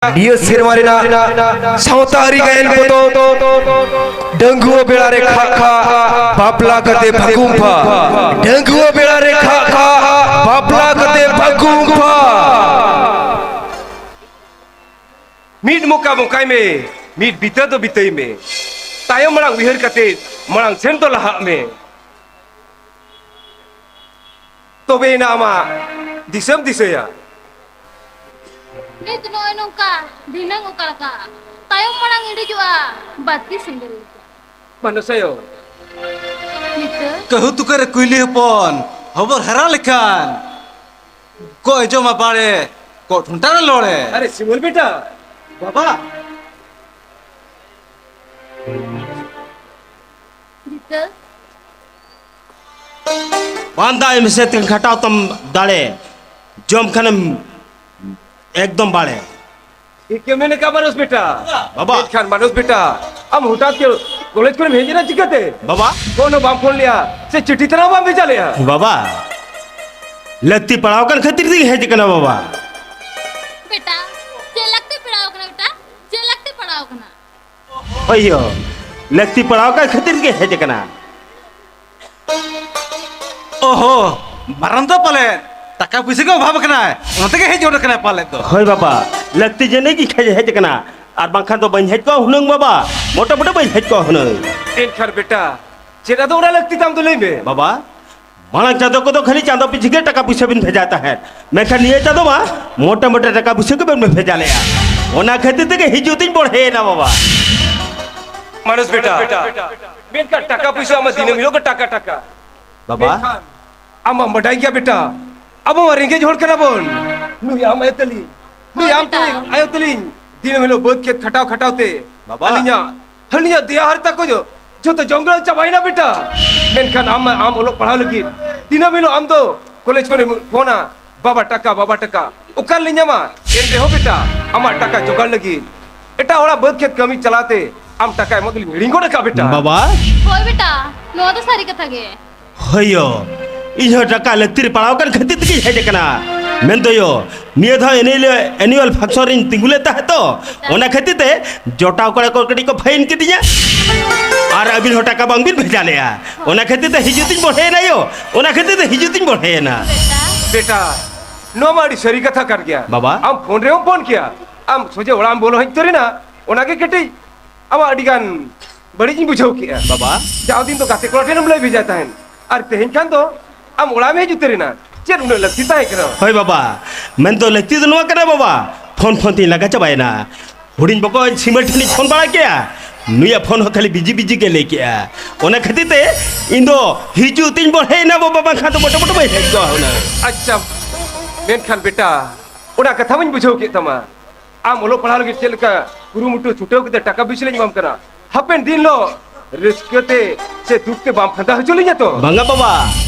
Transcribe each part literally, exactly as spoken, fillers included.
ᱱᱤᱭᱟᱹ ᱥᱮᱨᱢᱟ ᱨᱮᱱᱟᱜ ᱥᱟᱶᱛᱟ ᱟᱹᱨᱤ ᱜᱟᱭᱟᱱ ᱯᱚᱛᱚᱵ ᱰᱟᱺᱜᱩᱣᱟᱹ ᱵᱮᱲᱟ ᱨᱮ ᱠᱷᱟᱜ ᱠᱷᱟᱜ ᱵᱟᱯᱞᱟ ᱠᱟᱛᱮ ᱯᱷᱟᱹᱜᱩᱱ ᱯᱷᱟ᱾ ᱰᱟᱺᱜᱩᱣᱟᱹ ᱵᱮᱲᱟ ᱨᱮ ᱠᱷᱟᱜ ᱠᱷᱟᱜ ᱵᱟᱯᱞᱟ ᱠᱟᱛᱮ ᱯᱷᱟᱹᱜᱩᱱ ᱯᱷᱟ᱾ ᱢᱤᱫ ᱢᱚᱠᱟ ᱢᱚᱠᱟᱭ ᱢᱮ, ᱢᱤᱫ ᱵᱤᱛᱟᱹ ᱫᱚ ᱵᱤᱛᱟᱹᱭ ᱢᱮ᱾ ᱛᱟᱭᱚᱢ ᱢᱟᱲᱟᱝ ᱩᱭᱦᱟᱹᱨ ᱠᱟᱛᱮ ᱢᱟᱲᱟᱝ ᱥᱮᱱ ᱫᱚ ᱞᱟᱦᱟᱜ ᱢᱮ᱾ ᱛᱚᱵᱮᱭᱮᱱᱟ ᱟᱢᱟᱜ ᱫᱤᱥᱟᱹᱢ ᱫᱤᱥᱟᱹᱭᱟ᱾ ᱱᱤᱛ ᱱᱚᱜᱼᱚᱭ ᱱᱚᱝᱠᱟ ᱫᱷᱤᱱᱟᱹᱝ ᱚᱠᱟ ᱞᱮᱠᱟ ᱛᱟᱭᱚᱢ ᱢᱟᱲᱟᱝ ᱤᱲᱤᱡᱚᱜᱼᱟ ᱵᱟᱹᱛᱤ ᱥᱮᱸᱜᱮᱞ ᱞᱮᱠᱟ᱾ ᱢᱟᱱᱚᱥᱟᱭᱚ᱾ ᱱᱤᱛᱟᱹ᱾ ᱠᱟᱹᱦᱩ ᱛᱩᱠᱟᱹ ᱨᱮ ᱠᱩᱭᱞᱤ ᱦᱚᱯᱚᱱ ᱦᱚᱵᱚᱨ ᱦᱟᱨᱟ ᱞᱮᱠᱷᱟᱱ ᱠᱚ ᱡᱚᱢᱟ ᱵᱟᱲᱮ, ᱠᱚ ᱴᱷᱩᱱᱴᱟ ᱨᱮ ᱞᱚᱲᱮ᱾ ᱟᱨᱮ ᱥᱤᱢᱚᱞ ᱵᱮᱴᱟ, ᱵᱟᱵᱟ᱾ ᱱᱤᱛᱟᱹ᱾ ᱵᱟᱝ ᱫᱟᱜ ᱮᱢ ᱥᱮᱫ ᱠᱷᱟᱴᱟᱣ ᱛᱟᱢ ᱫᱟᱲᱮ, ᱡᱚᱢ ᱠᱷᱟᱱᱮᱢ ᱮᱠᱫᱚᱢ ᱵᱟᱲᱮ᱾ ᱴᱷᱤᱠ ᱜᱮ ᱢᱮᱱ ᱠᱟᱜ ᱢᱟᱱᱚᱥ ᱵᱮᱴᱟ᱾ ᱵᱟᱵᱟ᱾ ᱢᱮᱱᱠᱷᱟᱱ ᱢᱟᱱᱚᱥ ᱵᱮᱴᱟ, ᱟᱢ ᱦᱚᱴᱟᱛ ᱜᱮ ᱠᱚᱞᱮᱡᱽ ᱠᱷᱚᱱᱮᱢ ᱦᱮᱡ ᱮᱱᱟ ᱪᱤᱠᱟᱹᱛᱮ? ᱵᱟᱵᱟ᱾ ᱯᱷᱳᱱ ᱦᱚᱸ ᱵᱟᱢ ᱯᱷᱳᱱ ᱞᱮᱜᱼᱟ, ᱥᱮ ᱪᱤᱴᱷᱤ ᱛᱟᱱᱟᱜ ᱦᱚᱸ ᱵᱟᱢ ᱵᱷᱮᱡᱟ ᱞᱮᱜᱼᱟ? ᱵᱟᱵᱟ, ᱞᱟᱹᱠᱛᱤ ᱯᱟᱲᱟᱣ ᱠᱟᱱ ᱠᱷᱟᱹᱛᱤᱨ ᱛᱮᱧ ᱦᱮᱡ ᱟᱠᱟᱱᱟ ᱵᱟᱵᱟ᱾ ᱵᱮᱴᱟ, ᱪᱮᱫ ᱞᱟᱹᱠᱛᱤ ᱯᱟᱲᱟᱣ ᱠᱟᱱᱟ ᱵᱮᱴᱟ? ᱪᱮᱫ ᱞᱟᱹᱠᱛᱤ ᱯᱟᱲᱟᱣ ᱠᱟᱱᱟ? ᱦᱳᱭ ᱭᱳ, ᱞᱟᱹᱠᱛᱤ ᱯᱟᱲᱟᱣ ᱠᱟᱱ ᱠᱷᱟᱹᱛᱤᱨ ᱜᱮ ᱦᱮᱡ ᱟᱠᱟᱱᱟ᱾ ᱳᱦᱳ, ᱢᱟᱨᱟᱝ ᱫᱚ ᱯᱟᱞᱮ ᱴᱟᱠᱟ ᱯᱩᱭᱥᱟᱹ ᱜᱮ ᱚᱵᱷᱟᱵ ᱟᱠᱟᱱᱟᱭ, ᱚᱱᱟ ᱛᱮᱜᱮ ᱦᱮᱡ ᱜᱚᱫ ᱟᱠᱟᱱᱟᱭ ᱯᱟᱞᱮᱫ ᱫᱚ᱾ ᱦᱳᱭ ᱵᱟᱵᱟ, ᱞᱟᱹᱠᱛᱤ ᱡᱟᱹᱱᱤᱡ ᱜᱮ ᱦᱮᱡ ᱟᱠᱟᱱᱟ, ᱟᱨ ᱵᱟᱝᱠᱷᱟᱱ ᱫᱚ ᱵᱟᱹᱧ ᱦᱮᱡ ᱠᱚᱜᱼᱟ ᱦᱩᱱᱟᱹᱝ ᱵᱟᱵᱟ, ᱢᱚᱴᱟ ᱢᱚᱴᱟ ᱵᱟᱹᱧ ᱦᱮᱡ ᱠᱚᱜᱼᱟ ᱦᱩᱱᱟᱹᱝ᱾ ᱮᱱᱠᱷᱟᱱ ᱵᱮᱴᱟ, ᱪᱮᱫ ᱟᱫᱚ ᱚᱱᱟ ᱞᱟᱹᱠᱛᱤ ᱛᱟᱢ ᱫᱚ ᱞᱟᱹᱭ ᱢᱮ? ᱵᱟᱵᱟ, ᱢᱟᱲᱟᱝ ᱪᱟᱸᱫᱚ ᱠᱚᱫᱚ ᱠᱷᱟᱹᱞᱤ ᱪᱟᱸᱫᱚ ᱯᱤᱪᱷᱤ ᱜᱮ ᱴᱟᱠᱟ ᱯᱩᱭᱥᱟᱹ ᱵᱤᱱ ᱵᱷᱮᱡᱟᱭ ᱛᱟᱦᱮᱸᱫ, ᱢᱮᱱᱠᱷᱟᱱ ᱱᱤᱭᱟᱹ ᱪᱟᱸᱫᱚ ᱢᱟ ᱢᱚᱴᱟ ᱢᱚᱴᱟ ᱴᱟᱠᱟ ᱯᱩᱭᱥᱟᱹ ᱜᱮ ᱵᱟᱹᱵᱤᱱ ᱵᱷᱮᱡᱟ ᱞᱮᱜᱼᱟ᱾ ᱚᱱᱟ ᱠᱷᱟᱹᱛᱤᱨ ᱛᱮᱜᱮ ᱦᱤᱡᱩᱜ ᱛᱤᱧ ᱵᱚᱲᱦᱮᱭᱮᱱᱟ ᱵᱟᱵᱟ᱾ ᱢᱟᱱᱚᱥ ᱵᱮᱴᱟ, ᱢᱮᱱᱠᱷᱟᱱ ᱴᱟᱠᱟ ᱯᱩᱭᱥᱟᱹ ᱟᱢᱟᱜ ᱫᱤᱱᱟᱹᱢ ᱦᱤᱞᱳᱜ ᱜᱮ ᱴᱟᱠᱟ, ᱴᱟᱠᱟ᱾ ᱵᱟᱵᱟ᱾ ᱢᱮᱱᱠᱷᱟᱱ ᱟᱢ ᱢᱟᱢ ᱵᱟᱰᱟᱭ ᱜᱮᱭᱟ ᱵᱮᱴᱟ, ᱟᱵᱚ ᱢᱟ ᱨᱮᱸᱜᱮᱡ ᱦᱚᱲ ᱠᱟᱱᱟ ᱵᱚᱱ᱾ ᱱᱩᱭ ᱟᱢ ᱟᱭᱳ ᱛᱟᱹᱞᱤᱧ, ᱱᱩᱭ ᱦᱳᱭ ᱟᱢ ᱵᱮᱴᱟ᱾ ᱛᱟᱹᱞᱤᱧ, ᱟᱭᱳ ᱛᱟᱹᱞᱤᱧ, ᱫᱤᱱᱟᱹᱢ ᱦᱤᱞᱳᱜ ᱵᱟᱹᱫᱽ ᱠᱷᱮᱛ ᱠᱷᱟᱴᱟᱣ ᱠᱷᱟᱴᱟᱣ ᱛᱮ ᱵᱟᱵᱟ᱾ ᱟᱹᱞᱤᱧᱟᱜ ᱦᱟᱹᱞᱤᱧᱟᱜ ᱫᱮᱭᱟ ᱦᱟᱨᱛᱟ ᱠᱚ ᱡᱚ-, ᱡᱚᱛᱚ ᱡᱚᱝᱜᱚᱞ ᱪᱟᱵᱟᱭᱮᱱᱟ ᱵᱮᱴᱟ᱾ ᱢᱮᱱᱠᱷᱟᱱ ᱟᱢ, ᱟᱢ ᱚᱞᱚᱜ ᱯᱟᱲᱦᱟᱣ ᱞᱟᱹᱜᱤᱫ ᱫᱤᱱᱟᱹᱢ ᱦᱤᱞᱳᱜ ᱟᱢ ᱫᱚ ᱠᱚᱞᱮᱡᱽ ᱠᱷᱚᱱᱮᱢ ᱯᱷᱳᱱᱟ, "ᱵᱟᱵᱟ ᱴᱟᱠᱟ, ᱵᱟᱵᱟ ᱴᱟᱠᱟ", ᱚᱠᱟ ᱨᱮᱞᱤᱧ ᱧᱟᱢᱟ? ᱮᱱ ᱨᱮᱦᱚᱸ ᱵᱮᱴᱟ, ᱟᱢᱟᱜ ᱴᱟᱠᱟ ᱡᱚᱜᱟᱲ ᱞᱟᱹᱜᱤᱫ ᱮᱴᱟᱜ ᱦᱚᱲᱟᱜ ᱵᱟᱹᱫᱽ ᱠᱷᱮᱛ ᱠᱟᱹᱢᱤ ᱪᱟᱞᱟᱣ ᱛᱮ ᱟᱢ ᱴᱟᱠᱟ ᱮᱢᱚᱜ ᱫᱚᱞᱤᱧ ᱦᱤᱲᱤᱧ ᱜᱚᱫ ᱟᱠᱟᱫ ᱵᱮᱴᱟ᱾ ᱵᱟᱵᱟ᱾ ᱦᱳᱭ ᱵᱮᱴᱟ, ᱱᱚᱣᱟ ᱫᱚ ᱥᱟᱹᱨᱤ ᱠᱟᱛᱷᱟ ᱜᱮ᱾ ᱦᱳᱭ ᱭᱳ, ᱤᱧ ᱦᱚᱸ ᱴᱟᱠᱟ ᱞᱟᱹᱠᱛᱤ ᱨᱮ ᱯᱟᱲᱟᱣ ᱟᱠᱟᱱ ᱠᱷᱟᱹᱛᱤᱨ ᱛᱮᱜᱮᱧ ᱦᱮᱡ ᱟᱠᱟᱱᱟ᱾ ᱢᱮᱱᱫᱚᱭᱚ, ᱱᱤᱭᱟᱹ ᱫᱷᱟᱣ ᱮᱱᱮᱡ ᱦᱤᱞᱳᱜ annual function ᱨᱤᱧ ᱛᱤᱸᱜᱩ ᱞᱮᱫ ᱛᱟᱦᱮᱸᱫ ᱛᱚ, ᱚᱱᱟ ᱠᱷᱟᱹᱛᱤᱨ ᱛᱮ ᱡᱚᱴᱟᱣ ᱠᱚᱲᱟ ᱠᱚ ᱠᱟᱹᱴᱤᱡ ᱠᱚ fine ᱠᱤᱫᱤᱧᱟ᱾ ᱟᱨ ᱟᱹᱵᱤᱱ ᱦᱚᱸ ᱴᱟᱠᱟ ᱵᱟᱝᱵᱤᱱ ᱵᱷᱮᱡᱟ ᱞᱮᱜᱼᱟ, ᱚᱱᱟ ᱠᱷᱟᱹᱛᱤᱨ ᱛᱮ ᱦᱤᱡᱩᱜ ᱛᱤᱧ ᱵᱚᱲᱦᱮᱭᱮᱱᱟ ᱭᱚ, ᱚᱱᱟ ᱠᱷᱟᱹᱛᱤᱨ ᱛᱮ ᱦᱤᱡᱩᱜ ᱛᱤᱧ ᱵᱚᱲᱦᱮᱭᱮᱱᱟ᱾ ᱵᱮᱴᱟ, ᱱᱚᱣᱟ ᱢᱟ ᱟᱹᱰᱤ ᱥᱟᱹᱨᱤ ᱠᱟᱛᱷᱟ ᱠᱟᱱ ᱜᱮᱭᱟ᱾ ᱵᱟᱵᱟ᱾ ᱟᱢ ᱯᱷᱳᱱ ᱨᱮᱦᱚᱸᱢ ᱯᱷᱳᱱ ᱠᱮᱭᱟ, ᱟᱢ ᱥᱚᱡᱷᱮ ᱚᱲᱟᱜ ᱮᱢ ᱵᱚᱞᱚ ᱦᱮᱡ ᱩᱛᱟᱹᱨᱮᱱᱟ, ᱚᱱᱟᱜᱮ ᱠᱟᱹᱴᱤᱡ ᱟᱢᱟᱜ ᱟᱹᱰᱤ ᱜᱟᱱ ᱵᱟᱹᱲᱤᱡ ᱤᱧ ᱵᱩᱡᱷᱟᱹᱣ ᱠᱮᱜᱼᱟ᱾ ᱵᱟᱵᱟ᱾ ᱡᱟᱣ ᱫᱤᱱ ᱫᱚ ᱜᱟᱛᱮ ᱠᱚᱲᱟ ᱴᱷᱮᱱᱮᱢ ᱞᱟᱹᱭ ᱵᱷᱮᱡᱟᱭ ᱛᱟᱦᱮᱸᱱ, ᱟᱨ ᱛᱮᱦᱮᱧ ᱠᱷᱟᱱ ᱫᱚ ᱟᱢ ᱚᱲᱟᱜ ᱮᱢ ᱦᱮᱡ ᱩᱛᱟᱹᱨᱮᱱᱟ᱾ ᱪᱮᱫ ᱩᱱᱟᱹᱜ ᱞᱟᱹᱠᱛᱤ ᱛᱟᱦᱮᱸ ᱠᱟᱱᱟ? ᱦᱳᱭ ᱵᱟᱵᱟ, ᱢᱮᱱᱫᱚ ᱞᱟᱹᱠᱛᱤ ᱫᱚ ᱱᱚᱣᱟ ᱠᱟᱱᱟ ᱵᱟᱵᱟ, ᱯᱷᱳᱱ ᱯᱷᱳᱱ ᱛᱤᱧ ᱞᱟᱸᱜᱟ ᱪᱟᱵᱟᱭᱮᱱᱟ᱾ ᱦᱩᱰᱤᱧ ᱵᱚᱠᱚᱧ ᱥᱤᱢᱟᱹᱞ ᱴᱷᱮᱱᱤᱧ ᱯᱷᱳᱱ ᱵᱟᱲᱟ ᱠᱮᱜᱼᱟ, ᱱᱩᱭᱟᱜ ᱯᱷᱳᱱ ᱦᱚᱸ ᱠᱷᱟᱹᱞᱤ busy busy ᱜᱮ ᱞᱟᱹᱭ ᱠᱮᱜᱼᱟ᱾ ᱚᱱᱟ ᱠᱷᱟᱹᱛᱤᱨ ᱛᱮ ᱤᱧ ᱫᱚ ᱦᱤᱡᱩᱜ ᱛᱤᱧ ᱵᱚᱲᱦᱮᱭᱮᱱᱟ ᱵᱟᱵᱟ, ᱵᱟᱝᱠᱷᱟᱱ ᱫᱚ ᱢᱚᱴᱟ ᱢᱚᱴᱟ ᱵᱟᱹᱧ ᱦᱮᱡ ᱠᱚᱜᱼᱟ ᱦᱩᱱᱟᱹᱝ᱾ ᱟᱪᱪᱷᱟ, ᱢᱮᱱᱠᱷᱟᱱ ᱵᱮᱴᱟ, ᱚᱱᱟ ᱠᱟᱛᱷᱟ ᱢᱟᱧ ᱵᱩᱡᱷᱟᱹᱣ ᱠᱮᱫ ᱛᱟᱢᱟ, ᱟᱢ ᱚᱞᱚᱜ ᱯᱟᱲᱦᱟᱣ ᱞᱟᱹᱜᱤᱫ ᱪᱮᱫ ᱞᱮᱠᱟ ᱠᱩᱨᱩᱢᱩᱴᱩ ᱪᱷᱩᱴᱟᱹᱣ ᱠᱟᱛᱮ ᱴᱟᱠᱟ ᱯᱩᱭᱥᱟᱹ ᱞᱤᱧ ᱮᱢᱟᱢ ᱠᱟᱱᱟ, ᱦᱟᱯᱮᱱ ᱫᱤᱱ ᱦᱤᱞᱳᱜ ᱨᱟᱹᱥᱠᱟᱹ ᱛᱮ ᱥᱮ ᱫᱩᱠ ᱛᱮ ᱵᱟᱢ ᱯᱷᱟᱸᱫᱟ ᱦᱚᱪᱚ ᱞᱤᱧᱟ ᱛᱚ? ᱵᱟᱝᱟ ᱵᱟᱵᱟ,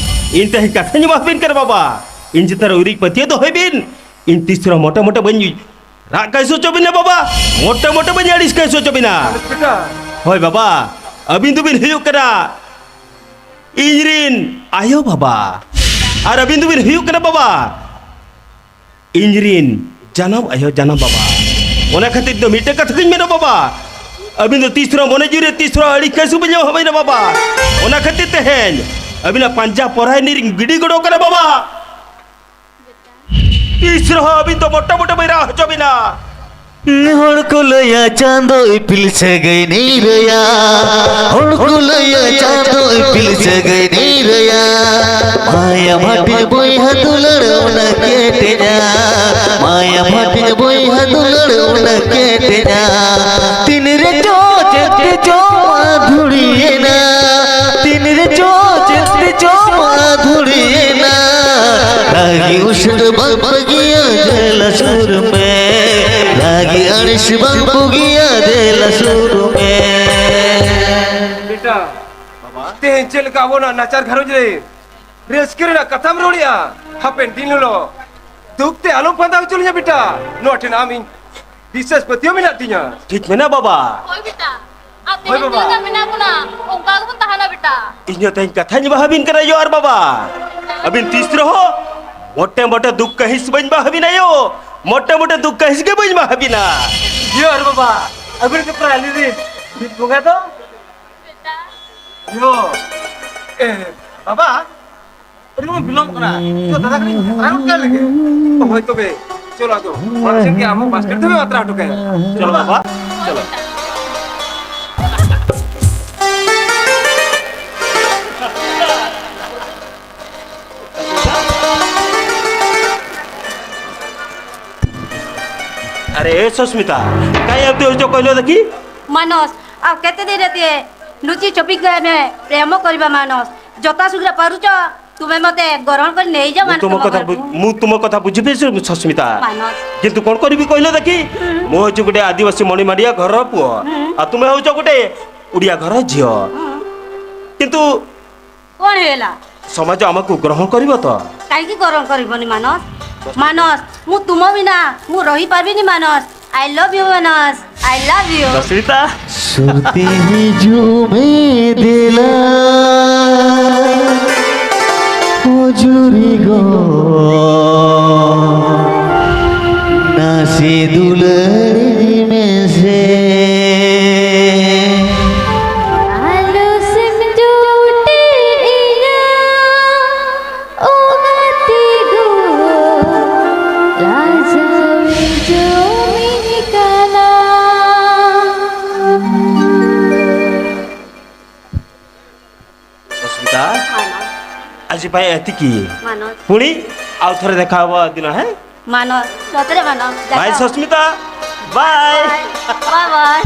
ᱤᱧ ᱛᱮᱦᱮᱧ ᱠᱟᱛᱷᱟᱧ ᱮᱢᱟᱵᱤᱱ ᱠᱟᱱᱟ ᱵᱟᱵᱟ, ᱤᱧ ᱪᱮᱛᱟᱱ ᱨᱮ ᱩᱨᱤᱡ ᱯᱟᱹᱛᱭᱟᱹᱣ ᱫᱚᱦᱚᱭ ᱵᱤᱱ᱾ ᱤᱧ ᱛᱤᱥ ᱨᱮᱦᱚᱸ ᱢᱚᱴᱟ ᱢᱚᱴᱟ ᱵᱟᱹᱧ ᱨᱟᱜ ᱠᱟᱹᱥᱩ ᱦᱚᱪᱚ ᱵᱤᱱᱟ ᱵᱟᱵᱟ, ᱢᱚᱴᱟ ᱢᱚᱴᱟ ᱵᱟᱹᱧ ᱟᱹᱲᱤᱥ ᱠᱟᱹᱥᱩ ᱦᱚᱪᱚ ᱵᱤᱱᱟ᱾ ᱵᱮᱴᱟ᱾ ᱦᱳᱭ ᱵᱟᱵᱟ, ᱟᱹᱵᱤᱱ ᱫᱚᱵᱤᱱ ᱦᱩᱭᱩᱜ ᱠᱟᱱᱟ ᱤᱧ ᱨᱤᱱ ᱟᱭᱳ ᱵᱟᱵᱟ, ᱟᱨ ᱟᱹᱵᱤᱱ ᱫᱚᱵᱤᱱ ᱦᱩᱭᱩᱜ ᱠᱟᱱᱟ ᱵᱟᱵᱟ ᱤᱧ ᱨᱤᱱ ᱡᱟᱱᱟᱢ ᱟᱭᱳ, ᱡᱟᱱᱟᱢ ᱵᱟᱵᱟ᱾ ᱚᱱᱟ ᱠᱷᱟᱹᱛᱤᱨ ᱫᱚ ᱢᱤᱫᱴᱮᱱ ᱠᱟᱛᱷᱟ ᱜᱤᱧ ᱢᱮᱱᱟ ᱵᱟᱵᱟ, ᱟᱹᱵᱤᱱ ᱫᱚ ᱛᱤᱥ ᱨᱮᱦᱚᱸ ᱢᱚᱱᱮ ᱡᱤᱣᱤ ᱨᱮ ᱛᱤᱥ ᱨᱮᱦᱚᱸ ᱟᱹᱲᱤᱥ ᱠᱟᱹᱥᱩ ᱵᱟᱹᱧ ᱮᱢᱟᱵᱤᱱᱟ ᱵᱟᱵᱟ᱾ ᱚᱱᱟ ᱠᱷᱟᱹᱛᱤᱨ ᱛᱮᱦᱮᱧ ᱟᱹᱵᱤᱱᱟᱜ ᱯᱟᱸᱡᱟ ᱯᱚᱨᱟᱭ ᱨᱤᱧ ᱜᱤᱰᱤ ᱜᱚᱰᱚ ᱠᱟᱱᱟ ᱵᱟᱵᱟ᱾ ᱛᱤᱥ ᱨᱮᱦᱚᱸ ᱟᱹᱵᱤᱱ ᱫᱚ ᱢᱚᱴᱟ ᱢᱚᱴᱟ ᱵᱟᱹᱧ ᱨᱟᱜ ᱦᱚᱪᱚ ᱵᱤᱱᱟ᱾ ᱦᱚᱲ ᱠᱚ ᱞᱟᱹᱭᱟ ᱪᱟᱸᱫᱚ ᱤᱯᱤᱞ ᱥᱟᱹᱜᱟᱹᱭ ᱱᱤᱨᱟᱹᱭᱟ᱾ ᱦᱚᱲ ᱠᱚ ᱞᱟᱹᱭᱟ ᱪᱟᱸᱫᱚ ᱤᱯᱤᱞ ᱥᱟᱹᱜᱟᱹᱭ ᱱᱤᱨᱟᱹᱭᱟ᱾ ᱢᱟᱭᱟᱢ ᱦᱟᱹᱴᱤᱧ ᱵᱚᱭᱦᱟ ᱫᱩᱞᱟᱹᱲ ᱚᱱᱟ ᱠᱮᱴᱮᱡᱟ᱾ ᱢᱟᱭᱟᱢ ᱦᱟᱹᱴᱤᱧ ᱵᱚᱭᱦᱟ ᱫᱩᱞᱟᱹᱲ ᱚᱱᱟ ᱠᱮᱴᱮᱡᱟ᱾ ᱛᱤᱱ ᱨᱮ ᱪᱚ ᱪᱮᱫ ᱛᱮ ᱪᱚ ᱟᱫᱷᱩᱲᱤᱭᱮᱱᱟ᱾ ᱛᱤᱱ ᱨᱮ ᱪᱚ ᱪᱮᱫ ᱛᱮ ᱪᱚ ᱟᱫᱷᱩᱲᱤᱭᱮᱱᱟ᱾ ᱨᱟᱹᱜᱤ ᱩᱥᱟᱹᱫ ᱵᱟᱝ ᱵᱟᱹᱜᱤᱭᱟ ᱫᱮᱞᱟ ᱥᱩᱨ ᱢᱮ᱾ ᱨᱟᱹᱜᱤ ᱟᱹᱲᱤᱥ ᱵᱟᱝ ᱵᱩᱜᱤᱭᱟ ᱫᱮᱞᱟ ᱥᱩᱨ ᱢᱮ᱾ ᱵᱮᱴᱟ, ᱛᱮᱦᱮᱧ ᱪᱮᱫ ᱞᱮᱠᱟ ᱟᱵᱚᱱᱟᱜ ᱱᱟᱪᱟᱨ ᱜᱷᱟᱨᱚᱸᱡᱽ ᱨᱮ ᱨᱟᱹᱥᱠᱟᱹ ᱨᱮᱱᱟᱜ ᱠᱟᱛᱷᱟᱢ ᱨᱚᱲᱮᱜᱼᱟ, ᱦᱟᱯᱮᱱ ᱫᱤᱱ ᱦᱤᱞᱳᱜ ᱫᱩᱠ ᱛᱮ ᱟᱞᱚᱢ ᱯᱷᱟᱸᱫᱟ ᱦᱚᱪᱚ ᱞᱤᱧᱟ ᱵᱮᱴᱟ᱾ ᱱᱚᱣᱟ ᱴᱷᱮᱱ ᱟᱢ ᱤᱧ ᱵᱤᱥᱥᱟᱥ ᱯᱟᱹᱛᱭᱟᱹᱣ ᱢᱮᱱᱟᱜ ᱛᱤᱧᱟ᱾ ᱴᱷᱤᱠ ᱢᱮᱱᱟᱜᱼᱟ ᱵᱟᱵᱟ᱾ ᱦᱳᱭ ᱵᱮᱴᱟ, ᱟᱨ ᱦᱳᱭ ᱛᱮᱦᱮᱧ ᱵᱟᱵᱟ᱾ ᱪᱮᱫ ᱞᱮᱠᱟ ᱢᱮᱱᱟᱜ ᱵᱚᱱᱟ ᱚᱱᱠᱟ ᱜᱮᱵᱚᱱ ᱛᱟᱦᱮᱱᱟ ᱵᱮᱴᱟ᱾ ᱤᱧ ᱦᱚᱸ ᱛᱮᱦᱮᱧ ᱠᱟᱛᱷᱟᱧ ᱮᱢᱟᱵᱤᱱ ᱠᱟᱱᱟ ᱭᱳ ᱟᱨ ᱵᱟᱵᱟ, ᱟᱹᱵᱤᱱ ᱛᱤᱥ ᱨᱮᱦᱚᱸ ᱢᱚᱴᱮ ᱢᱚᱴᱮ ᱫᱩᱠ ᱠᱟᱹᱦᱤᱥ ᱵᱟᱹᱧ ᱵᱟᱦᱟᱵᱤᱱᱟ ᱭᱳ᱾ ᱢᱚᱴᱮ ᱢᱚᱴᱮ ᱫᱩᱠ ᱠᱟᱹᱦᱤᱥ ᱜᱮ ᱵᱟᱹᱧ ᱵᱟᱦᱟᱵᱤᱱᱟ᱾ ᱤᱭᱟᱹ ᱟᱨ ᱵᱟᱵᱟ, ᱟᱹᱵᱤᱱ ᱜᱮ ᱯᱨᱟᱭ ᱟᱹᱞᱤᱧ ᱨᱤᱱ ᱵᱤᱱ ᱵᱚᱸᱜᱟ ᱫᱚ᱾ ᱭᱳ, ᱮ, ᱵᱟᱵᱟ, ᱟᱹᱰᱤ ᱵᱚᱱ ᱵᱤᱞᱚᱢ ᱠᱟᱱᱟ᱾ ᱪᱚ ᱫᱟᱫᱟ ᱠᱟᱹᱴᱤᱡ ᱟᱛᱨᱟ ᱜᱚᱫ ᱠᱟᱭ ᱞᱮᱜᱮ᱾ ᱦᱳᱭ ᱛᱚᱵᱮ, ᱪᱚᱞᱚ ᱟᱫᱚ ᱚᱲᱟᱜ ᱥᱮᱫ ᱜᱮ ᱟᱢ ᱦᱚᱸ ᱵᱟᱥ ᱥᱴᱮᱱᱰ ᱫᱷᱟᱹᱵᱤᱡ ᱟᱛᱨᱟ ᱦᱚᱴᱚ ᱠᱟᱭᱟ᱾ ᱪᱚᱞᱚ ᱵᱟᱵᱟ, ᱪᱚᱞᱚ᱾ अरे ए सुष्मिता, काय अब तू जो कहलो देखी? ମାନସ, ଆଉ କେତେ ଦିନ ଏତେ ଲୁଚି ଛପି ଆମେ ପ୍ରେମ କରିବା ମାନସ? ଯଥାଶୀଘ୍ର ପାରୁଛ, ତୁମେ ମତେ ଗ୍ରହଣ କରି ନେଇଯାଅ ମୁଁ ମାନସ ତୁମ ତମ କଥା ଘରକୁ। ବୁ- ମୁଁ ତୁମ କଥା ବୁଝିବି ସୁ- ସୁସ୍ମିତା। ମାନସ। କିନ୍ତୁ କଣ କରିବି କହିଲ ଦେଖି? ହୁଁ। ମୁଁ ହଉଛି ଗୋଟେ ଆଦିବାସୀ ମଣିମାଡ଼ିଆ ଘରର ପୁଅ। ହୁଁ। ଆଉ ତୁମେ ହଉଛ ଗୋଟେ ଓଡ଼ିଆ ଘର ଝିଅ। ହୁଁ। କିନ୍ତୁ କଣ ହେଲା? ସମାଜ ଆମକୁ ଗ୍ରହଣ କରିବ ତ? କାହିଁକି ଗ୍ରହଣ କରିବନି ମାନସ? ମାନସ, ମୁଁ ତୁମ ବିନା ମୁଁ ରହିପାରିବିନି Manas. I love you Manas. I love you। Susmita. Surti ही झूमे दिला हुजूरी गो नासी दुलड़ी में से। आलो सिम जोटे इया ओ गति गो राजा जो मिनिकाला। ସୁସ୍ମିତା, ମାନସ। ଆଜି ପାଇଁ ଏତିକି। ମାନସ। ପୁଣି ଆଉ ଥରେ ଦେଖା ହବ ଦିନ, ହେଁ? ମାନସ, ସତରେ ମାନସ। ବାଏ ଯାଅ। ସୁସ୍ମିତା, ବାଏ। Bye, bye.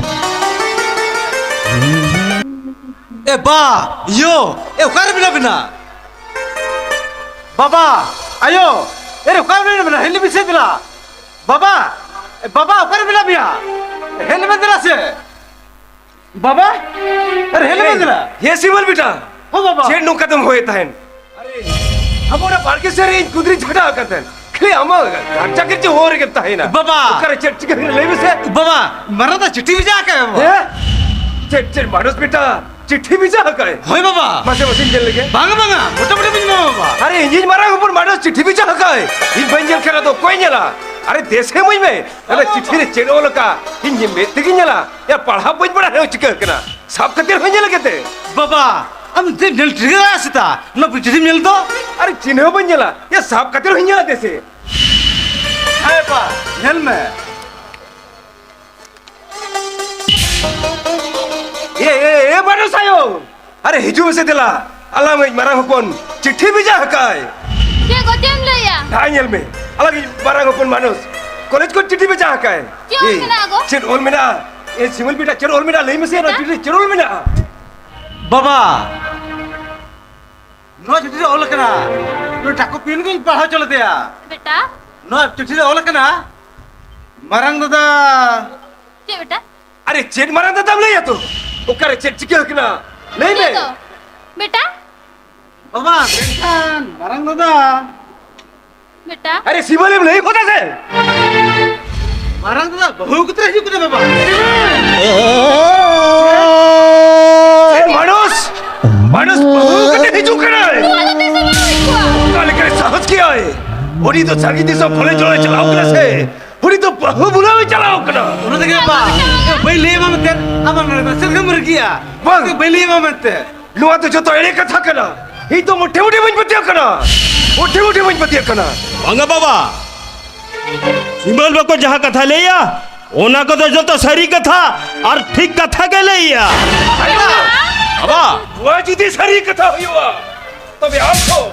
ᱮ ᱵᱟ, ᱭᱳ, ᱮ ᱚᱠᱟᱨᱮ ᱢᱮᱱᱟᱜ ᱵᱤᱱᱟ? ᱵᱟᱵᱟ, ᱟᱭᱳ, ᱮ ᱚᱠᱟᱨᱮ ᱢᱮᱱᱟᱜ ᱵᱤᱱᱟ? ᱦᱮᱡ ᱞᱮᱵᱤᱱ ᱥᱮ ᱫᱮᱞᱟ᱾ ᱵᱟᱵᱟ, ᱮ ᱵᱟᱵᱟ, ᱚᱠᱟᱨᱮ ᱢᱮᱱᱟᱜ ᱢᱮᱭᱟ? ᱦᱮᱡ ᱞᱮᱵᱤᱱ ᱫᱮᱞᱟ ᱥᱮ᱾ ᱵᱟᱵᱟ, ᱟᱨᱮ ᱦᱮᱡ ᱞᱮᱢᱮ ᱫᱮᱞᱟ᱾ ᱦᱮ ᱥᱤᱢᱚᱞ ᱵᱮᱴᱟ᱾ ᱦᱚᱸ ᱵᱟᱵᱟ᱾ ᱪᱮᱫ ᱱᱚᱝᱠᱟ ᱫᱚᱢ ᱦᱚᱭᱮᱫ ᱛᱟᱦᱮᱱ? ᱟᱨᱮ, ᱟᱵᱚ ᱚᱱᱟ ᱵᱟᱲᱜᱮ ᱥᱮᱫ ᱨᱮ ᱤᱧ ᱠᱩᱫᱽᱨᱤᱧ ᱪᱷᱟᱰᱟᱣ ᱟᱠᱟᱫ ᱛᱟᱦᱮᱱ᱾ ᱠᱷᱟᱹᱞᱤ ᱟᱢᱟᱜ ᱜᱟᱨᱪᱟ ᱜᱤᱨᱪᱤ ᱦᱚᱨ ᱨᱮᱜᱮᱢ ᱛᱟᱦᱮᱱᱟ᱾ ᱵᱟᱵᱟ᱾ ᱚᱠᱟᱨᱮ ᱪᱮᱫ ᱪᱤᱠᱟᱹ ᱦᱩᱭᱩᱜᱼᱟ ᱞᱟᱹᱭ ᱢᱮᱥᱮ? ᱵᱟᱵᱟ, ᱢᱟᱨᱟᱝ ᱫᱟ ᱪᱤᱴᱷᱤ ᱵᱷᱮᱡᱟ ᱟᱠᱟᱫ ᱢᱮ ᱵᱟᱵᱟ᱾ ᱦᱮᱸ? ᱪᱮᱫ, ᱪᱮᱫ ᱢᱟᱱᱚᱥ ᱵᱮᱴᱟ? ᱪᱤᱴᱷᱤ ᱵᱷᱮᱡᱟ ᱟᱠᱟᱫ ᱟᱭ? ᱦᱳᱭ ᱵᱟᱵᱟ᱾ ᱢᱟᱥᱮ, ᱢᱟᱥᱮᱧ ᱧᱮᱞ ᱞᱮᱜᱮ᱾ ᱵᱟᱝᱟ, ᱵᱟᱝᱟ, ᱢᱚᱴᱟᱢᱩᱴᱤ ᱵᱟᱹᱧ ᱮᱢᱟᱢᱟ ᱵᱟᱵᱟ᱾ ᱟᱨᱮ, ᱤᱧᱤᱡ ᱢᱟᱨᱟᱝ ᱦᱚᱯᱚᱱ ᱢᱟᱱᱚᱥ ᱪᱤᱴᱷᱤ ᱵᱷᱮᱡᱟ ᱟᱠᱟᱫ ᱟᱭ? ᱤᱧ ᱵᱟᱹᱧ ᱧᱮᱞ ᱠᱟᱱᱟ ᱫᱚ, ᱚᱠᱚᱭ ᱧᱮᱞᱟ? ᱟᱨᱮ, ᱫᱮᱥᱮ ᱤᱢᱟᱹᱧ ᱢᱮ᱾ ᱟᱨᱮ, ᱪᱤᱴᱷᱤ ᱨᱮ ᱪᱮᱫ ᱚᱞ ᱟᱠᱟᱫ? ᱤᱧ ᱢᱮᱫ ᱛᱮᱜᱤᱧ ᱧᱮᱞᱟ᱾ ᱭᱟ, ᱯᱟᱲᱦᱟᱣ ᱵᱟᱹᱧ ᱵᱟᱲᱟᱭᱟ, ᱪᱤᱠᱟᱹ ᱠᱟᱱᱟ? ᱥᱟᱵ ᱠᱟᱛᱮ ᱦᱚᱸ ᱧᱮᱞ ᱠᱟᱛᱮ᱾ ᱵᱟᱵᱟ, ᱟᱢ ᱪᱮᱫ ᱧᱮᱞ ᱴᱷᱤᱠᱟᱹ ᱥᱮᱛᱟ? ᱚᱱᱟ ᱪᱤᱴᱷᱤᱢ ᱧᱮᱞ ᱫᱚ? ᱟᱨᱮ, ᱪᱤᱱᱦᱟᱹ ᱵᱟᱹᱧ ᱧᱮᱞᱟ᱾ ᱭᱟ, ᱥᱟᱵ ᱠᱟᱛᱮ ᱦᱚᱸᱧ ᱧᱮᱞᱟ ᱫᱮᱥᱮ᱾ ᱦᱮᱸ ᱵᱟ, ᱧᱮᱞ ᱢᱮ᱾ ᱮ, ᱮ, ᱮ, ᱢᱟᱱᱚᱥ ᱟᱭᱳ! ᱟᱨᱮ, ᱦᱤᱡᱩᱜ ᱢᱮᱥᱮ ᱫᱮᱞᱟ, ᱟᱞᱟᱝ ᱤᱡ ᱢᱟᱨᱟᱝ ᱦᱚᱯᱚᱱ ᱪᱤᱴᱷᱤ ᱵᱷᱮᱡᱟ ᱟᱠᱟᱫᱼᱟᱭ᱾ ᱪᱮᱫ ᱜᱚ, ᱪᱮᱫ ᱮᱢ ᱞᱟᱹᱭᱟ? ᱱᱟᱦᱟᱜ ᱧᱮᱞ ᱢᱮ, ᱟᱞᱟᱝ ᱤᱡ ᱢᱟᱨᱟᱝ ᱦᱚᱯᱚᱱ ᱢᱟᱱᱚᱥ ᱠᱚᱞᱮᱡᱽ ᱠᱷᱚᱱ ᱪᱤᱴᱷᱤ ᱵᱷᱮᱡᱟ ᱟᱠᱟᱫᱼᱟᱭ᱾ ᱪᱮᱫ ᱚᱞ ᱮ, ᱢᱮᱱᱟᱜᱼᱟ ᱜᱚ? ᱪᱮᱫ ᱚᱞ ᱢᱮᱱᱟᱜᱼᱟ? ᱮ, ᱥᱤᱢᱚᱞ ᱵᱮᱴᱟ, ᱪᱮᱫ ᱚᱞ ᱢᱮᱱᱟᱜᱼᱟ? ᱞᱟᱹᱭ ᱢᱮᱥᱮ, ᱱᱚᱣᱟ ᱪᱮᱫ? ᱪᱤᱴᱷᱤ ᱨᱮ ᱪᱮᱫ ᱚᱞ ᱢᱮᱱᱟᱜᱼᱟ? ᱵᱟᱵᱟ, ᱱᱚᱣᱟ ᱪᱤᱴᱷᱤ ᱨᱮ ᱚᱞ ᱟᱠᱟᱱᱟ, ᱱᱩᱭ ᱴᱟᱠᱚ ᱯᱤᱱ ᱜᱤᱧ ᱯᱟᱲᱦᱟᱣ ᱦᱚᱪᱚ ᱞᱮᱫᱮᱭᱟ᱾ ᱵᱮᱴᱟ᱾ ᱱᱚᱣᱟ ᱪᱤᱴᱷᱤ ᱨᱮ ᱚᱞ ᱟᱠᱟᱱᱟ, ᱢᱟᱨᱟᱝ ᱫᱟᱫᱟ᱾ ᱪᱮᱫ ᱵᱮᱴᱟ? ᱟᱨᱮ, ᱪᱮᱫ ᱢᱟᱨᱟᱝ ᱫᱟᱫᱟᱢ ᱞᱟᱹᱭᱟ ᱛᱚ? ᱚᱠᱟᱨᱮ ᱪᱮᱫ ᱪᱤᱠᱟᱹ ᱟᱠᱟᱱᱟ? ᱞᱟᱹᱭ ᱢᱮ᱾ ᱪᱮᱫ ᱫᱚ? ᱵᱮᱴᱟ? ᱵᱟᱵᱟ, ᱢᱮᱱᱠᱷᱟᱱ ᱢᱟᱨᱟᱝ ᱫᱟᱫᱟ᱾ ᱵᱮᱴᱟ? ᱟᱨᱮ, ᱥᱤᱵᱚᱞᱮᱢ ᱞᱟᱹᱭ ᱜᱚᱫᱟ ᱥᱮ? ᱢᱟᱨᱟᱝ ᱫᱟᱫᱟ ᱵᱟᱹᱦᱩ ᱠᱟᱛᱮ ᱦᱤᱡᱩᱜ ᱠᱟᱱᱟ ᱵᱟᱵᱟ᱾ ᱮ, ᱢᱟᱱᱚᱥ! ᱢᱟᱱᱚᱥ ᱵᱟᱹᱦᱩ ᱠᱟᱛᱮ ᱦᱤᱡᱩᱜ ᱠᱟᱱᱟᱭ! ᱱᱚᱣᱟ ᱫᱚ ᱛᱤᱥ ᱦᱚᱸ ᱵᱟᱝ ᱦᱩᱭ ᱠᱚᱜᱼᱟ᱾ ᱚᱠᱟ ᱞᱮᱠᱟᱭ ᱥᱟᱦᱚᱥ ᱠᱮᱜᱼᱟᱭ? ᱩᱱᱤ ᱫᱚ ᱥᱟᱺᱜᱤᱧ ᱫᱤᱥᱚᱢ ᱵᱷᱚᱞᱮ ᱡᱚᱲᱮ ᱪᱟᱞᱟᱣ ᱠᱟᱱᱟ ᱥᱮ? ᱩᱱᱤ ᱫᱚ ᱵᱟᱹᱦᱩ ᱵᱩᱞᱟᱹᱣ ᱮ ᱪᱟᱞᱟᱣ ᱠᱟᱱᱟ᱾ ᱚᱱᱟ ᱛᱮᱜᱮ ᱵᱟᱵᱟ, ᱵᱟᱹᱧ ᱞᱟᱹᱭ ᱟᱢᱟ ᱢᱮᱱᱛᱮ, ᱟᱢ ᱱᱚᱰᱮ ᱢᱟᱥᱮ ᱨᱮᱜᱮᱢ ᱨᱟᱹᱜᱤᱜᱼᱟ᱾ ᱵᱟᱝ᱾ ᱵᱟᱹᱧ ᱞᱟᱹᱭ ᱟᱢᱟ ᱢᱮᱱᱛᱮ᱾ ᱱᱚᱣᱟ ᱫᱚ ᱡᱚᱛᱚ ᱮᱲᱮ ᱠᱟᱛᱷᱟ ᱠᱟᱱᱟ᱾ ᱤᱧ ᱫᱚ ᱢᱚᱴᱷᱮ ᱢᱚᱴᱷᱮ ᱵᱟᱹᱧ ᱯᱟᱹᱛᱭᱟᱹᱜ ᱠᱟᱱᱟ᱾ ᱢᱚᱴᱷᱮ ᱢᱚᱴᱷᱮ ᱵᱟᱹᱧ ᱯᱟᱹᱛᱭᱟᱹᱜ ᱠᱟᱱᱟ᱾ ᱵᱟᱝᱟ ᱵᱟᱵᱟ, ᱥᱤᱢᱟᱹᱞ ᱵᱟᱠᱚ ᱡᱟᱦᱟᱸ ᱠᱟᱛᱷᱟ ᱞᱟᱹᱭᱟ, ᱚᱱᱟ ᱠᱚᱫᱚ ᱡᱚᱛᱚ ᱥᱟᱹᱨᱤ ᱠᱟᱛᱷᱟ ᱟᱨ ᱴᱷᱤᱠ ᱠᱟᱛᱷᱟ ᱜᱮ ᱞᱟᱹᱭᱟ᱾ ᱵᱟᱵᱟ᱾ ᱱᱚᱣᱟ ᱡᱩᱫᱤ ᱥᱟᱹᱨᱤ ᱠᱟᱛᱷᱟ ᱦᱩᱭᱩᱜᱼᱟ, ᱛᱚᱵᱮ ᱟᱢ ᱦᱚᱸ,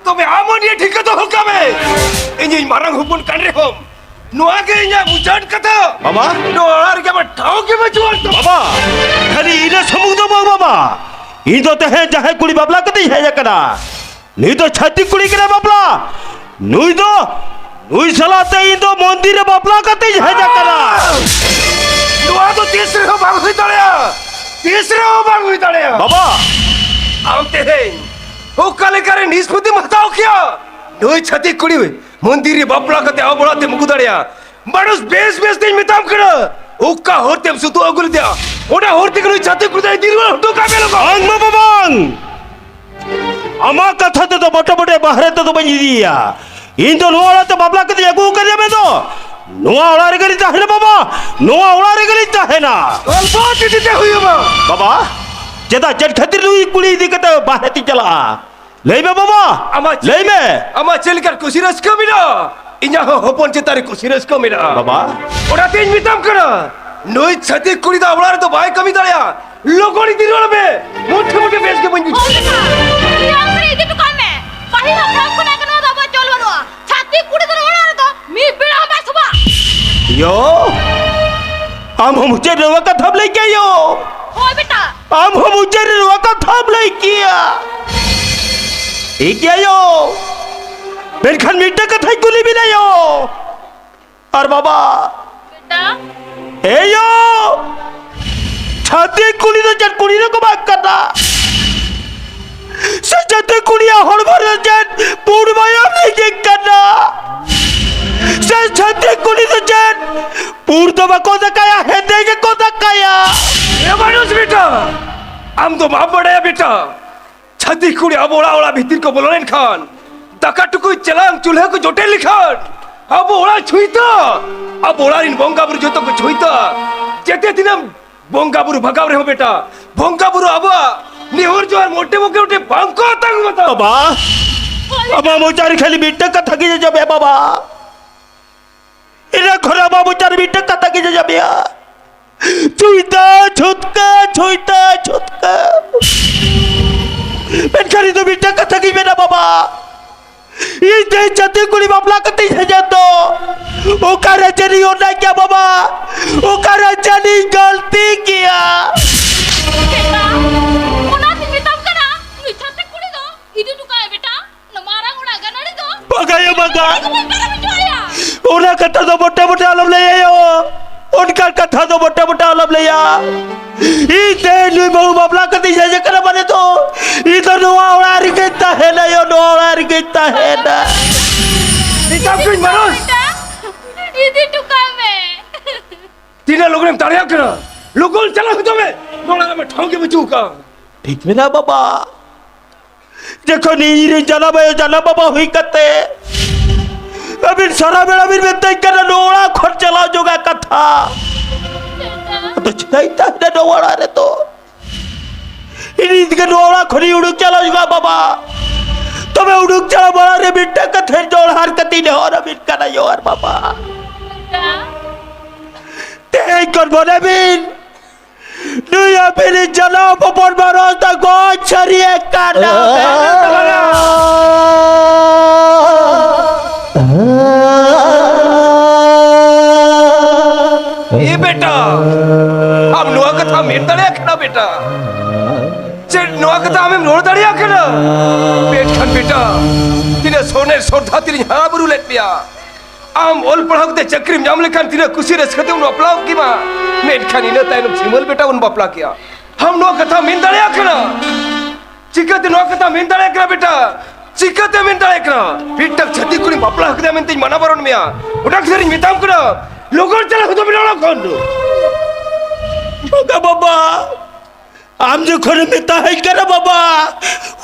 ᱛᱚᱵᱮ ᱟᱢ ᱦᱚᱸ ᱱᱤᱭᱟᱹ ᱴᱷᱤᱠᱟᱹ ᱫᱚᱦᱚ ᱠᱟᱜ ᱢᱮ, ᱤᱧᱤᱧ ᱢᱟᱨᱟᱝ ᱦᱚᱯᱚᱱ ᱠᱟᱱ ᱨᱮᱦᱚᱸ, ᱱᱚᱣᱟ ᱜᱮ ᱤᱧᱟᱜ ᱢᱩᱪᱟᱹᱫ ᱠᱟᱛᱷᱟ᱾ ᱵᱟᱵᱟ᱾ ᱱᱚᱣᱟ ᱨᱮᱜᱮ ᱟᱢᱟᱜ ᱴᱷᱟᱶ ᱜᱮ ᱵᱟᱹᱪᱩᱜ ᱟᱱ ᱛᱟᱢᱟ᱾ ᱵᱟᱵᱟ, ᱠᱷᱟᱹᱞᱤ ᱤᱱᱟᱹ ᱥᱩᱢᱩᱝ ᱫᱚ ᱵᱟᱝ ᱵᱟᱵᱟ, ᱤᱧ ᱫᱚ ᱛᱮᱦᱮᱧ ᱡᱟᱦᱟᱸᱭ ᱠᱩᱲᱤ ᱵᱟᱯᱞᱟ ᱠᱟᱛᱮᱧ ᱦᱮᱡ ᱟᱠᱟᱱᱟ, ᱱᱩᱭ ᱫᱚ ᱪᱷᱟᱹᱛᱤᱠ ᱠᱩᱲᱤ ᱠᱟᱱᱟᱭ ᱵᱟᱯᱞᱟ᱾ ᱱᱩᱭ ᱫᱚ, ᱱᱩᱭ ᱥᱟᱞᱟᱜ ᱛᱮ ᱤᱧ ᱫᱚ ᱢᱚᱱᱫᱤᱨ ᱨᱮ ᱵᱟᱯᱞᱟ ᱠᱟᱛᱮᱧ ᱦᱮᱡ ᱟᱠᱟᱱᱟ᱾ ᱱᱚᱣᱟ ᱫᱚ ᱛᱤᱥ ᱨᱮᱦᱚᱸ ᱵᱟᱝ ᱦᱩᱭ ᱫᱟᱲᱮᱭᱟᱜᱼᱟ, ᱛᱤᱥ ᱨᱮᱦᱚᱸ ᱵᱟᱝ ᱦᱩᱭ ᱫᱟᱲᱮᱭᱟᱜᱼᱟ᱾ ᱵᱟᱵᱟ᱾ ᱟᱢ ᱛᱮᱦᱮᱧ ᱚᱠᱟ ᱞᱮᱠᱟᱨᱮ ᱱᱤᱥᱯᱚᱛᱤᱢ ᱦᱟᱛᱟᱣ ᱠᱮᱭᱟ? ᱱᱩᱭ ᱪᱷᱟᱹᱛᱤᱠ ᱠᱩᱲᱤ ᱢᱚᱱᱫᱤᱨ ᱨᱮ ᱵᱟᱯᱞᱟ ᱠᱟᱛᱮ ᱟᱵᱚ ᱚᱲᱟᱜ ᱛᱮᱢ ᱟᱹᱜᱩ ᱫᱟᱲᱮᱭᱟᱜᱼᱟ᱾ ᱢᱟᱱᱚᱥ, ᱵᱮᱥ ᱵᱮᱥ ᱛᱮᱧ ᱢᱮᱛᱟᱢ ᱠᱟᱱᱟ, ᱚᱠᱟ ᱦᱚᱨ ᱛᱮᱢ ᱥᱩᱛᱩᱜ ᱟᱹᱜᱩ ᱞᱮᱫᱮᱭᱟ, ᱚᱱᱟ ᱦᱚᱨ ᱛᱮᱜᱮ ᱱᱩᱭ ᱪᱷᱟᱹᱛᱤᱠ ᱠᱩᱲᱤ ᱫᱚ ᱤᱫᱤ ᱨᱩᱣᱟᱹᱲ ᱦᱚᱴᱚ ᱠᱟᱜ ᱢᱮ ᱞᱚᱜᱚᱱ᱾ ᱵᱟᱝ ᱵᱟᱵᱟ, ᱵᱟᱝ᱾ ᱟᱢᱟᱜ ᱠᱟᱛᱷᱟ ᱛᱮᱫᱚ ᱢᱚᱴᱮ ᱢᱚᱴᱮ ᱵᱟᱦᱨᱮ ᱛᱮᱫᱚ ᱵᱟᱹᱧ ᱤᱫᱤᱭᱮᱭᱟ᱾ ᱤᱧ ᱫᱚ ᱱᱚᱣᱟ ᱚᱲᱟᱜ ᱛᱮ ᱵᱟᱯᱞᱟ ᱠᱟᱛᱮ ᱟᱹᱜᱩ ᱟᱠᱟᱫᱮᱭᱟ ᱢᱮᱱ ᱫᱚ᱾ ᱱᱚᱣᱟ ᱚᱲᱟᱜ ᱨᱮᱜᱮ ᱞᱤᱧ ᱛᱟᱦᱮᱱᱟ ᱵᱟᱵᱟ, ᱱᱚᱣᱟ ᱚᱲᱟᱜ ᱨᱮᱜᱮ ᱞᱤᱧ ᱛᱟᱦᱮᱱᱟ᱾ ᱜᱚᱞᱯᱚ ᱪᱤᱴᱷᱤ ᱛᱮ ᱦᱩᱭᱩᱜᱼᱟ᱾ ᱵᱟᱵᱟ, ᱪᱮᱫᱟᱜ, ᱪᱮᱫ ᱠᱷᱟᱹᱛᱤᱨ ᱱᱩᱭ ᱠᱩᱲᱤ ᱤᱫᱤ ᱠᱟᱛᱮ ᱵᱟᱦᱨᱮ ᱛᱤᱧ ᱪᱟᱞᱟᱜᱼᱟ? ᱞᱟᱹᱭ ᱢᱮ ᱵᱟᱵᱟ, ᱟᱢᱟᱜ ᱪᱮᱫ ᱞᱟᱹᱭ ᱢᱮ᱾ ᱟᱢᱟᱜ ᱪᱮᱫ ᱞᱮᱠᱟᱱ ᱠᱩᱥᱤ ᱨᱟᱹᱥᱠᱟᱹ ᱢᱮᱱᱟᱜᱼᱟ? ᱤᱧᱟᱹᱜ ᱦᱚᱸ ᱦᱚᱯᱚᱱ ᱪᱮᱛᱟᱱ ᱨᱮ ᱠᱩᱥᱤ ᱨᱟᱹᱥᱠᱟᱹ ᱢᱮᱱᱟᱜᱼᱟ᱾ ᱵᱟᱵᱟ᱾ ᱚᱱᱟᱛᱮᱧ ᱢᱮᱛᱟᱢ ᱠᱟᱱᱟ, ᱱᱩᱭ ᱪᱷᱟᱹᱛᱤᱠ ᱠᱩᱲᱤ ᱫᱚ ᱟᱵᱚ ᱚᱲᱟᱜ ᱨᱮᱫᱚ ᱵᱟᱭ ᱠᱟᱹᱢᱤ ᱫᱟᱲᱮᱭᱟᱜᱼᱟ᱾ ᱞᱚᱜᱚᱱ ᱤᱫᱤ ᱨᱩᱣᱟᱹᱲ ᱢᱮ᱾ ᱢᱚᱴᱷᱮ ᱢᱚᱴᱷᱮ ᱵᱮᱥ ᱜᱮ ᱵᱟᱹᱧ ᱵᱩᱡᱷᱟᱹᱣ᱾ ᱦᱳᱭ ᱵᱮᱴᱟ, ᱩᱱᱤ ᱟᱢ ᱨᱮ ᱤᱫᱤ ᱦᱚᱴᱚ ᱠᱟᱭ ᱢᱮ᱾ ᱯᱟᱹᱦᱤᱞ ᱦᱟᱯᱲᱟᱢ ᱠᱷᱚᱱᱟᱜ ᱜᱮ ᱱᱚᱣᱟ ᱫᱚ ᱟᱵᱚᱣᱟᱜ ᱪᱚᱞ ᱵᱟᱹᱱᱩᱜᱼᱟ᱾ ᱪᱷᱟᱹᱛᱤᱠ ᱠᱩᱲᱤ ᱫᱚ ᱱᱚᱣᱟ ᱚᱲᱟᱜ ᱨᱮᱫᱚ ᱢᱤᱫ ᱵᱮᱲᱟ ᱦᱚᱸ ᱵᱟᱭ ᱥᱚᱵᱷᱟ᱾ ᱭᱳ, ᱟᱢ ᱦᱚᱸ ᱢᱩᱪᱟᱹᱫ ᱨᱮ ᱱᱚᱣᱟ ᱠᱟᱛᱷᱟᱢ ᱞᱟᱹᱭ ᱠᱮᱭᱟ ᱭᱳ᱾ ᱦᱳᱭ ᱵᱮᱴᱟ᱾ ᱟᱢ ᱦᱚᱸ ᱢᱩᱪᱟᱹᱫ ᱨᱮ ᱱᱚᱣᱟ ᱠᱟᱛᱷᱟᱢ ᱞᱟᱹᱭ ᱠᱮᱭᱟ᱾ ᱴᱷᱤᱠ ᱜᱮᱭᱟ ᱭᱳ, ᱢᱮᱱᱠᱷᱟᱱ ᱢᱤᱫᱴᱟᱝ ᱠᱟᱛᱷᱟᱧ ᱠᱩᱞᱤ ᱵᱤᱱᱟ ᱭᱳ᱾ ᱟᱨ ᱵᱟᱵᱟ, ᱵᱮᱴᱟ᱾ ᱮᱭᱳ! ᱪᱷᱟᱹᱛᱤᱠ ᱠᱩᱲᱤ ᱫᱚ ᱪᱮᱫ ᱠᱩᱲᱤ ᱫᱚᱠᱚ ᱵᱟᱝ ᱠᱟᱱᱟ? ᱥᱮ ᱪᱷᱟᱹᱛᱤᱠ ᱠᱩᱲᱤᱭᱟᱜ ᱦᱚᱲᱢᱚ ᱨᱮ ᱪᱮᱫ ᱯᱩᱸᱰ ᱢᱟᱭᱟᱢ ᱞᱤᱸᱜᱤᱜ ᱠᱟᱱᱟ? ᱥᱮ ᱪᱷᱟᱹᱛᱤᱠ ᱠᱩᱲᱤ ᱫᱚ ᱪᱮᱫ ᱯᱩᱸᱰ ᱫᱚ ᱵᱟᱠᱚ ᱫᱟᱠᱟᱭᱟ, ᱦᱮᱸᱫᱮ ᱜᱮᱠᱚ ᱫᱟᱠᱟᱭᱟ? ᱮ ᱢᱟᱱᱩᱥ ᱵᱮᱴᱟ, ᱟᱢ ᱫᱚ ᱵᱟᱢ ᱵᱟᱰᱟᱭᱟ ᱵᱮᱴᱟ, ᱪᱷᱟᱹᱛᱤᱠ ᱠᱩᱲᱤ ᱟᱵᱚ ᱚᱲᱟᱜ, ᱚᱲᱟᱜ ᱵᱷᱤᱛᱤᱨ ᱠᱚ ᱵᱚᱞᱚ ᱞᱮᱱᱠᱷᱟᱱ, ᱫᱟᱠᱟ ᱴᱩᱠᱩᱡ ᱪᱮᱞᱟᱝ ᱪᱩᱞᱦᱟᱹ ᱠᱚ ᱡᱚᱴᱮᱫ ᱞᱮᱠᱷᱟᱱ, ᱟᱵᱚ ᱚᱲᱟᱜ ᱪᱷᱩᱭᱛᱟ, ᱟᱵᱚ ᱚᱲᱟᱜ ᱨᱮᱱ ᱵᱚᱸᱜᱟ ᱵᱩᱨᱩ ᱡᱚᱛᱚ ᱠᱚ ᱪᱷᱩᱭᱛᱟ᱾ ᱡᱮᱛᱮ ᱫᱤᱱᱮᱢ ᱵᱚᱸᱜᱟ ᱵᱩᱨᱩ ᱵᱷᱟᱜᱟᱣ ᱨᱮᱦᱚᱸ ᱵᱮᱴᱟ, ᱵᱚᱸᱜᱟ ᱵᱩᱨᱩ ᱟᱵᱚᱣᱟᱜ ᱱᱮᱦᱚᱨ ᱡᱚᱦᱟᱨ ᱢᱚᱴᱮ ᱢᱚᱴᱮ ᱢᱚᱴᱮ ᱵᱟᱝ ᱠᱚ ᱟᱛᱟᱝ ᱠᱚ ᱛᱟᱢᱟ᱾ ᱵᱟᱵᱟ, ᱟᱢᱟᱜ ᱢᱚᱪᱟ ᱨᱮ ᱠᱷᱟᱹᱞᱤ ᱢᱤᱫᱴᱟᱝ ᱠᱟᱛᱷᱟ ᱜᱮ ᱡᱚᱡᱚᱢᱮ ᱵᱟᱵᱟ᱾ ᱤᱱᱟᱹ ᱠᱷᱚᱱ ᱟᱢᱟᱜ ᱢᱚᱪᱟ ᱨᱮ ᱢᱤᱫᱴᱟᱝ ᱠᱟᱛᱷᱟ ᱜᱮ ᱡᱚᱡᱚᱢᱮᱭᱟ᱾ ᱪᱷᱩᱭᱛᱟ ᱪᱷᱩᱛᱠᱟ, ᱪᱷᱩᱭᱛᱟ ᱪᱷᱩᱛᱠᱟ᱾ ᱢᱮᱱᱠᱷᱟᱱ ᱤᱧ ᱫᱚ ᱢᱤᱫᱴᱟᱝ ᱠᱟᱛᱷᱟ ᱜᱤᱧ ᱢᱮᱱᱟ ᱵᱟᱵᱟ, ᱤᱧ ᱛᱮ ᱪᱷᱟᱹᱛᱤᱠ ᱠᱩᱲᱤ ᱵᱟᱯᱞᱟ ᱠᱟᱛᱮᱧ ᱦᱮᱡ ᱮᱱ ᱫᱚ, ᱚᱠᱟᱨᱮ ᱪᱮᱫ ᱤᱧ ᱚᱱᱟᱭ ᱠᱮᱭᱟ ᱵᱟᱵᱟ? ᱚᱠᱟᱨᱮ ᱪᱮᱫ ᱤᱧ ᱜᱟᱹᱞᱛᱤ ᱠᱮᱭᱟ? ᱵᱮᱴᱟ, ᱚᱱᱟᱛᱤᱧ ᱢᱮᱛᱟᱢ ᱠᱟᱱᱟ, ᱩᱱᱤ ᱪᱷᱟᱹᱛᱤᱠ ᱠᱩᱲᱤ ᱫᱚ ᱤᱫᱤ ᱦᱚᱴᱚ ᱠᱟᱭ ᱵᱮᱴᱟ, ᱚᱱᱟ ᱢᱟᱨᱟᱝ ᱚᱲᱟᱜ ᱜᱟᱹᱱᱟᱹᱲᱤ ᱫᱚ᱾ ᱵᱟᱝᱟ ᱭᱟ, ᱵᱟᱝᱟ᱾ ᱤᱧ ᱫᱚ ᱵᱟᱹᱧ ᱯᱟᱨᱚᱢ ᱦᱚᱪᱚ ᱟᱭᱟ᱾ ᱚᱱᱟ ᱠᱟᱛᱷᱟ ᱫᱚ ᱢᱚᱴᱮ ᱢᱚᱴᱮ ᱟᱞᱚᱢ ᱞᱟᱹᱭᱟ ᱭᱳ᱾ ᱚᱱᱠᱟᱱ ᱠᱟᱛᱷᱟ ᱫᱚ ᱢᱚᱴᱮ ᱢᱚᱴᱮ ᱟᱞᱚᱢ ᱞᱟᱹᱭᱟ᱾ ᱤᱧ ᱛᱮ ᱱᱩᱭ ᱵᱟᱹᱦᱩ ᱵᱟᱯᱞᱟ ᱠᱟᱛᱮᱧ ᱦᱮᱡ ᱟᱠᱟᱱᱟ ᱢᱟᱱᱮ ᱫᱚ, ᱤᱧ ᱫᱚ ᱱᱚᱣᱟ ᱚᱲᱟᱜ ᱨᱮᱜᱮᱧ ᱛᱟᱦᱮᱱᱟ ᱭᱳ, ᱱᱚᱣᱟ ᱚᱲᱟᱜ ᱨᱮᱜᱮᱧ ᱛᱟᱦᱮᱱᱟ᱾ ᱢᱮᱛᱟᱢ ᱠᱟᱹᱱᱟᱹᱧ ᱢᱟᱱᱩᱥ᱾ ᱤᱫᱤ ᱦᱚᱴᱚ ᱠᱟᱭ ᱢᱮ᱾ ᱛᱤᱱᱟᱹᱜ ᱞᱚᱜᱚᱱᱮᱢ ᱫᱟᱲᱮᱭᱟᱜ ᱠᱟᱱᱟ, ᱞᱚᱜᱚᱱ ᱪᱟᱞᱟᱣ ᱦᱚᱫᱚᱜ ᱢᱮ᱾ ᱱᱚᱰᱮ ᱟᱢᱟᱜ ᱴᱷᱟᱶ ᱜᱮ ᱵᱟᱹᱪᱩᱜ ᱟᱠᱟᱫᱼᱟ᱾ ᱴᱷᱤᱠ ᱢᱮᱱᱟᱜᱼᱟ ᱵᱟᱵᱟ᱾ ᱡᱚᱠᱷᱚᱱ ᱤᱧ ᱨᱮᱱ ᱡᱟᱱᱟᱢ ᱟᱭᱳ ᱡᱟᱱᱟᱢ ᱵᱟᱵᱟ ᱦᱩᱭ ᱠᱟᱛᱮ ᱟᱹᱵᱤᱱ ᱥᱟᱨᱟ ᱵᱮᱲᱟ ᱵᱤᱱ ᱢᱮᱛᱟᱹᱧ ᱠᱟᱱᱟ ᱱᱚᱣᱟ ᱚᱲᱟᱜ ᱠᱷᱚᱱ ᱪᱟᱞᱟᱣ ᱡᱚᱜᱟ ᱠᱟᱛᱷᱟ, ᱟᱫᱚ ᱪᱮᱫᱟᱜ ᱤᱧ ᱛᱟᱦᱮᱱᱟ ᱱᱚᱣᱟ ᱚᱲᱟᱜ ᱨᱮᱫᱚ? ᱤᱧ ᱛᱮᱜᱮ ᱱᱚᱣᱟ ᱚᱲᱟᱜ ᱠᱷᱚᱱᱤᱧ ᱩᱰᱩᱠ ᱪᱟᱞᱟᱣ ᱡᱚᱜᱟ ᱵᱟᱵᱟ᱾ ᱛᱚᱵᱮ ᱩᱰᱩᱠ ᱪᱟᱞᱟᱣ ᱢᱟᱲᱟᱝ ᱨᱮ ᱢᱤᱫᱴᱟᱝ ᱠᱟᱛᱷᱟᱧ ᱡᱚᱦᱟᱨ ᱠᱟᱛᱮᱧ ᱱᱮᱦᱚᱨ ᱟᱹᱵᱤᱱ ᱠᱟᱱᱟ, ᱡᱚᱦᱟᱨ ᱵᱟᱵᱟ᱾ ᱛᱮᱦᱮᱧ ᱠᱷᱚᱱ ᱢᱚᱱᱮ ᱵᱤᱱ, ᱱᱩᱭ ᱟᱹᱵᱤᱱᱤᱡ ᱡᱟᱱᱟᱢ ᱦᱚᱯᱚᱱ ᱵᱟᱨᱚᱥ ᱫᱚ ᱜᱚᱡ ᱥᱟᱹᱨᱤ ᱟᱠᱟᱱᱟ᱾ ᱮ ᱵᱮᱴᱟ, ᱟᱢ ᱱᱚᱣᱟ ᱠᱟᱛᱷᱟ ᱢᱮᱱ ᱫᱟᱲᱮᱭᱟᱜ ᱠᱟᱱᱟ ᱵᱮᱴᱟ? ᱪᱮᱫ ᱱᱚᱣᱟ ᱠᱟᱛᱷᱟ ᱟᱢᱮᱢ ᱨᱚᱲ ᱫᱟᱲᱮᱭᱟᱜ ᱠᱟᱱᱟ? ᱢᱮᱱᱠᱷᱟᱱ ᱵᱮᱴᱟ, ᱛᱤᱱᱟᱹᱜ ᱥᱚᱱᱮᱨ ᱥᱨᱚᱫᱷᱟ ᱛᱤᱨᱤᱧ ᱦᱟᱨᱟ ᱵᱩᱨᱩ ᱞᱮᱫ ᱢᱮᱭᱟ᱾ ᱟᱢ ᱚᱞ ᱯᱟᱲᱦᱟᱣ ᱠᱟᱛᱮ ᱪᱟᱹᱠᱨᱤᱢ ᱧᱟᱢ ᱞᱮᱠᱷᱟᱱ ᱛᱤᱱᱟᱹᱜ ᱠᱩᱥᱤ ᱨᱟᱹᱥᱠᱟᱹ ᱛᱮᱢ ᱵᱟᱯᱞᱟ ᱠᱮᱢᱟ, ᱢᱮᱱᱠᱷᱟᱱ ᱤᱱᱟᱹ ᱛᱟᱭᱱᱚᱢ ᱥᱤᱢᱟᱹᱞ ᱵᱮᱴᱟ ᱵᱚᱱ ᱵᱟᱯᱞᱟ ᱠᱮᱭᱟ᱾ ᱟᱢ ᱱᱚᱣᱟ ᱠᱟᱛᱷᱟ ᱢᱮᱱ ᱫᱟᱲᱮᱭᱟᱜ ᱠᱟᱱᱟ? ᱪᱤᱠᱟᱹᱛᱮ ᱱᱚᱣᱟ ᱠᱟᱛᱷᱟ ᱢᱮᱱ ᱫᱟᱲᱮᱭᱟᱜ ᱠᱟᱱᱟ ᱵᱮᱴᱟ? ᱪᱤᱠᱟᱹᱛᱮ ᱢᱮᱱ ᱫᱟᱲᱮᱭᱟᱜ ᱠᱟᱱᱟ? ᱢᱤᱫᱴᱟᱝ ᱪᱷᱟᱹᱛᱤᱠ ᱠᱩᱲᱤᱢ ᱵᱟᱯᱞᱟ ᱟᱠᱟᱫᱮᱭᱟ ᱢᱮᱱᱛᱮᱧ ᱢᱟᱱᱟ ᱵᱟᱨᱚᱱ ᱢᱮᱭᱟ, ᱚᱱᱟ ᱠᱷᱟᱹᱛᱤᱨᱤᱧ ᱢᱮᱛᱟᱢ ᱠᱟᱱᱟ, ᱞᱚᱜᱚᱱ ᱪᱟᱞᱟᱜ ᱦᱚᱫᱚᱜ ᱢᱮ ᱚᱲᱟᱜ ᱠᱷᱚᱱ᱾ ᱵᱟᱝᱟ ᱵᱟᱵᱟ, ᱟᱢ ᱡᱚᱠᱷᱚᱱᱮᱢ ᱢᱮᱛᱟᱦᱟᱹᱧ ᱠᱟᱱᱟ ᱵᱟᱵᱟ,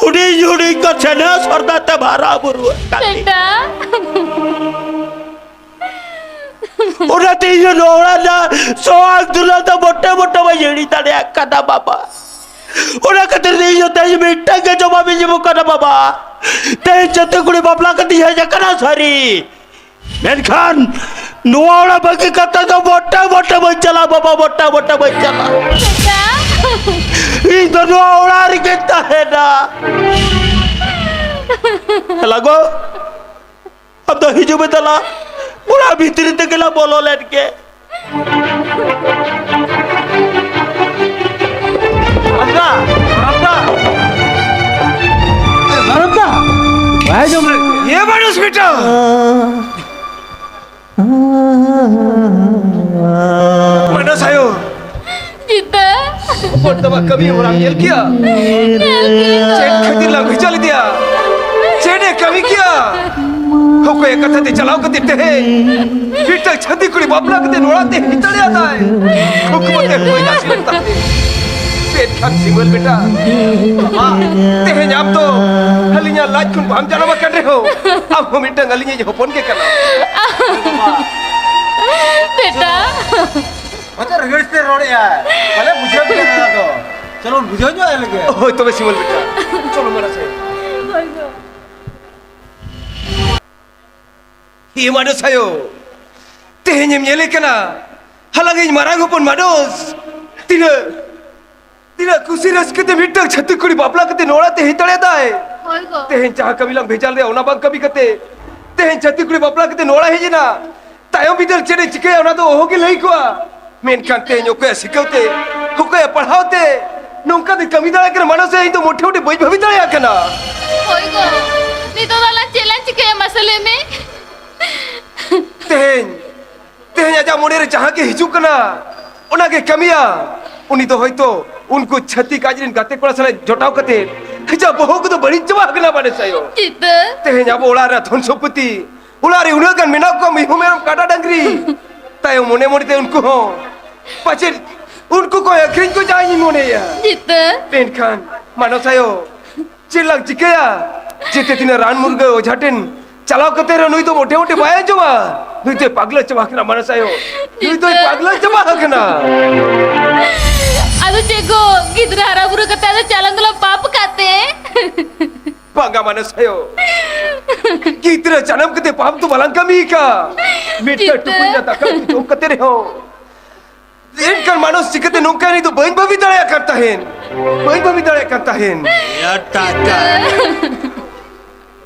ᱦᱩᱰᱤᱧ ᱦᱩᱰᱤᱧ ᱠᱚ ᱥᱮᱱᱟ ᱥᱚᱨᱫᱟ ᱛᱮᱢ ᱦᱟᱨᱟ ᱵᱩᱨᱩ ᱟᱠᱟᱫᱤᱧ᱾ ᱵᱮᱴᱟ᱾ ᱚᱱᱟᱛᱮ ᱤᱧ ᱦᱚᱸ ᱱᱚᱣᱟ ᱚᱲᱟᱜ ᱨᱮᱱᱟᱜ ᱥᱚᱣᱟᱜ ᱫᱩᱞᱟᱹᱲ ᱫᱚ ᱢᱚᱴᱮ ᱢᱚᱴᱮ ᱵᱟᱹᱧ ᱦᱤᱲᱤᱧ ᱫᱟᱲᱮᱭᱟᱜ ᱠᱟᱱᱟ ᱵᱟᱵᱟ᱾ ᱚᱱᱟ ᱠᱷᱟᱹᱛᱤᱨ ᱛᱮ ᱤᱧ ᱦᱚᱸ ᱛᱮᱦᱮᱧ ᱢᱤᱫᱴᱟᱝ ᱜᱮ ᱡᱚᱵᱟᱵ ᱤᱧ ᱮᱢᱚᱜ ᱠᱟᱱᱟ ᱵᱟᱵᱟ᱾ ᱛᱮᱦᱮᱧ ᱡᱚᱛᱚ ᱠᱩᱲᱤ ᱵᱟᱯᱞᱟ ᱠᱟᱛᱮᱧ ᱦᱮᱡ ᱟᱠᱟᱱᱟ ᱥᱟᱹᱨᱤ, ᱢᱮᱱᱠᱷᱟᱱ ᱱᱚᱣᱟ ᱚᱲᱟᱜ ᱵᱟᱹᱜᱤ ᱠᱟᱛᱮ ᱫᱚ ᱢᱚᱴᱮ ᱢᱚᱴᱮ ᱵᱟᱹᱧ ᱪᱟᱞᱟᱜᱼᱟ ᱵᱟᱵᱟ, ᱢᱚᱴᱮ ᱢᱚᱴᱮ ᱵᱟᱹᱧ ᱪᱟᱞᱟᱜᱼᱟ᱾ ᱤᱧ ᱫᱚ ᱱᱚᱣᱟ ᱚᱲᱟᱜ ᱨᱮᱜᱮᱧ ᱛᱟᱦᱮᱱᱟ᱾ ᱮᱞᱟ ᱜᱚ, ᱟᱢ ᱫᱚ ᱦᱤᱡᱩᱜ ᱢᱮ ᱫᱮᱞᱟ, ᱚᱲᱟᱜ ᱵᱷᱤᱛᱨᱤ ᱛᱮᱜᱮ ᱞᱟᱝ ᱵᱚᱞᱚ ᱞᱮᱱ ᱜᱮ᱾ ᱨᱟᱢᱫᱟ! ᱨᱟᱢᱫᱟ! ᱨᱟᱢᱫᱟ! ᱵᱟᱭ ᱡᱚᱢ ᱞᱮᱫ ᱜᱮ᱾ ᱮ ᱢᱟᱱᱩᱥ ᱵᱮᱴᱟ! ᱢᱟᱱᱩᱥ ᱟᱭᱳ! ᱡᱤᱛᱟᱹ! ᱦᱚᱯᱚᱱ ᱛᱟᱢᱟ ᱠᱟᱹᱢᱤ ᱦᱚᱨᱟᱢ ᱧᱮᱞ ᱠᱮᱭᱟ? ᱧᱮᱞ ᱠᱮᱭᱟ᱾ ᱪᱮᱫ ᱠᱷᱟᱹᱛᱤᱨ ᱞᱟᱝ ᱵᱷᱮᱡᱟ ᱞᱮᱫᱮᱭᱟ? ᱪᱮᱫ ᱮ ᱠᱟᱹᱢᱤ ᱠᱮᱭᱟ? ᱚᱠᱚᱭᱟᱜ ᱠᱟᱛᱷᱟ ᱛᱮ ᱪᱟᱞᱟᱣ ᱠᱟᱛᱮ ᱛᱮᱦᱮᱧ ᱢᱤᱫᱴᱟᱝ ᱪᱷᱟᱹᱛᱤᱠ ᱠᱩᱲᱤ ᱵᱟᱯᱞᱟ ᱠᱟᱛᱮ ᱱᱚᱲᱟ ᱛᱮ ᱦᱮᱡ ᱫᱟᱲᱮᱭᱟᱫᱟᱭ? ᱠᱩᱠᱢᱩ ᱛᱮ ᱦᱩᱭ ᱱᱟ ᱥᱤᱢᱚᱞ ᱛᱟᱦᱮᱸ᱾ ᱢᱮᱱᱠᱷᱟᱱ ᱥᱤᱢᱚᱞ ᱵᱮᱴᱟ, ᱢᱟ, ᱛᱮᱦᱮᱧ ᱟᱢ ᱫᱚ ᱟᱹᱞᱤᱧᱟᱜ ᱞᱟᱡ ᱠᱷᱚᱱ ᱵᱟᱢ ᱡᱟᱱᱟᱢ ᱟᱠᱟᱱ ᱨᱮᱦᱚᱸ, ᱟᱢ ᱦᱚᱸ ᱢᱤᱫᱴᱟᱝ ᱟᱹᱞᱤᱧᱤᱡ ᱦᱚᱯᱚᱱ ᱜᱮ ᱠᱟᱱᱟᱢ᱾ ᱵᱮᱴᱟ᱾ ᱦᱚᱭᱛᱚ ᱨᱟᱹᱜᱟᱹᱲ ᱛᱮ ᱨᱚᱲᱮᱜᱼᱟᱭ, ᱵᱟᱞᱮ ᱵᱩᱡᱷᱟᱹᱣ ᱠᱮᱫᱟ ᱚᱱᱟ ᱫᱚ᱾ ᱪᱚᱞᱚ ᱵᱩᱡᱷᱟᱹᱣ ᱧᱚᱜ ᱟᱭ ᱞᱮᱜᱮ᱾ ᱦᱳᱭ ᱛᱚᱵᱮ ᱥᱤᱢᱚᱞ ᱵᱮᱴᱟ, ᱪᱚᱞᱚ ᱢᱟᱲᱟᱝ ᱥᱮᱫ᱾ ᱦᱮ ᱢᱟᱱᱚᱥ ᱟᱭᱳ, ᱛᱮᱦᱮᱧ ᱮᱢ ᱧᱮᱞᱮ ᱠᱟᱱᱟ, ᱦᱟᱞᱟᱝ ᱤᱧ ᱢᱟᱨᱟᱝ ᱦᱚᱯᱚᱱ ᱢᱟᱱᱚᱥ, ᱛᱤᱱᱟᱹᱜ, ᱛᱤᱱᱟᱹᱜ ᱠᱩᱥᱤ ᱨᱟᱹᱥᱠᱟᱹ ᱛᱮ ᱢᱤᱫᱴᱟᱝ ᱪᱷᱟᱹᱛᱤᱠ ᱠᱩᱲᱤ ᱵᱟᱯᱞᱟ ᱠᱟᱛᱮ ᱱᱚᱲᱟ ᱛᱮ ᱦᱮᱡ ᱫᱟᱲᱮᱭᱟᱫᱟᱭ᱾ ᱦᱳᱭ ᱜᱚ᱾ ᱛᱮᱦᱮᱧ ᱡᱟᱦᱟᱸ ᱠᱟᱹᱢᱤ ᱞᱟᱝ ᱵᱷᱮᱡᱟ ᱞᱮᱫᱟ, ᱚᱱᱟ ᱵᱟᱝ ᱠᱟᱹᱢᱤ ᱠᱟᱛᱮ ᱛᱮᱦᱮᱧ ᱪᱷᱟᱹᱛᱤᱠ ᱠᱩᱲᱤ ᱵᱟᱯᱞᱟ ᱠᱟᱛᱮ ᱱᱚᱲᱟ ᱦᱮᱡ ᱮᱱᱟ᱾ ᱛᱟᱭᱚᱢ ᱵᱤᱫᱟᱹᱞ ᱪᱮᱫ ᱮ ᱪᱤᱠᱟᱹᱭᱟ, ᱚᱱᱟ ᱫᱚ ᱚᱦᱚ ᱜᱮ ᱞᱟᱹᱭ ᱠᱚᱜᱼᱟ᱾ ᱢᱮᱱᱠᱷᱟᱱ ᱛᱮᱦᱮᱧ ᱚᱠᱚᱭᱟᱜ ᱥᱤᱠᱷᱟᱹᱣ ᱛᱮ, ᱚᱠᱚᱭᱟᱜ ᱯᱟᱲᱦᱟᱣ ᱛᱮ ᱱᱚᱝᱠᱟ ᱫᱚ ᱠᱟᱹᱢᱤ ᱫᱟᱲᱮᱭᱟᱜ ᱠᱟᱱᱟ ᱢᱟᱱᱚᱥ ᱮ, ᱤᱧ ᱫᱚ ᱢᱚᱴᱷᱮ ᱢᱚᱴᱷᱮ ᱵᱟᱹᱧ ᱵᱷᱟᱹᱵᱤ ᱫᱟᱲᱮᱭᱟᱜ ᱠᱟᱱᱟ᱾ ᱦᱳᱭ ᱜᱚ, ᱱᱤᱛᱚᱜ ᱫᱚ ᱟᱞᱟᱝ ᱪᱮᱫ ᱞᱟᱝ ᱪᱤᱠᱟᱹᱭᱟ ᱢᱟᱥᱮ ᱞᱟᱹᱭ ᱢᱮ? ᱛᱮᱦᱮᱧ, ᱛᱮᱦᱮᱧ ᱟᱡᱟᱜ ᱢᱚᱱᱮ ᱨᱮ ᱡᱟᱦᱟᱸ ᱜᱮ ᱦᱤᱡᱩᱜ ᱠᱟᱱᱟ, ᱚᱱᱟ ᱜᱮ ᱠᱟᱹᱢᱤᱭᱟ᱾ ᱩᱱᱤ ᱫᱚ ᱦᱚᱭᱛᱳ ᱩᱱᱠᱩ ᱪᱷᱟᱹᱛᱤᱠ ᱟᱡ ᱨᱮᱱ ᱜᱟᱛᱮ ᱠᱚᱲᱟ ᱥᱟᱞᱟᱜ ᱡᱚᱴᱟᱣ ᱠᱟᱛᱮ ᱟᱡᱟᱜ ᱵᱚᱦᱚᱜ ᱠᱚᱫᱚ ᱵᱟᱹᱲᱤᱡ ᱪᱟᱵᱟ ᱟᱠᱟᱱᱟ ᱢᱟᱱᱚᱥ ᱟᱭᱳ᱾ ᱪᱤᱛᱟᱹ᱾ ᱛᱮᱦᱮᱧ ᱟᱵᱚ ᱚᱲᱟᱜ ᱨᱮ ᱫᱷᱚᱱ ᱥᱚᱢᱯᱚᱛᱤ, ᱚᱲᱟᱜ ᱨᱮ ᱩᱱᱟᱹᱜ ᱜᱟᱱ ᱢᱮᱱᱟᱜ ᱠᱚᱣᱟ, ᱢᱤᱦᱩ ᱢᱮᱨᱚᱢ ᱠᱟᱰᱟ ᱰᱟᱝᱨᱤ᱾ ᱛᱟᱭᱚᱢ ᱢᱚᱱᱮ ᱢᱚᱱᱮ ᱛᱮ ᱩᱱᱠᱩ ᱦᱚᱸ ᱯᱟᱪᱮᱫ ᱩᱱᱠᱩ ᱠᱚ ᱟᱹᱠᱷᱨᱤᱧ ᱠᱚ ᱡᱟᱦᱟᱸ ᱤᱧ ᱢᱚᱱᱮᱭᱟ᱾ ᱪᱤᱛᱟᱹ᱾ ᱢᱮᱱᱠᱷᱟᱱ ᱢᱟᱱᱚᱥ ᱟᱭᱳ, ᱪᱮᱫ ᱞᱟᱝ ᱪᱤᱠᱟᱹᱭᱟ? ᱡᱮᱛᱮ ᱛᱤᱱᱟᱹᱜ ᱨᱟᱱ ᱢᱩᱨᱜᱟᱹ ᱚᱡᱷᱟ ᱴᱷᱮᱱ ᱪᱟᱞᱟᱣ ᱠᱟᱛᱮ ᱨᱮᱦᱚᱸ ᱱᱩᱭ ᱫᱚ ᱢᱚᱴᱮ ᱢᱚᱴᱮ ᱵᱟᱭ ᱟᱸᱡᱚᱢᱟ᱾ ᱱᱩᱭ ᱫᱚᱭ ᱯᱟᱜᱽᱞᱟ ᱪᱟᱵᱟ ᱟᱠᱟᱱᱟ ᱢᱟᱱᱚᱥ ᱟᱭᱳ᱾ ᱱᱩᱭ ᱫᱚᱭ ᱪᱤᱛᱟᱹ᱾ ᱯᱟᱜᱽᱞᱟ ᱪᱟᱵᱟ ᱟᱠᱟᱱᱟ᱾ ᱟᱫᱚ ᱪᱮᱫ ᱜᱚ, ᱜᱤᱫᱽᱨᱟᱹ ᱦᱟᱨᱟ ᱵᱩᱨᱩ ᱠᱟᱛᱮ ᱟᱫᱚ ᱪᱟᱞᱟᱣ ᱫᱚᱞᱟᱝ ᱯᱟᱯ ᱠᱟᱛᱮ᱾ ᱵᱟᱝᱟ ᱢᱟᱱᱚᱥ ᱟᱭᱳ, ᱜᱤᱫᱽᱨᱟᱹ ᱡᱟᱱᱟᱢ ᱠᱟᱛᱮ ᱯᱟᱯ ᱫᱚ ᱵᱟᱞᱟᱝ ᱠᱟᱹᱢᱤ ᱠᱟ᱾ ᱢᱤᱫᱴᱟᱝ ᱪᱤᱛᱟᱹ᱾ ᱴᱩᱠᱩᱡ ᱨᱮ ᱫᱟᱠᱟ ᱩᱛᱩ ᱡᱚᱢ ᱠᱟᱛᱮ ᱨᱮᱦᱚᱸ ᱮᱱᱠᱷᱟᱱ ᱢᱟᱱᱚᱥ ᱪᱤᱠᱟᱹᱛᱮ ᱱᱚᱝᱠᱟ, ᱤᱧ ᱫᱚ ᱵᱟᱹᱧ ᱵᱷᱟᱹᱵᱤ ᱫᱟᱲᱮᱭᱟᱜ ᱠᱟᱱ ᱛᱟᱦᱮᱸᱱ᱾ ᱵᱟᱹᱧ ᱵᱷᱟᱹᱵᱤ ᱫᱟᱲᱮᱭᱟᱜ ᱠᱟᱱ ᱛᱟᱦᱮᱸᱱ᱾ ᱭᱟ ᱴᱟᱠᱟ,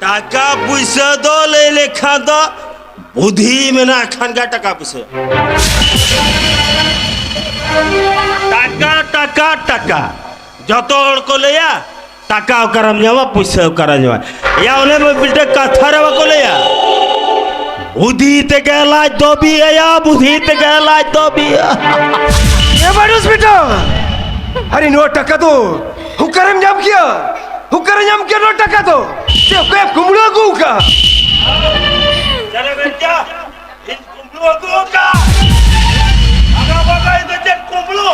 ᱴᱟᱠᱟ ᱯᱩᱭᱥᱟᱹ ᱫᱚ ᱞᱟᱹᱭ ᱞᱮᱠᱷᱟᱱ ᱫᱚ ᱵᱩᱫᱷᱤ ᱢᱮᱱᱟᱜ ᱠᱷᱟᱱ ᱜᱮ ᱴᱟᱠᱟ ᱯᱩᱭᱥᱟᱹ᱾ ᱴᱟᱠᱟ, ᱴᱟᱠᱟ, ᱴᱟᱠᱟ᱾ ᱡᱚᱛᱚ ᱦᱚᱲ ᱠᱚ ᱞᱟᱹᱭᱟ, ᱴᱟᱠᱟ ᱚᱠᱟᱨᱮᱢ ᱧᱟᱢᱟ, ᱯᱩᱭᱥᱟᱹ ᱚᱠᱟᱨᱮᱢ ᱧᱟᱢᱟ? ᱭᱟ, ᱚᱱᱮ ᱢᱤᱫᱴᱮᱱ ᱠᱟᱛᱷᱟ ᱨᱮ ᱵᱟᱠᱚ ᱞᱟᱹᱭᱟ, ᱵᱩᱫᱷᱤ ᱛᱮᱜᱮ ᱞᱟᱡ ᱫᱚ ᱵᱤᱭᱟ, ᱵᱩᱫᱷᱤ ᱛᱮᱜᱮ ᱞᱟᱡ ᱫᱚ ᱵᱤᱭᱟ᱾ ᱮ ᱢᱟᱱᱩᱥ ᱵᱮᱴᱟ, ᱟᱨᱮ ᱱᱚᱣᱟ ᱴᱟᱠᱟ ᱫᱚ ᱚᱠᱟᱨᱮᱢ ᱧᱟᱢ ᱠᱮᱭᱟ? ᱚᱠᱟᱨᱮ ᱧᱟᱢ ᱠᱮᱭᱟ ᱱᱚᱣᱟ ᱴᱟᱠᱟ ᱫᱚ? ᱥᱮ ᱚᱠᱚᱭᱮ ᱠᱩᱢᱵᱽᱲᱩ ᱟᱹᱜᱩ ᱟᱠᱟᱫ? ᱟᱨᱮ ᱵᱮᱴᱟ, ᱤᱧ ᱠᱩᱢᱵᱽᱲᱩ ᱟᱹᱜᱩ ᱟᱠᱟᱫ᱾ ᱵᱟᱜᱟ ᱵᱟᱜᱟ, ᱤᱧ ᱫᱚ ᱪᱮᱫ ᱠᱩᱢᱵᱽᱲᱩ?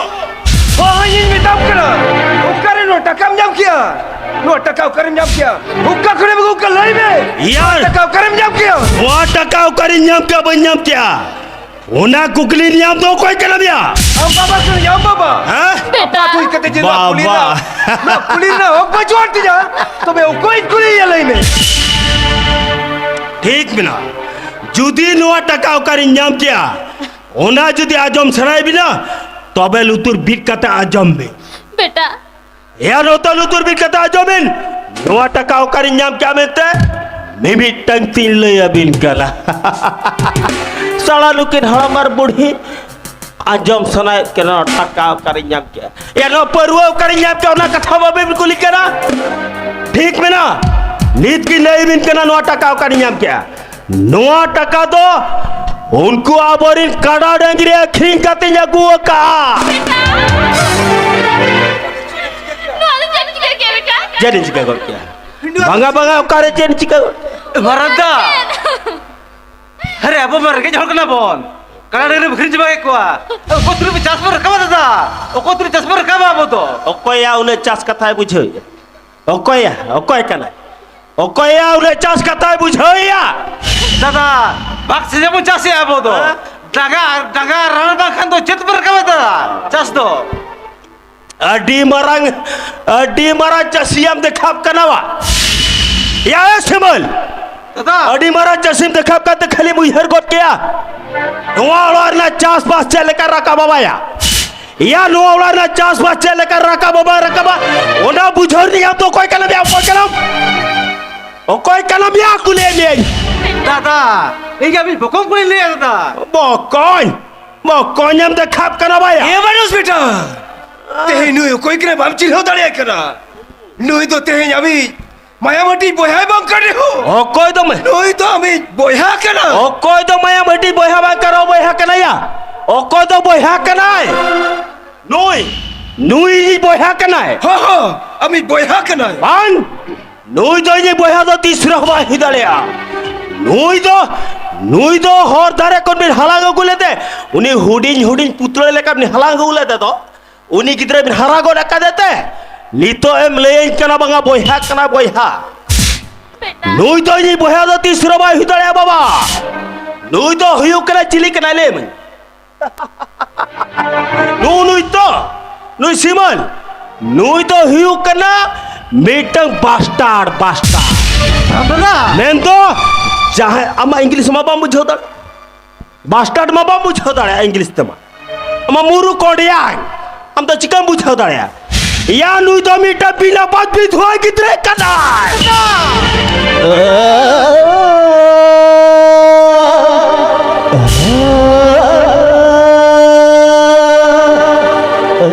ᱦᱚᱸ, ᱤᱧᱤᱧ ᱢᱮᱛᱟᱢ ᱠᱟᱱᱟ, ᱚᱠᱟᱨᱮ ᱱᱚᱣᱟ ᱴᱟᱠᱟᱢ ᱧᱟᱢ ᱠᱮᱜᱼᱟ? ᱱᱚᱣᱟ ᱴᱟᱠᱟ ᱚᱠᱟᱨᱮᱢ ᱧᱟᱢ ᱠᱮᱜᱼᱟ? ᱚᱠᱟ ᱠᱷᱚᱱᱮᱢ ᱟᱹᱜᱩ ᱠᱟᱜᱼᱟ? ᱞᱟᱹᱭ ᱢᱮ᱾ ᱤᱭᱟᱨ! ᱴᱟᱠᱟ ᱚᱠᱟᱨᱮᱢ ᱧᱟᱢ ᱠᱮᱜᱼᱟ? ᱱᱚᱣᱟ ᱴᱟᱠᱟ ᱚᱠᱟᱨᱤᱧ ᱧᱟᱢ ᱠᱮᱜᱼᱟ, ᱵᱟᱹᱧ ᱧᱟᱢ ᱠᱮᱜᱼᱟ? ᱚᱱᱟ ᱠᱩᱠᱞᱤ ᱨᱮᱱ ᱟᱢ ᱫᱚ ᱚᱠᱚᱭ ᱠᱟᱱᱟᱢ ᱭᱟ? ᱟᱢ ᱵᱟᱵᱟ ᱠᱟᱹᱱᱟᱹᱧ, ᱟᱢ ᱵᱟᱵᱟ᱾ ᱦᱮᱸ? ᱵᱮᱴᱟ᱾ ᱟᱯᱟᱛ ᱦᱩᱭ ᱠᱟᱛᱮ ᱡᱮ ᱱᱚᱣᱟ ᱠᱩᱞᱤ ᱨᱮᱱᱟᱜ, ᱵᱟᱵᱟ᱾ ᱱᱚᱣᱟ ᱠᱩᱞᱤ ᱨᱮᱱᱟᱜ ᱦᱚᱠ ᱵᱟᱹᱪᱩᱜ ᱟᱱ ᱛᱤᱧᱟ, ᱛᱚᱵᱮ ᱚᱠᱚᱭᱤᱧ ᱠᱩᱞᱤᱭᱮᱭᱟ ᱞᱟᱹᱭ ᱢᱮ? ᱴᱷᱤᱠ ᱢᱮᱱᱟᱜᱼᱟ᱾ ᱡᱩᱫᱤ ᱱᱚᱣᱟ ᱴᱟᱠᱟ ᱚᱠᱟᱨᱤᱧ ᱧᱟᱢ ᱠᱮᱭᱟ, ᱚᱱᱟ ᱡᱩᱫᱤ ᱟᱸᱡᱚᱢ ᱥᱟᱱᱟᱭᱮᱫ ᱵᱤᱱᱟ, ᱛᱚᱵᱮ ᱞᱩᱛᱩᱨ ᱵᱤᱫ ᱠᱟᱛᱮ ᱟᱸᱡᱚᱢ ᱵᱤᱱ᱾ ᱵᱮᱴᱟ᱾ ᱮᱭᱟ, ᱱᱚᱛᱮ ᱞᱩᱛᱩᱨ ᱵᱤᱫ ᱠᱟᱛᱮ ᱟᱸᱡᱚᱢ ᱵᱤᱱ᱾ ᱱᱚᱣᱟ ᱴᱟᱠᱟ ᱚᱠᱟᱨᱤᱧ ᱧᱟᱢ ᱠᱮᱜᱼᱟ ᱢᱮᱱᱛᱮ ᱢᱤᱢᱤᱫᱴᱟᱝ ᱛᱤᱧ ᱞᱟᱹᱭ ᱟᱹᱵᱤᱱ ᱠᱟᱱᱟ᱾ ᱥᱟᱞᱟ ᱱᱩᱠᱤᱱ ᱦᱟᱲᱟᱢ ᱟᱨ ᱵᱩᱲᱦᱤ ᱟᱸᱡᱚᱢ ᱥᱟᱱᱟᱭᱮᱫ ᱠᱤᱱᱟ, ᱱᱚᱣᱟ ᱴᱟᱠᱟ ᱚᱠᱟᱨᱤᱧ ᱧᱟᱢ ᱠᱮᱜᱼᱟ? ᱮᱭᱟ, ᱱᱚᱣᱟ ᱯᱟᱹᱨᱣᱟᱹ ᱚᱠᱟᱨᱤᱧ ᱧᱟᱢ ᱠᱮᱜᱼᱟ, ᱚᱱᱟ ᱠᱟᱛᱷᱟ ᱵᱟᱵᱤᱱ ᱠᱩᱞᱤ ᱠᱟᱱᱟ? ᱴᱷᱤᱠ ᱢᱮᱱᱟᱜᱼᱟ, ᱱᱤᱛ ᱜᱤᱧ ᱞᱟᱹᱭ ᱟᱹᱵᱤᱱ ᱠᱟᱱᱟ ᱱᱚᱣᱟ ᱴᱟᱠᱟ ᱚᱠᱟᱨᱤᱧ ᱧᱟᱢ ᱠᱮᱜᱼᱟ᱾ ᱱᱚᱣᱟ ᱴᱟᱠᱟ ᱫᱚ ᱩᱱᱠᱩ ᱟᱵᱚᱨᱤᱱ ᱠᱟᱰᱟ ᱰᱟᱹᱝᱨᱤ ᱟᱹᱠᱷᱨᱤᱧ ᱠᱟᱛᱮᱧ ᱟᱹᱜᱩ ᱟᱠᱟᱜᱼᱟ᱾ ᱱᱚᱣᱟ ᱫᱚ ᱪᱮᱫ ᱮᱢ ᱪᱤᱠᱟᱹ ᱠᱮᱫ, ᱵᱮᱴᱟ? ᱪᱮᱫ ᱤᱧ ᱪᱤᱠᱟᱹ ᱜᱚᱫ ᱠᱮᱭᱟ? ᱵᱟᱝᱟ, ᱵᱟᱝᱟ, ᱚᱠᱟᱨᱮ ᱪᱮᱫ ᱤᱧ ᱪᱤᱠᱟᱹ ᱜᱚᱫ? ᱢᱟᱨᱟᱝ ᱫᱟ! ᱟᱨᱮ, ᱟᱵᱚ ᱢᱟ ᱨᱮᱸᱜᱮᱡ ᱦᱚᱲ ᱠᱟᱱᱟ ᱵᱚᱱ᱾ ᱠᱟᱰᱟ ᱰᱟᱹᱝᱨᱤ ᱵᱚ ᱟᱹᱠᱷᱨᱤᱧ ᱪᱟᱵᱟ ᱠᱮᱫ ᱠᱚᱣᱟ᱾ ᱚᱠᱚᱭ ᱛᱩᱞᱩᱡ ᱵᱚ ᱪᱟᱥ ᱵᱚ ᱨᱟᱠᱟᱵᱟ ᱫᱟᱫᱟ? ᱚᱠᱚᱭ ᱛᱩᱞᱩᱡ ᱪᱟᱥ ᱵᱚ ᱨᱟᱠᱟᱵᱟ ᱟᱵᱚ ᱫᱚ? ᱚᱠᱚᱭᱟ ᱩᱱᱟᱹᱜ ᱪᱟᱥ ᱠᱟᱛᱷᱟᱭ ᱵᱩᱡᱷᱟᱹᱣᱮᱫᱼᱟ? ᱚᱠᱚᱭᱟ? ᱚᱠᱚᱭ ᱠᱟᱱᱟᱭ? ᱚᱠᱚᱭᱟ ᱩᱱᱟᱹᱜ ᱪᱟᱥ ᱠᱟᱛᱷᱟᱭ ᱵᱩᱡᱷᱟᱹᱣᱮᱭᱟ? ᱫᱟᱫᱟ, ᱵᱟᱨ ᱥᱤᱡᱤᱱ ᱵᱚᱱ ᱪᱟᱥᱮᱜᱼᱟ ᱟᱵᱚ ᱫᱚ᱾ ᱦᱮᱸ? ᱰᱟᱸᱜᱟ ᱟᱨ ᱰᱟᱸᱜᱟ ᱨᱟᱱ ᱵᱟᱝᱠᱷᱟᱱ ᱫᱚ ᱪᱮᱫ ᱵᱚᱱ ᱨᱟᱠᱟᱵᱟ ᱫᱟᱫᱟ? ᱪᱟᱥ ᱫᱚ᱾ ᱟᱹᱰᱤ ᱢᱟᱨᱟᱝ, ᱟᱹᱰᱤ ᱢᱟᱨᱟᱝ ᱪᱟᱹᱥᱤᱭᱟᱢ ᱫᱮᱠᱷᱟᱣ ᱠᱟᱱᱟ ᱵᱟ? ᱭᱟ ᱮ ᱥᱤᱢᱟᱹᱞ, ᱫᱟᱫᱟ᱾ ᱟᱹᱰᱤ ᱢᱟᱨᱟᱝ ᱪᱟᱹᱥᱤᱢ ᱫᱮᱠᱷᱟᱣ ᱠᱟᱛᱮ ᱠᱷᱟᱹᱞᱤᱢ ᱩᱭᱦᱟᱹᱨ ᱜᱚᱫ ᱠᱮᱭᱟ᱾ ᱱᱚᱣᱟ ᱚᱲᱟᱜ ᱨᱮᱱᱟᱜ ᱪᱟᱥᱵᱟᱥ ᱪᱮᱫ ᱞᱮᱠᱟ ᱨᱟᱠᱟᱵ ᱟᱵᱟᱭᱟ? ᱭᱟ, ᱱᱚᱣᱟ ᱚᱲᱟᱜ ᱨᱮᱱᱟᱜ ᱪᱟᱥᱵᱟᱥ ᱪᱮᱫ ᱞᱮᱠᱟ ᱨᱟᱠᱟᱵ ᱟᱵᱟᱭ ᱨᱟᱠᱟᱵᱟ, ᱚᱱᱟ ᱵᱩᱡᱷᱟᱹᱣ ᱨᱤᱱᱤᱡ ᱟᱢ ᱫᱚ ᱚᱠᱚᱭ ᱠᱟᱱᱟᱢ ᱭᱟ? ᱚᱠᱚᱭ ᱠᱟᱱᱟᱢ? ᱚᱠᱚᱭ ᱠᱟᱱᱟᱢ ᱭᱟ? ᱠᱩᱞᱤᱭᱮᱫ ᱢᱤᱭᱟᱹᱧ᱾ ᱫᱟᱫᱟ, ᱤᱧ ᱟᱹᱵᱤᱱ ᱵᱚᱠᱚᱧ ᱠᱩᱞᱤ ᱞᱟᱹᱭᱟ ᱫᱟᱫᱟ᱾ ᱵᱚᱠᱚᱧ? ᱵᱚᱠᱚᱧᱮᱢ ᱫᱮᱠᱷᱟᱣ ᱠᱟᱱᱟ ᱵᱟᱭᱟ? ᱮ ᱵᱟᱹᱱᱩᱥ ᱵᱮᱴᱟ, ᱛᱮᱦᱮᱧ ᱱᱩᱭ ᱚᱠᱚᱭ ᱠᱟᱱᱟᱭ ᱵᱟᱢ ᱪᱤᱱᱦᱟᱹᱣ ᱫᱟᱲᱮᱭᱟᱭ ᱠᱟᱱᱟ? ᱱᱩᱭ ᱫᱚ ᱛᱮᱦᱮᱧ ᱟᱹᱵᱤᱡ ᱢᱟᱭᱟᱢ ᱦᱟᱹᱴᱤᱧ ᱵᱚᱭᱦᱟᱭ ᱵᱟᱝ ᱠᱟᱱ ᱨᱮᱦᱚᱸ᱾ ᱚᱠᱚᱭ ᱫᱚ ᱢᱟᱭ-, ᱱᱩᱭ ᱫᱚ ᱟᱹᱢᱤᱡ ᱵᱚᱭᱦᱟ ᱠᱟᱱᱟ᱾ ᱚᱠᱚᱭ ᱫᱚ ᱢᱟᱭᱟᱢ ᱦᱟᱹᱴᱤᱧ ᱵᱚᱭᱦᱟ ᱵᱟᱝ ᱠᱟᱱ ᱨᱮᱦᱚᱸ ᱵᱚᱭᱦᱟ ᱠᱟᱱᱟᱭᱟ? ᱚᱠᱚᱭ ᱫᱚ ᱵᱚᱭᱦᱟ ᱠᱟᱱᱟᱭ? ᱱᱩᱭ, ᱱᱩᱭ ᱤᱧᱤᱡ ᱵᱚᱭᱦᱟ ᱠᱟᱱᱟᱭ᱾ ᱦᱚᱸ, ᱦᱚᱸ, ᱟᱹᱢᱤᱡ ᱵᱚᱭᱦᱟ ᱠᱟᱱᱟᱭ᱾ ᱵᱟᱝ, ᱱᱩᱭ ᱫᱚ ᱤᱧᱤᱡ ᱵᱚᱭᱦᱟ ᱫᱚ ᱛᱤᱥ ᱨᱮᱦᱚᱸ ᱵᱟᱭ ᱦᱩᱭ ᱫᱟᱲᱮᱭᱟᱜᱼᱟ᱾ ᱱᱩᱭ ᱫᱚ, ᱱᱩᱭ ᱫᱚ ᱦᱚᱨ ᱫᱷᱟᱨᱮ ᱠᱷᱚᱱ ᱵᱤᱱ ᱦᱟᱞᱟᱝ ᱟᱹᱜᱩ ᱞᱮᱫᱮ, ᱩᱱᱤ ᱦᱩᱰᱤᱧ ᱦᱩᱰᱤᱧ ᱯᱩᱛᱲᱟᱹ ᱞᱮᱠᱟ ᱵᱤᱱ ᱦᱟᱞᱟᱝ ᱟᱹᱜᱩ ᱞᱮᱫᱮ ᱫᱚ, ᱩᱱᱤ ᱜᱤᱫᱽᱨᱟᱹ ᱵᱤᱱ ᱦᱟᱨᱟ ᱜᱚᱫ ᱟᱠᱟᱫᱮ ᱛᱮ, ᱱᱤᱛᱚᱜ ᱮᱢ ᱞᱟᱹᱭᱟᱹᱧ ᱠᱟᱱᱟ ᱵᱟᱝᱟ ᱵᱚᱭᱦᱟ ᱠᱟᱱᱟ ᱵᱚᱭᱦᱟ? ᱱᱩᱭ ᱫᱚ ᱤᱧᱤᱡ ᱵᱚᱭᱦᱟ ᱫᱚ ᱛᱤᱥ ᱨᱮ ᱵᱟᱭ ᱦᱩᱭ ᱫᱟᱲᱮᱭᱟᱜᱼᱟ ᱵᱟᱵᱟ᱾ ᱱᱩᱭ ᱫᱚ ᱦᱩᱭᱩᱜ ᱠᱟᱱᱟ ᱪᱤᱞᱤ ᱠᱟᱱᱟᱭ ᱞᱟᱹᱭ ᱢᱮ? ᱱᱩᱜᱼᱩ ᱱᱩᱭ ᱛᱚ, ᱱᱩᱭ ᱥᱤᱢᱚᱞ, ᱱᱩᱭ ᱫᱚ ᱦᱩᱭᱩᱜ ᱠᱟᱱᱟ ᱢᱤᱫᱴᱟᱝ ᱵᱟᱥᱴᱟᱨ, ᱵᱟᱥᱴᱟᱨ᱾ ᱫᱟᱫᱟ᱾ ᱢᱮᱱᱫᱚ ᱡᱟᱦᱟᱸᱭ, ᱟᱢᱟᱜ ᱤᱝᱞᱤᱥ ᱢᱟ ᱵᱟᱢ ᱵᱩᱡᱷᱟᱹᱣ ᱫᱟᱲᱮᱭᱟᱜ, ᱵᱟᱥᱴᱟᱨ ᱢᱟ ᱵᱟᱢ ᱵᱩᱡᱷᱟᱹᱣ ᱫᱟᱲᱮᱭᱟᱜᱼᱟ ᱤᱝᱞᱤᱥ ᱛᱮᱢᱟ᱾ ᱟᱢᱟᱜ ᱢᱩᱨᱩ ᱠᱚᱰᱤᱭᱟᱭ, ᱟᱢ ᱫᱚ ᱪᱤᱠᱟᱹᱢ ᱵᱩᱡᱷᱟᱹᱣ ᱫᱟᱲᱮᱭᱟᱜᱼᱟ? ᱭᱟ, ᱱᱩᱭ ᱫᱚ ᱢᱤᱫᱴᱟᱝ ᱵᱤᱱᱟ ᱵᱟᱫ ᱵᱤᱫᱷᱩᱣᱟᱹ ᱜᱤᱫᱽᱨᱟᱹ ᱠᱟᱱᱟᱭ᱾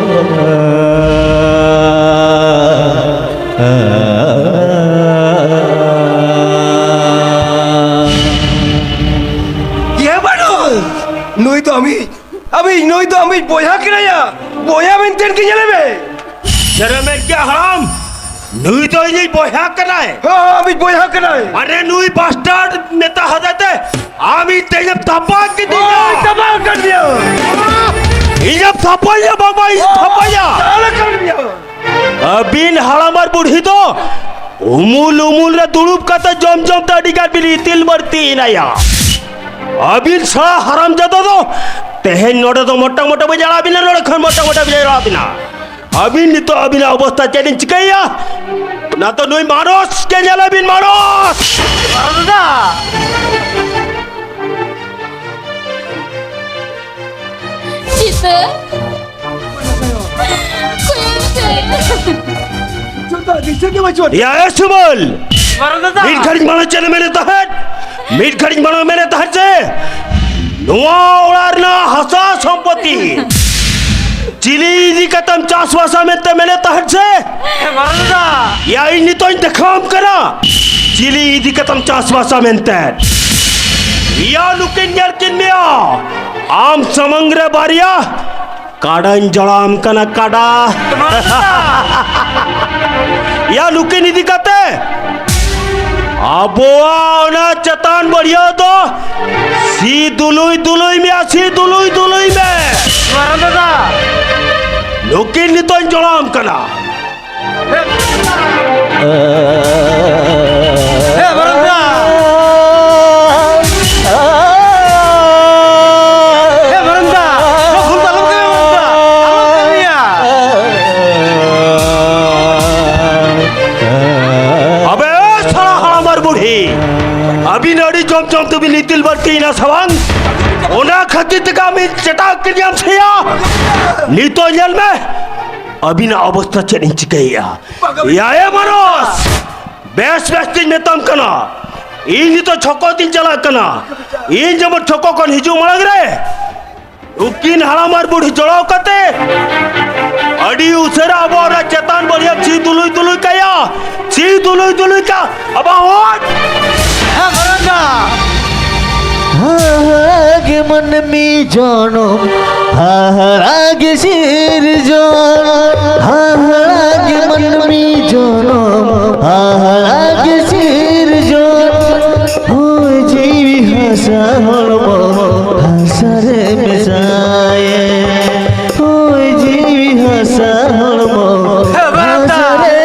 ᱤᱭᱟᱹ ᱵᱟᱹᱱᱩᱜ, ᱱᱩᱭ ᱫᱚ ᱟᱢᱤᱡ, ᱟᱢᱤᱡ, ᱱᱩᱭ ᱫᱚ ᱟᱢᱤᱡ ᱵᱚᱭᱦᱟ ᱠᱟᱱᱟᱭᱟ᱾ ᱵᱚᱭᱦᱟ ᱢᱮᱱᱛᱮᱱ ᱜᱮ ᱧᱮᱞᱮ ᱢᱮ᱾ ᱡᱮᱨᱮᱢᱮᱨ ᱜᱮ ᱦᱟᱲᱟᱢ, ᱱᱩᱭ ᱫᱚ ᱤᱧᱤᱡ ᱵᱚᱭᱦᱟ ᱠᱟᱱᱟᱭ᱾ ᱦᱮᱸ, ᱦᱮᱸ, ᱟᱢᱤᱡ ᱵᱚᱭᱦᱟ ᱠᱟᱱᱟᱭ᱾ ᱢᱟᱱᱮ ᱱᱩᱭ ᱵᱟᱥᱴᱟᱨᱰ ᱢᱮᱛᱟ ᱦᱟᱫᱮ ᱛᱮ ᱟᱢ ᱤᱧ ᱛᱮᱦᱮᱧᱮᱢ ᱛᱟᱯᱟ ᱠᱤᱫᱤᱧᱟ᱾ ᱦᱳᱭ, ᱛᱟᱯᱟ ᱟᱠᱟᱫ ᱢᱮᱭᱟ᱾ ᱤᱧᱮᱢ ᱛᱟᱯᱟᱭᱟ ᱵᱟᱵᱟ, ᱤᱧ ᱛᱟᱯᱟᱭᱟ᱾ ᱛᱟᱦᱞᱮ ᱠᱟᱱ ᱜᱮᱭᱟ᱾ ᱟᱹᱵᱤᱱ ᱦᱟᱲᱟᱢ ᱟᱨ ᱵᱩᱲᱦᱤ ᱫᱚ ᱩᱢᱩᱞ ᱩᱢᱩᱞ ᱨᱮ ᱫᱩᱲᱩᱵ ᱠᱟᱛᱮ ᱡᱚᱢ ᱡᱚᱢ ᱛᱮ ᱟᱹᱰᱤ ᱜᱟᱱ ᱵᱤᱱ ᱤᱛᱤᱞ ᱵᱟᱹᱲᱛᱤᱭᱮᱱᱟᱭᱟ᱾ ᱟᱹᱵᱤᱱ ᱥᱟᱲᱟ ᱦᱟᱨᱟᱢ ᱡᱟᱫᱟ ᱫᱚ ᱛᱮᱦᱮᱧ ᱱᱚᱰᱮ ᱫᱚ ᱢᱚᱴᱟ ᱢᱚᱴᱟ ᱵᱤᱱ ᱟᱲᱟᱜ ᱵᱤᱱᱟ, ᱱᱚᱰᱮ ᱠᱷᱚᱱ ᱢᱚᱴᱟ ᱢᱚᱴᱟ ᱵᱤᱱ ᱟᱲᱟᱜ ᱵᱤᱱᱟ᱾ ᱟᱹᱵᱤᱱ ᱱᱤᱛᱚᱜ ᱟᱹᱵᱤᱱᱟᱜ ᱚᱵᱚᱥᱛᱟ ᱪᱮᱫ ᱤᱧ ᱪᱤᱠᱟᱹᱭᱟ? ᱚᱱᱟ ᱫᱚ ᱱᱩᱭ ᱢᱟᱱᱚᱥ ᱜᱮ ᱧᱮᱞᱮ ᱵᱤᱱ, ᱢᱟᱱᱚᱥ! ᱫᱟᱫᱟ! ᱪᱤᱛᱟᱹ᱾ ᱠᱚᱭᱚᱜ ᱯᱮ᱾ ᱡᱚᱛᱚ ᱫᱤᱥᱟᱹ ᱜᱮ ᱵᱟᱹᱪᱩᱜ᱾ ᱭᱟ, ᱮ ᱥᱩᱢᱚᱞ! ᱵᱟᱨᱚ ᱫᱟᱫᱟ᱾ ᱢᱤᱫ ᱜᱷᱟᱹᱲᱤᱡ ᱢᱟᱲᱟᱝ ᱪᱮᱫ ᱮᱢ ᱢᱮᱱᱮᱫ ᱛᱟᱦᱮᱸᱫ? ᱢᱤᱫ ᱜᱷᱟᱹᱲᱤᱡ ᱢᱟᱲᱟᱝ ᱢᱮᱱᱮᱫ ᱛᱟᱦᱮᱸᱫ ᱥᱮ, ᱱᱚᱣᱟ ᱚᱲᱟᱜ ᱨᱮᱱᱟᱜ ᱦᱟᱥᱟ ᱥᱚᱢᱯᱚᱛᱤ ᱪᱤᱞᱤ ᱤᱫᱤ ᱠᱟᱛᱮᱢ ᱪᱟᱥᱵᱟᱥᱟ ᱢᱮᱱᱛᱮ ᱢᱮᱱᱮᱫ ᱛᱟᱦᱮᱸᱫ ᱥᱮ? ᱦᱮᱸ, ᱵᱟᱨᱚ ᱫᱟᱫᱟ᱾ ᱭᱟ, ᱤᱧ ᱱᱤᱛᱚᱜ ᱤᱧ ᱫᱮᱠᱷᱟᱣᱟᱢ ᱠᱟᱱᱟ ᱪᱤᱞᱤ ᱤᱫᱤ ᱠᱟᱛᱮᱢ ᱪᱟᱥᱵᱟᱥᱟ ᱢᱮᱱᱛᱮ᱾ ᱭᱟ, ᱱᱩᱠᱤᱱ ᱧᱮᱞ ᱠᱤᱱ ᱢᱮᱭᱟ, ᱟᱢ ᱥᱟᱢᱟᱝ ᱨᱮ ᱵᱟᱨᱭᱟ ᱠᱟᱰᱟᱧ ᱡᱚᱲᱟᱣᱟᱢ ᱠᱟᱱᱟ, ᱠᱟᱰᱟ᱾ ᱵᱟᱨᱚ ᱫᱟᱫᱟ᱾ ᱭᱟ, ᱱᱩᱠᱤᱱ ᱤᱫᱤ ᱠᱟᱛᱮ ᱟᱵᱚᱣᱟᱜ ᱚᱱᱟ ᱪᱮᱛᱟᱱ ᱵᱟᱹᱲᱭᱟᱹ ᱫᱚ ᱥᱤ ᱫᱩᱞᱩᱭ ᱫᱩᱞᱩᱭ ᱢᱮᱭᱟ, ᱥᱤ ᱫᱩᱞᱩᱭ ᱫᱩᱞᱩᱭ ᱢᱮ᱾ ᱢᱟᱨᱟᱝ ᱫᱟᱫᱟ᱾ ᱱᱩᱠᱤᱱ ᱱᱤᱛᱚᱜ ᱤᱧ ᱡᱚᱲᱟᱣᱟᱢ ᱠᱟᱱᱟ᱾ ᱦᱮᱸ, ᱢᱟᱨᱟᱝ ᱫᱟ᱾ ᱦᱮᱸ, ᱢᱟᱨᱟᱝ ᱫᱟ᱾ ᱱᱚᱣᱟ ᱵᱷᱩᱞ ᱫᱚ ᱟᱞᱚᱢ ᱠᱟᱹᱢᱤᱭᱟ, ᱢᱟᱨᱟᱝ ᱫᱟ᱾ ᱟᱞᱚᱢ ᱠᱟᱹᱢᱤᱭᱟ᱾ ᱟᱵᱮ, ᱮ ᱥᱟᱞᱟ ᱦᱟᱲᱟᱢ ᱟᱨ ᱵᱩᱲᱦᱤ, ᱟᱹᱵᱤᱱ ᱟᱹᱰᱤ ᱡᱚᱢ ᱡᱚᱢ ᱛᱮᱵᱤᱱ ᱤᱛᱤᱞ ᱵᱟᱹᱲᱛᱤᱭᱮᱱᱟ ᱥᱮ ᱵᱟᱝ? ᱚᱱᱟ ᱠᱷᱟᱹᱛᱤᱨ ᱛᱮᱜᱮ ᱟᱹᱵᱤᱱ ᱪᱮᱴᱟᱜ ᱠᱮᱫᱮᱭᱟᱢ ᱥᱮᱭᱟ᱾ ᱱᱤᱛᱚᱜ ᱧᱮᱞ ᱢᱮ, ᱟᱹᱵᱤᱱᱟᱜ ᱚᱵᱚᱥᱛᱷᱟ ᱪᱮᱫ ᱤᱧ ᱪᱤᱠᱟᱹᱭᱮᱫᱼᱟ? ᱭᱟᱭᱮ ᱢᱟᱱᱚᱥ, ᱵᱮᱥ ᱵᱮᱥ ᱛᱤᱧ ᱢᱮᱛᱟᱢ ᱠᱟᱱᱟ, ᱤᱧ ᱱᱤᱛᱚᱜ ᱪᱷᱚᱠᱚ ᱛᱤᱧ ᱪᱟᱞᱟᱜ ᱠᱟᱱᱟ᱾ ᱤᱧ ᱡᱮᱢᱚᱱ ᱪᱷᱚᱠᱚ ᱠᱷᱚᱱ ᱦᱤᱡᱩᱜ ᱢᱟᱲᱟᱝ ᱨᱮ ᱩᱱᱠᱤᱱ ᱦᱟᱲᱟᱢ ᱟᱨ ᱵᱩᱲᱦᱤ ᱡᱚᱲᱟᱣ ᱠᱟᱛᱮ ᱟᱹᱰᱤ ᱩᱥᱟᱹᱨᱟ ᱟᱵᱚ ᱚᱱᱟ ᱪᱮᱛᱟᱱ ᱵᱟᱹᱲᱭᱟᱹ ᱪᱷᱤ ᱫᱩᱞᱩᱭ ᱫᱩᱞᱩᱭ ᱠᱟᱭᱟ, ᱪᱷᱤ ᱫᱩᱞᱩᱭ ᱫᱩᱞᱩᱭ ᱠᱟ, ᱟᱵᱚ ᱦᱚᱲ᱾ ᱦᱮᱸ, ᱢᱟᱨᱟᱝ ᱫᱟ᱾ ᱦᱟᱦᱟᱲᱟ ᱜᱮ ᱢᱟᱹᱱᱢᱤ ᱡᱚᱱᱚᱢ, ᱦᱟᱦᱟᱲᱟ ᱜᱮ ᱥᱤᱨᱡᱚᱱ, ᱦᱟᱦᱟᱲᱟ ᱜᱮ ᱢᱟᱹᱱᱢᱤ ᱡᱚᱱᱚᱢ, ᱦᱟᱦᱟᱲᱟ ᱜᱮ ᱥᱤᱨᱡᱚᱱ᱾ ᱦᱳᱭ ᱡᱤᱣᱤ ᱦᱟᱥᱟ ᱦᱚᱲᱢᱚ, ᱦᱟᱥᱟ ᱨᱮ ᱢᱮᱥᱟᱭᱮᱱ᱾ ᱦᱳᱭ ᱡᱤᱣᱤ ᱦᱟᱥᱟ ᱦᱚᱲᱢᱚ, ᱦᱮᱸ, ᱵᱟᱨᱟᱛᱟ᱾ ᱦᱟᱥᱟ ᱨᱮ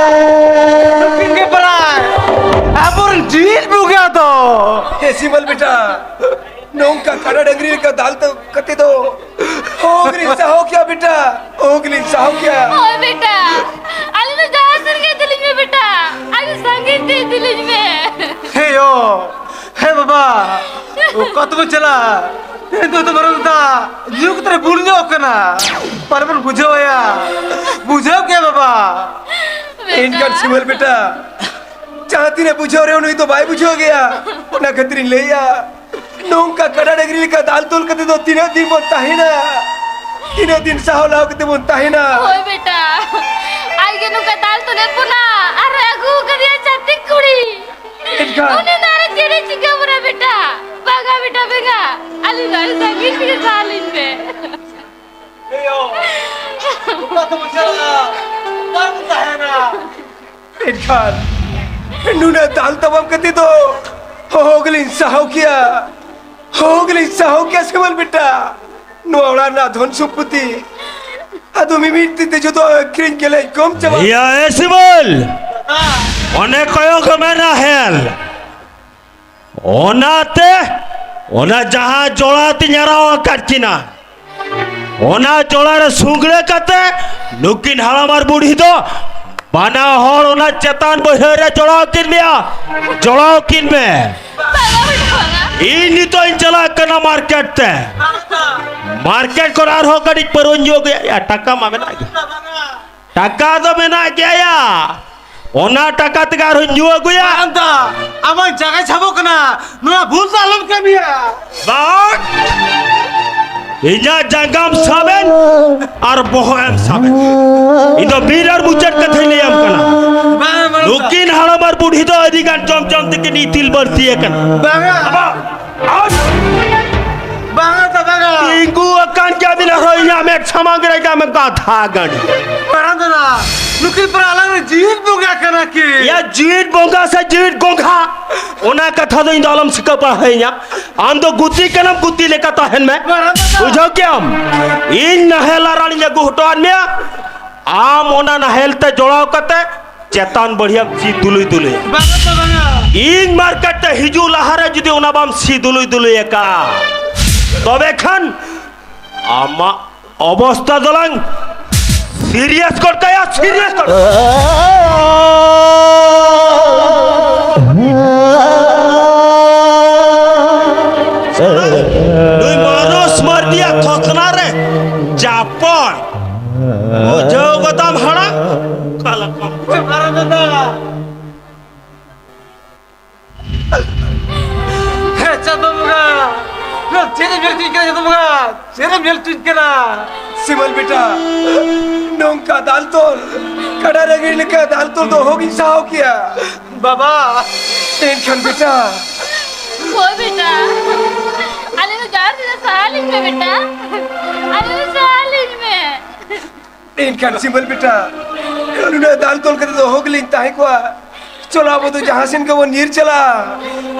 ᱢᱮᱥᱟᱭᱮᱱ᱾ ᱱᱩᱠᱤᱱ ᱜᱮ ᱯᱟᱨᱟᱭ ᱟᱵᱚᱨᱮᱱ ᱡᱤᱣᱤᱫ ᱵᱚᱸᱜᱟ ᱫᱚ᱾ ᱦᱮ ᱥᱤᱢᱟᱹᱞ ᱵᱮᱴᱟ, ᱱᱚᱝᱠᱟ ᱠᱟᱰᱟ ᱰᱟᱹᱝᱨᱤ ᱞᱮᱠᱟ ᱫᱟᱞ ᱛᱚᱞ ᱠᱟᱛᱮ ᱫᱚ ᱚᱦᱚᱜᱮᱞᱤᱧ ᱥᱟᱦᱟᱣ ᱠᱮᱭᱟ ᱵᱮᱴᱟ, ᱚᱦᱚᱜᱮᱞᱤᱧ ᱥᱟᱦᱟᱣ ᱠᱮᱭᱟ᱾ ᱦᱳᱭ ᱵᱮᱴᱟ, ᱟᱞᱮ ᱫᱚ ᱡᱟᱦᱟᱸ ᱥᱮᱫ ᱜᱮ ᱤᱫᱤ ᱞᱤᱧ ᱢᱮ ᱵᱮᱴᱟ, ᱟᱹᱰᱤ ᱥᱟᱺᱜᱤᱧ ᱛᱮ ᱤᱫᱤ ᱞᱤᱧ ᱢᱮ᱾ ᱦᱮ ᱭᱳ, ᱦᱮ ᱵᱟᱵᱟ, ᱚᱠᱟ ᱛᱮᱵᱚ ᱪᱟᱞᱟᱜᱼᱟ? ᱛᱮᱦᱮᱧ ᱫᱚ ᱢᱟᱨᱟᱝ ᱫᱟᱫᱟ ᱧᱩ ᱠᱟᱛᱮ ᱵᱩᱞ ᱧᱚᱜ ᱠᱟᱱᱟ, ᱯᱟᱞᱮ ᱵᱚᱱ ᱵᱩᱡᱷᱟᱹᱣ ᱟᱭᱟ, ᱵᱩᱡᱷᱟᱹᱣ ᱠᱮᱭᱟ ᱵᱟᱵᱟ᱾ ᱵᱮᱴᱟ᱾ ᱮᱱᱠᱷᱟᱱ ᱥᱤᱢᱟᱹᱞ ᱵᱮᱴᱟ, ᱡᱟᱦᱟᱸ ᱛᱤᱱᱟᱹᱜ ᱵᱩᱡᱷᱟᱹᱣ ᱨᱮᱦᱚᱸ ᱱᱩᱭ ᱫᱚ ᱵᱟᱭ ᱵᱩᱡᱷᱟᱹᱣ ᱜᱮᱭᱟ᱾ ᱚᱱᱟ ᱠᱷᱟᱹᱛᱤᱨᱤᱧ ᱞᱟᱹᱭᱟ, ᱱᱚᱝᱠᱟ ᱠᱟᱰᱟ ᱰᱟᱹᱝᱨᱤ ᱞᱮᱠᱟ ᱫᱟᱞ ᱛᱚᱞ ᱠᱟᱛᱮ ᱫᱚ ᱛᱤᱱᱟᱹᱜ ᱫᱤᱱ ᱵᱚᱱ ᱛᱟᱦᱮᱱᱟ? ᱛᱤᱱᱟᱹᱜ ᱫᱤᱱ ᱥᱟᱦᱟᱣ ᱞᱟᱦᱟᱣ ᱠᱟᱛᱮ ᱵᱚᱱ ᱛᱟᱦᱮᱱᱟ? ᱦᱳᱭ ᱵᱮᱴᱟ, ᱟᱡ ᱜᱮ ᱱᱚᱝᱠᱟ ᱫᱟᱞ ᱛᱚᱞᱮᱫ ᱵᱚᱱᱟ ᱟᱨ ᱟᱹᱜᱩ ᱟᱠᱟᱫᱮᱭᱟ ᱪᱷᱟᱹᱛᱤᱠ ᱠᱩᱲᱤ᱾ ᱮᱱᱠᱷᱟᱱ? ᱩᱱᱤ ᱫᱚ ᱟᱨ ᱪᱮᱫ ᱮ ᱪᱤᱠᱟᱹ ᱵᱚᱱᱟ ᱵᱮᱴᱟ? ᱵᱟᱝᱟ ᱵᱮᱴᱟ, ᱵᱟᱝᱟ, ᱟᱹᱞᱤᱧ ᱫᱚ ᱟᱹᱰᱤ ᱥᱟᱺᱜᱤᱧ ᱨᱮᱜᱮ ᱥᱟᱦᱟ ᱞᱤᱧ ᱯᱮ᱾ ᱮᱭᱳ, ᱚᱠᱟ ᱛᱮᱵᱚᱱ ᱪᱟᱞᱟᱜᱼᱟ? ᱚᱠᱟ ᱨᱮᱵᱚᱱ ᱛᱟᱦᱮᱱᱟ? ᱮᱱᱠᱷᱟᱱ ᱱᱩᱱᱟᱹᱜ ᱫᱟᱞ ᱛᱟᱯᱟᱢ ᱠᱟᱛᱮ ᱫᱚ ᱦᱚᱦᱚ ᱜᱮᱞᱤᱧ ᱥᱟᱦᱟᱣ ᱠᱮᱭᱟ, ᱦᱚᱦᱚ ᱜᱮᱞᱤᱧ ᱥᱟᱦᱟᱣ ᱠᱮᱭᱟ ᱥᱤᱢᱚᱞ ᱵᱮᱴᱟ᱾ ᱱᱚᱣᱟ ᱚᱲᱟᱜ ᱨᱮᱱᱟᱜ ᱫᱷᱚᱱ ᱥᱚᱢᱯᱚᱛᱤ ᱟᱫᱚ ᱢᱤᱢᱤᱫ ᱛᱤ ᱛᱮ ᱡᱚᱛᱚ ᱟᱹᱠᱷᱨᱤᱧ ᱠᱮᱞᱮᱧ ᱠᱚᱢ ᱪᱟᱵᱟ᱾ ᱭᱟ ᱮ ᱥᱤᱢᱚᱞ, ᱚᱱᱮ ᱠᱚᱭᱚᱜ ᱢᱮ ᱱᱟᱦᱮᱞ, ᱚᱱᱟᱛᱮ ᱚᱱᱟ ᱡᱟᱦᱟᱸ ᱡᱚᱲᱟ ᱛᱤᱧ ᱦᱟᱨᱟᱣ ᱟᱠᱟᱫ ᱠᱤᱱᱟ, ᱚᱱᱟ ᱡᱚᱲᱟ ᱨᱮ ᱥᱩᱜᱲᱟᱹ ᱠᱟᱛᱮ ᱱᱩᱠᱤᱱ ᱦᱟᱲᱟᱢ ᱟᱨ ᱵᱩᱲᱦᱤ ᱫᱚ ᱵᱟᱱᱟ ᱦᱚᱲ ᱚᱱᱟ ᱪᱮᱛᱟᱱ ᱵᱟᱹᱭᱦᱟᱹᱲ ᱨᱮ ᱡᱚᱲᱟᱣ ᱠᱤᱱ ᱢᱮᱭᱟ, ᱡᱚᱲᱟᱣ ᱠᱤᱱ ᱢᱮ᱾ ᱤᱧ ᱱᱤᱛᱚᱜ ᱤᱧ ᱪᱟᱞᱟᱜ ᱠᱟᱱᱟ ᱢᱟᱨᱠᱮᱴ ᱛᱮ᱾ ᱢᱟᱨᱠᱮᱴ ᱠᱷᱚᱱ ᱟᱨᱦᱚᱸ ᱠᱟᱹᱴᱤᱡ ᱯᱟᱹᱨᱣᱟᱹᱧ ᱧᱩ ᱟᱹᱜᱩᱭᱟ᱾ ᱭᱟ, ᱴᱟᱠᱟ ᱢᱟ ᱢᱮᱱᱟᱜ ᱜᱮ, ᱴᱟᱠᱟ ᱫᱚ ᱢᱮᱱᱟᱜ ᱜᱮᱭᱟ᱾ ᱭᱟ, ᱚᱱᱟ ᱴᱟᱠᱟ ᱛᱮᱜᱮ ᱟᱨᱦᱚᱸᱧ ᱧᱩ ᱟᱹᱜᱩᱭᱟ᱾ ᱟᱢ ᱫᱚ ᱟᱢᱟᱜ ᱡᱟᱭᱜᱟ ᱪᱷᱟᱵᱚᱜ ᱠᱟᱱᱟ, ᱱᱚᱣᱟ ᱵᱷᱩᱞ ᱫᱚ ᱟᱞᱚᱢ ᱠᱟᱹᱢᱤᱭᱟ᱾ ᱵᱟᱝ, ᱤᱧᱟᱜ ᱡᱟᱸᱜᱟᱢ ᱥᱟᱵᱮᱱ ᱟᱨ ᱵᱚᱦᱚᱜ ᱮᱢ ᱥᱟᱵᱮᱱ᱾ ᱤᱧ ᱫᱚ ᱵᱤᱨ ᱟᱨ ᱢᱩᱪᱟᱹᱫ ᱠᱟᱛᱷᱟᱧ ᱞᱟᱹᱭᱟᱢ ᱠᱟᱱᱟ᱾ ᱵᱟᱝ, ᱵᱟᱝ, ᱱᱩᱠᱤᱱ ᱦᱟᱲᱟᱢ ᱟᱨ ᱵᱩᱰᱷᱤ ᱫᱚ ᱟᱹᱰᱤ ᱜᱟᱱ ᱡᱚᱢ ᱡᱚᱢ ᱛᱮᱠᱤᱱ ᱤᱛᱤᱞ ᱵᱟᱹᱲᱛᱤ ᱟᱠᱟᱱᱟ᱾ ᱵᱟᱝᱟ᱾ ᱟᱵᱟ, ᱟᱵ᱾ ᱵᱟᱝᱟ ᱫᱚ ᱵᱟᱝᱟ᱾ ᱛᱤᱸᱜᱩ ᱟᱠᱟᱱ ᱜᱮᱭᱟᱵᱤᱱ ᱟᱨᱦᱚᱸ ᱤᱧᱟᱜ ᱢᱮᱫ ᱥᱟᱢᱟᱝ ᱨᱮ ᱜᱟᱢᱮ ᱜᱟᱫᱷᱟ ᱜᱟᱹᱰᱤ᱾ ᱢᱟᱨᱟᱝ ᱫᱟᱫᱟ, ᱱᱩᱠᱤᱱ ᱯᱟᱨᱟ ᱟᱞᱟᱝ ᱨᱮ ᱡᱤᱣᱤᱫ ᱵᱚᱸᱜᱟ ᱠᱟᱱᱟ ᱠᱤᱱ᱾ ᱭᱟ, ᱡᱤᱣᱤᱫ ᱵᱚᱸᱜᱟ ᱥᱮ ᱡᱤᱣᱤᱫ ᱜᱚᱸᱜᱷᱟ, ᱚᱱᱟ ᱠᱟᱛᱷᱟ ᱫᱚ ᱤᱧ ᱫᱚ ᱟᱞᱚᱢ ᱥᱤᱠᱟᱹ ᱯᱟᱲᱦᱟᱣᱤᱧᱟ᱾ ᱟᱢ ᱫᱚ ᱜᱩᱛᱤ ᱠᱟᱱᱟᱢ, ᱜᱩᱛᱤ ᱞᱮᱠᱟ ᱛᱟᱦᱮᱱ ᱢᱮ᱾ ᱢᱟᱨᱟᱝ ᱫᱟᱫᱟ᱾ ᱵᱩᱡᱷᱟᱹᱣ ᱠᱮᱜᱼᱟᱢ? ᱤᱧ ᱱᱟᱦᱮᱞ ᱟᱨᱟᱬ ᱤᱧ ᱟᱹᱜᱩ ᱦᱚᱴᱚ ᱟᱫ ᱢᱮᱭᱟ, ᱟᱢ ᱚᱱᱟ ᱱᱟᱦᱮᱞ ᱛᱮ ᱡᱚᱲᱟᱣ ᱠᱟᱛᱮ ᱪᱮᱛᱟᱱ ᱵᱟᱹᱲᱤᱭᱟᱢ ᱥᱤ ᱫᱩᱞᱩᱭ ᱫᱩᱞᱩᱭᱟ᱾ ᱵᱟᱝᱟ ᱛᱚ ᱵᱟᱝᱟ᱾ ᱤᱧ ᱢᱟᱨᱠᱮᱴ ᱛᱮ ᱦᱤᱡᱩᱜ ᱞᱟᱦᱟᱨᱮ ᱡᱩᱫᱤ ᱚᱱᱟ ᱵᱟᱢ ᱥᱤ ᱫᱩᱞᱩᱭ ᱫᱩᱞᱩᱭ ᱟᱠᱟᱫᱼᱟ, ᱛᱚᱵᱮ ᱠᱷᱟᱱ ᱟᱢᱟᱜ ᱚᱵᱚᱥᱛᱟ ᱫᱚᱞᱟᱝ ᱥᱤᱨᱤᱭᱟᱥ ᱜᱚᱫ ᱠᱟᱭᱟ, ᱥᱤᱨᱤᱭᱟᱥ ᱜᱚᱫ᱾ ᱱᱩᱭ ᱢᱟᱱᱚᱥ ᱢᱟᱨᱰᱤᱭᱟᱜ ᱛᱷᱚᱛᱱᱟ ᱨᱮ ᱪᱟᱯᱚᱲ᱾ ᱵᱩᱡᱷᱟᱹᱣ ᱜᱚᱫᱟᱢ ᱦᱟᱲᱟᱢ? ᱚᱠᱟ ᱞᱮᱠᱟ? ᱦᱮᱸ, ᱪᱟᱸᱫᱚ ᱵᱚᱸᱜᱟ, ᱱᱚᱣᱟ ᱪᱮᱫ ᱮᱢ ᱧᱮᱞ ᱦᱚᱪᱚᱧ ᱠᱟᱱᱟ, ᱪᱟᱸᱫᱚ ᱵᱚᱸᱜᱟ? ᱪᱮᱫ ᱮᱢ ᱧᱮᱞ ᱦᱚᱪᱚᱧ ᱠᱟᱱᱟ? ᱥᱤᱢᱚᱞ ᱵᱮᱴᱟ, ᱱᱚᱝᱠᱟ ᱫᱟᱞ ᱛᱚᱞ, ᱠᱟᱰᱟ ᱨᱮᱸᱜᱮᱡ ᱞᱮᱠᱟ ᱫᱟᱞ ᱛᱚᱞ ᱫᱚ ᱚᱦᱚᱜᱤᱧ ᱥᱟᱦᱟᱣ ᱠᱮᱭᱟ᱾ ᱵᱟᱵᱟ! ᱮᱱᱠᱷᱟᱱ ᱵᱮᱴᱟ᱾ ᱦᱳᱭ ᱵᱮᱴᱟ, ᱟᱞᱮ ᱫᱚ ᱡᱟᱦᱟᱸ ᱛᱤᱱᱟᱹᱜ ᱥᱟᱦᱟ ᱞᱤᱧ ᱢᱮ ᱵᱮᱴᱟ, ᱟᱞᱮ ᱫᱚ ᱥᱟᱦᱟ ᱞᱤᱧ ᱢᱮ᱾ ᱮᱱᱠᱷᱟᱱ ᱥᱤᱢᱚᱞ ᱵᱮᱴᱟ, ᱱᱩᱱᱟᱹᱜ ᱫᱟᱞ ᱛᱚᱞ ᱠᱟᱛᱮ ᱫᱚ ᱚᱦᱚ ᱜᱮᱞᱤᱧ ᱛᱟᱦᱮᱸ ᱠᱚᱜᱼᱟ᱾ ᱪᱚᱞᱚ, ᱟᱵᱚ ᱫᱚ ᱡᱟᱦᱟᱸ ᱥᱮᱱ ᱜᱮᱵᱚᱱ ᱧᱤᱨ ᱪᱟᱞᱟᱜᱼᱟ,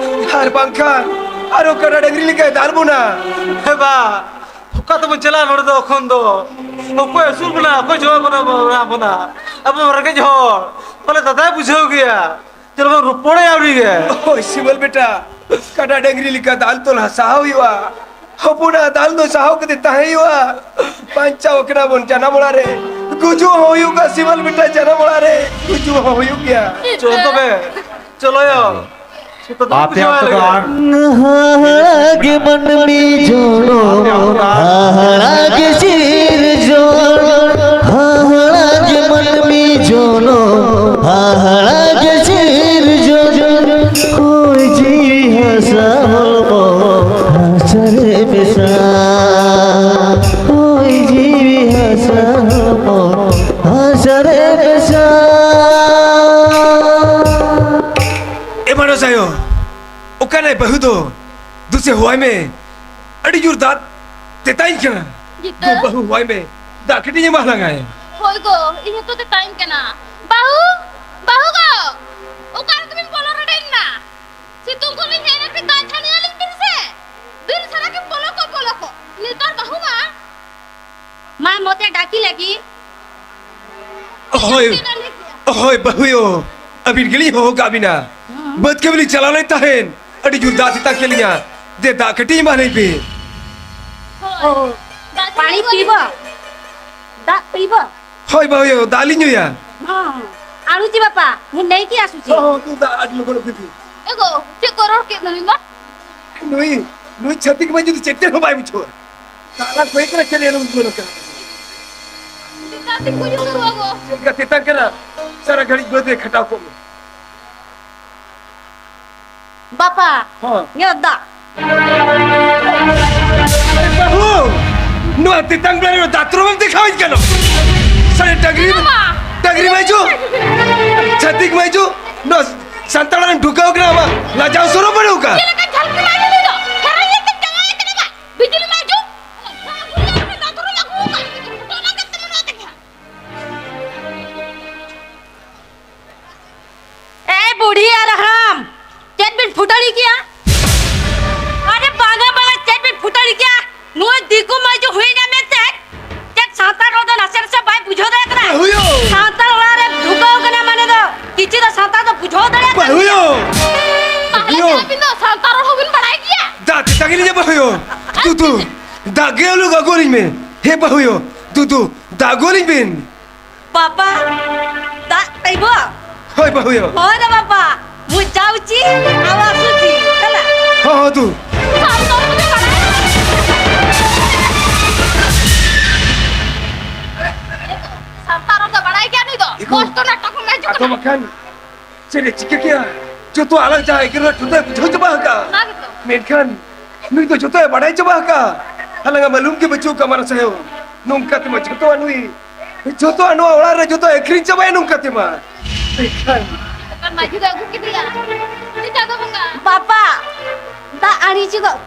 ᱟᱨ ᱵᱟᱝᱠᱷᱟᱱ ᱟᱨᱚ ᱠᱟᱰᱟ ᱰᱟᱹᱝᱨᱤ ᱞᱮᱠᱟᱭ ᱫᱟᱞ ᱵᱚᱱᱟ᱾ ᱦᱮ ᱵᱟ, ᱚᱠᱟ ᱛᱮᱵᱚᱱ ᱪᱟᱞᱟᱜᱼᱟ ᱱᱚᱰᱮ ᱫᱚ ᱮᱠᱷᱚᱱ ᱫᱚ? ᱚᱠᱚᱭ ᱟᱹᱥᱩᱞ ᱵᱚᱱᱟ, ᱚᱠᱚᱭ ᱡᱚᱢᱟ ᱵᱚᱱᱟ, ᱵᱚᱱᱟ, ᱵᱚᱱᱟ? ᱟᱵᱚ ᱨᱮᱸᱜᱮᱡ ᱦᱚᱲ, ᱯᱟᱞᱮ ᱫᱟᱫᱟᱭ ᱵᱩᱡᱷᱟᱹᱣ ᱜᱮᱭᱟ᱾ ᱪᱚᱞᱚ ᱵᱚᱱ ᱨᱚᱯᱚᱲᱮᱭᱟ ᱩᱱᱤ ᱜᱮ᱾ ᱳᱭ ᱥᱤᱢᱟᱹᱞ ᱵᱮᱴᱟ, ᱠᱟᱰᱟ ᱰᱟᱹᱝᱨᱤ ᱞᱮᱠᱟ ᱫᱟᱞ ᱛᱚᱞ ᱦᱟᱥᱟ ᱦᱩᱭᱩᱜᱼᱟ᱾ ᱦᱚᱯᱚᱱᱟᱜ ᱫᱟᱞ ᱫᱚ ᱥᱟᱦᱟᱣ ᱠᱟᱛᱮ ᱛᱟᱦᱮᱸ ᱦᱩᱭᱩᱜᱼᱟ᱾ ᱵᱟᱧᱪᱟᱣ ᱠᱟᱱᱟ ᱵᱚᱱ ᱡᱟᱱᱟᱢ ᱚᱲᱟᱜ ᱨᱮ, ᱜᱩᱡᱩᱜ ᱦᱚᱸ ᱦᱩᱭᱩᱜᱼᱟ ᱥᱤᱢᱟᱹᱞ ᱵᱮᱴᱟ, ᱡᱟᱱᱟᱢ ᱚᱲᱟᱜ ᱨᱮ ᱜᱩᱡᱩᱜ ᱦᱚᱸ ᱦᱩᱭᱩᱜ ᱜᱮᱭᱟ᱾ ᱪᱚᱞ ᱛᱚᱵᱮ, ᱪᱚᱞᱚ ᱭᱟ᱾ ᱟᱯᱮ ᱟᱹᱛᱩ ᱫᱚ ᱟᱨ ᱦᱟᱦᱟᱲᱟᱜ ᱜᱮ ᱢᱟᱹᱱᱢᱤ ᱡᱚᱱᱚᱢ, ᱦᱟᱦᱟᱲᱟᱜ ᱜᱮ ᱥᱤᱨᱡᱚᱱ, ᱦᱟᱦᱟᱲᱟᱜ ᱜᱮ ᱢᱟᱹᱱᱢᱤ ᱡᱚᱱᱚᱢ, ᱦᱟᱦᱟᱲᱟᱜ ᱜᱮ ᱥᱤᱨᱡᱚᱱ᱾ ᱦᱚᱭ ᱡᱤᱣᱤ ᱦᱟᱥᱟ ᱦᱚᱲᱢᱚ ᱦᱟᱥᱟ ᱨᱮ ᱢᱮᱥᱟ, ᱦᱚᱭ ᱡᱤᱣᱤ ᱦᱟᱥᱟ ᱦᱚᱲᱢᱚ ᱦᱟᱥᱟ ᱨᱮ ᱢᱮᱥᱟ᱾ ᱮ ᱢᱟᱱᱚᱥ ᱟᱭᱳ, ᱚᱠᱟᱱᱟᱭ ᱵᱟᱹᱦᱩ ᱫᱚ? ᱫᱩᱥᱮ ᱦᱚᱦᱚᱭ ᱢᱮ, ᱟᱹᱰᱤ ᱡᱳᱨ ᱫᱟᱜ ᱛᱮᱛᱟᱧ ᱠᱟᱱᱟ᱾ ᱡᱤᱛᱟᱹ? ᱜᱚ, ᱵᱟᱹᱦᱩ ᱦᱚᱦᱚᱭ ᱢᱮ, ᱫᱟᱜ ᱠᱟᱹᱴᱤᱡ ᱮᱢᱟ ᱞᱟᱝᱟᱭ᱾ ᱦᱳᱭ ᱜᱚ, ᱤᱧ ᱦᱚᱸᱛᱚ ᱛᱮᱛᱟᱧ ᱠᱟᱱᱟ᱾ ᱵᱟᱹᱦᱩ, ᱵᱟᱹᱦᱩ ᱜᱚ, ᱚᱠᱟ ᱨᱮ ᱫᱚᱵᱤᱱ ᱵᱚᱞᱚ ᱨᱮᱰᱮᱱ ᱱᱟ? ᱥᱤᱛᱩᱝ ᱠᱷᱚᱱ ᱞᱤᱧ ᱦᱮᱡ ᱮᱱᱟ, ᱠᱟᱹᱡ ᱜᱟᱞᱪᱷᱟ ᱧᱚᱜ ᱟᱹᱞᱤᱧ ᱵᱤᱱ ᱥᱮ᱾ ᱫᱤᱱ ᱥᱟᱨᱟ ᱜᱮ ᱵᱚᱞᱚ ᱠᱚᱜ, ᱵᱚᱞᱚ ᱠᱚᱜ᱾ ᱱᱮᱛᱟᱨ ᱵᱟᱹᱦᱩ ᱢᱟ ᱢᱟ ᱢᱚᱛᱮ ᱰᱟᱠᱤ ᱞᱟᱹᱜᱤᱫ᱾ ᱦᱳᱭ, ᱦᱳᱭ, ᱵᱟᱹᱦᱩᱭᱳ, ᱟᱹᱵᱤᱱ ᱜᱮᱞᱤᱧ ᱦᱚᱦᱚ ᱠᱟᱜ ᱵᱤᱱᱟ᱾ ᱦᱩᱸ᱾ ᱵᱟᱹᱫᱽ ᱠᱟᱹᱢᱤ ᱞᱤᱧ ᱪᱟᱞᱟᱣ ᱞᱮᱱ ᱛᱟᱦᱮᱸᱱ, ᱟᱹᱰᱤ ᱡᱳᱨ ᱫᱟᱜ ᱛᱮᱛᱟᱝ ᱠᱮᱫ ᱞᱤᱧᱟ᱾ ᱫᱮ, ᱫᱟᱜ ᱠᱟᱹᱴᱤᱡ ᱮᱢᱟ ᱞᱤᱧ ᱯᱮ᱾ ᱦᱳᱭ᱾ ᱫᱟᱜ ᱯᱟᱹᱱᱤ ᱯᱤᱵᱚ? ᱫᱟᱜ ᱯᱤᱵᱚ? ᱦᱳᱭ, ᱵᱟᱹᱦᱩᱭᱳ, ᱫᱟᱜ ᱞᱤᱧ ᱧᱩᱭᱟ᱾ ᱦᱚᱸ, ᱦᱚᱸ᱾ ᱟᱬᱩᱪᱤ ᱵᱟᱯᱟ, ᱢᱩ ᱱᱮᱭ ᱠᱤ ᱟᱥᱩᱪᱤ? ᱦᱚᱸ, ᱦᱚᱸ, ᱛᱩ ᱫᱟᱜ ᱟᱹᱰᱤ ᱞᱚᱜᱚᱱ ᱯᱤ ᱯᱤ᱾ ᱮᱜᱳ, ᱪᱮᱫ ᱠᱚ ᱨᱚᱲ ᱠᱮᱫ ᱫᱚ ᱱᱩᱭ ᱢᱟ? ᱱᱩᱭ, ᱱᱩᱭ ᱪᱷᱟᱹᱛᱤᱠ ᱢᱟᱹᱭᱡᱩ ᱫᱚ ᱪᱮᱫ ᱦᱚᱸ ᱵᱟᱭ ᱵᱩᱡᱷᱟᱹᱣᱟ᱾ ᱛᱟᱞᱟ ᱠᱚᱭᱮ ᱠᱟᱱᱟ, ᱪᱮᱫ ᱮ ᱨᱚᱲ ᱠᱟᱱᱟ? ᱪᱮᱫ ᱞᱮᱠᱟ ᱛᱮᱛᱟᱝ ᱠᱟᱱᱟ? ᱥᱟᱨᱟ ᱜᱷᱟᱹᱲᱤᱡ ᱵᱟᱹᱫᱽ ᱨᱮ ᱠᱷᱟᱴᱟᱣ ᱠᱚᱜ ᱢᱮ᱾ ᱵᱟᱯᱟ, ᱦᱚᱸ᱾ ᱧᱚᱜ ᱫᱟᱜ᱾ ᱵᱟᱹᱦᱩ, ᱱᱚᱣᱟ ᱛᱮᱛᱟᱝ ᱵᱮᱲᱟ ᱨᱮ ᱫᱟᱛᱨᱚᱢ ᱮᱢ ᱫᱮᱠᱷᱟᱣᱟᱹᱧ ᱠᱟᱱᱟ? ᱥᱟᱹᱨᱤ ᱰᱟᱝᱨᱤ, ᱵᱟᱵᱟ! ᱰᱟᱝᱨᱤ ᱢᱟᱹᱭᱡᱩ, ᱪᱷᱟᱹᱛᱤᱠ ᱢᱟᱹᱭᱡᱩ, ᱱᱚᱣᱟ ᱥᱟᱱᱛᱟᱲ ᱨᱮᱢ ᱰᱷᱩᱠᱟᱹᱣ ᱠᱟᱱᱟ, ᱟᱢᱟᱜ ᱞᱟᱡᱟᱣ ᱥᱚᱨᱚᱢ ᱵᱟᱹᱱᱩᱜ ᱟᱠᱟᱫ? ᱪᱮᱫ ᱞᱮᱠᱟᱱ ᱡᱷᱟᱹᱞ ᱠᱟᱱᱟ ᱱᱩᱭ ᱫᱚ? ᱦᱮᱨᱮᱞ ᱧᱮᱞ ᱛᱮᱢ ᱡᱟᱶᱟᱭ ᱠᱟᱱᱟ ᱵᱟ? ᱵᱤᱡᱽᱞᱤ ᱢᱟᱹᱭᱡᱩ, ᱫᱟᱛᱨᱚᱢ ᱟᱹᱜᱩ ᱟᱠᱟᱫ, ᱚᱱᱟ ᱜᱮ ᱛᱮᱢᱚᱱ ᱚᱱᱟ ᱛᱮᱜᱮ᱾ ᱱᱩᱭ ᱫᱤᱠᱩ ᱢᱟᱹᱭᱡᱩ ᱦᱩᱭᱱᱟ ᱢᱮᱱᱛᱮ ᱪᱮᱫ ᱥᱟᱱᱛᱟᱲ ᱨᱚᱲ ᱫᱚ ᱱᱟᱥᱮ ᱱᱟᱥᱮ ᱵᱟᱭ ᱵᱩᱡᱷᱟᱹᱣ ᱫᱟᱲᱮᱭᱟᱜ ᱠᱟᱱᱟ? ᱵᱟᱹᱦᱩᱭᱳ! ᱥᱟᱱᱛᱟᱲ ᱚᱲᱟᱜ ᱨᱮ ᱰᱷᱩᱠᱟᱹᱣ ᱠᱟᱱᱟ ᱢᱟᱱᱮ ᱫᱚ ᱠᱤᱪᱷᱩ ᱫᱚ ᱥᱟᱱᱛᱟᱲ ᱫᱚ ᱵᱩᱡᱷᱟᱹᱣ ᱫᱟᱲᱮᱭᱟᱜ ᱠᱟᱱ ᱜᱮᱭᱟ᱾ ᱵᱟᱹᱦᱩᱭᱳ! ᱛᱟᱦᱞᱮ ᱵᱟᱹᱦᱩᱭᱳ! ᱪᱮᱫ ᱟᱹᱵᱤᱱ ᱫᱚ ᱥᱟᱱᱛᱟᱲ ᱨᱚᱲ ᱦᱚᱸᱵᱤᱱ ᱵᱟᱲᱟᱭ ᱜᱮᱭᱟ? ᱫᱟᱜ ᱛᱮᱛᱟᱝ ᱞᱤᱧᱟ ᱵᱟᱹᱦᱩᱭᱳ! ᱫᱩ, ᱫᱩ, ᱫᱟᱜ ᱜᱮ ᱟᱹᱞᱩ ᱟᱹᱜᱩ ᱟᱹᱞᱤᱧ ᱢᱮ᱾ ᱦᱮ ᱵᱟᱹᱦᱩᱭᱳ, ᱫᱩ, ᱫᱩ, ᱫᱟᱜ ᱟᱹᱜᱩ ᱟᱹᱞᱤᱧ ᱵᱤᱱ᱾ ᱵᱟᱵᱟ, ᱫᱟᱜ ᱛᱟᱭᱵᱚ? ᱦᱳᱭ, ᱵᱟᱹᱦᱩᱭᱳ᱾ ᱦᱳᱭ ᱨᱮ ᱵᱟᱵᱟ, ᱢᱩᱡᱟ ᱩᱪᱤ, ᱟᱣᱟᱥ ᱩᱪᱤ, ᱦᱮᱞᱟ᱾ ᱦᱚᱸ, ᱦᱚᱸ, ᱛᱩ᱾ ᱥᱟᱱᱛᱟᱲ ᱠᱚᱫᱚ ᱵᱟᱲᱟᱭ? ᱥᱟᱱᱛᱟᱲ ᱨᱚᱲ ᱫᱚ ᱵᱟᱲᱟᱭ ᱜᱮᱭᱟ ᱱᱩᱭ ᱫᱚ᱾ ᱤᱠᱩ᱾ ᱢᱚᱥᱛᱚ ᱱᱟᱴᱚᱠ ᱮ ᱦᱤᱡᱩᱜ ᱟᱫᱚ ᱠᱟᱱᱟ᱾ ᱵᱟᱠᱷᱟᱱ ᱪᱮᱫ ᱮ ᱪᱤᱠᱟᱹ ᱠᱮᱭᱟ? ᱡᱚᱛᱚ ᱟᱞᱟᱝ ᱡᱟᱦᱟᱸ ᱮᱜᱮᱨ ᱨᱮ ᱡᱚᱛᱚᱭ ᱵᱩᱡᱷᱟᱹᱣ ᱪᱟᱵᱟ ᱟᱠᱟᱫᱼᱟ᱾ ᱚᱱᱟ ᱜᱮᱛᱚ᱾ ᱢᱮᱱᱠᱷᱟᱱ ᱱᱩᱭ ᱫᱚ ᱡᱚᱛᱚᱭ ᱵᱟᱲᱟᱭ ᱪᱟᱵᱟ ᱟᱠᱟᱫᱼᱟ᱾ ᱟᱞᱟᱝᱟᱜ ᱢᱟᱞᱩᱢ ᱜᱮ ᱵᱟᱹᱪᱩᱜ ᱟᱠᱟᱫ ᱢᱟᱨᱟ ᱥᱟᱦᱮᱵ᱾ ᱱᱚᱝᱠᱟ ᱛᱮᱢᱟ ᱡᱚᱛᱚᱣᱟᱜ ᱱᱩᱭ, ᱡᱚᱛᱚᱣᱟᱜ ᱱᱚᱣᱟ ᱚᱲᱟᱜ ᱨᱮ ᱡᱚᱛᱚᱭ ᱟᱹᱠᱷᱨᱤᱧ ᱪᱟᱵᱟᱭᱟ ᱱᱚᱝᱠᱟ ᱛᱮᱢᱟ᱾ ᱢᱮᱱᱠᱷᱟᱱ ᱢᱟᱹᱡᱷᱤ ᱫᱚ ᱟᱹᱜᱩ ᱠᱮᱫᱮᱭᱟ᱾ ᱩᱱᱤ ᱪᱟᱸᱫᱚ ᱵᱚᱸᱜᱟ᱾ ᱵᱟᱵᱟ, ᱫᱟᱜ ᱟᱹᱲᱤ ᱪᱮᱫᱚᱜ᱾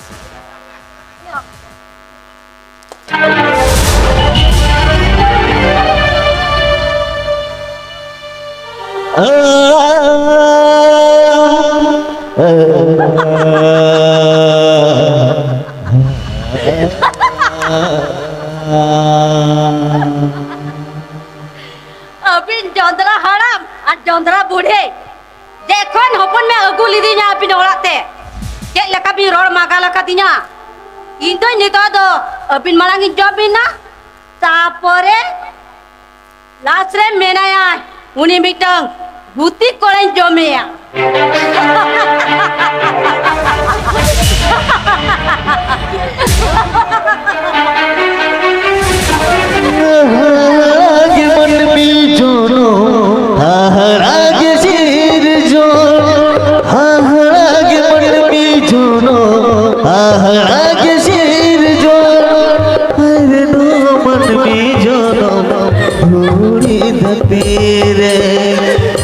ᱟᱹᱵᱤᱱ ᱡᱚᱸᱫᱽᱨᱟ ᱦᱟᱲᱟᱢ ᱟᱨ ᱡᱚᱸᱫᱽᱨᱟ ᱵᱩᱲᱦᱤ, ᱡᱮᱠᱷᱚᱱ ᱦᱚᱯᱚᱱ ᱢᱮ ᱟᱹᱜᱩ ᱞᱤᱫᱤᱧᱟ ᱟᱹᱵᱤᱱ ᱚᱲᱟᱜ ᱛᱮ, ᱪᱮᱫ ᱞᱮᱠᱟ ᱵᱤᱱ ᱨᱚᱲ ᱢᱟᱜᱟᱞ ᱟᱠᱟᱫᱤᱧᱟ? ᱤᱧ ᱫᱚ ᱱᱤᱛᱚᱜ ᱫᱚ ᱟᱹᱵᱤᱱ ᱢᱟᱲᱟᱝ ᱤᱧ ᱡᱚᱢ ᱵᱤᱱᱟ, ᱛᱟᱯᱚᱨᱮ ᱞᱟᱥ ᱨᱮ ᱢᱮᱱᱟᱭᱟ ᱩᱱᱤ ᱢᱤᱫᱴᱟᱝ ᱜᱩᱛᱤ ᱠᱚᱲᱟᱧ ᱡᱚᱢᱮᱭᱟ᱾ ᱦᱟᱦᱟᱲᱟ ᱜᱮ ᱢᱟᱹᱱᱢᱤ ᱡᱚᱱᱚᱢ, ᱦᱟᱦᱟᱲᱟ ᱜᱮ ᱥᱤᱨᱡᱚᱱ, ᱦᱟᱦᱟᱲᱟ ᱜᱮ ᱢᱟᱹᱱᱢᱤ ᱡᱚᱱᱚᱢ, ᱦᱟᱦᱟᱲᱟ ᱜᱮ ᱥᱤᱨᱡᱚᱱ, ᱦᱟᱭ ᱨᱮ ᱱᱚᱣᱟ ᱢᱟᱹᱱᱢᱤ ᱡᱚᱱᱚᱢ᱾ ᱫᱷᱩᱲᱤ ᱫᱷᱟᱹᱨᱛᱤ ᱨᱮ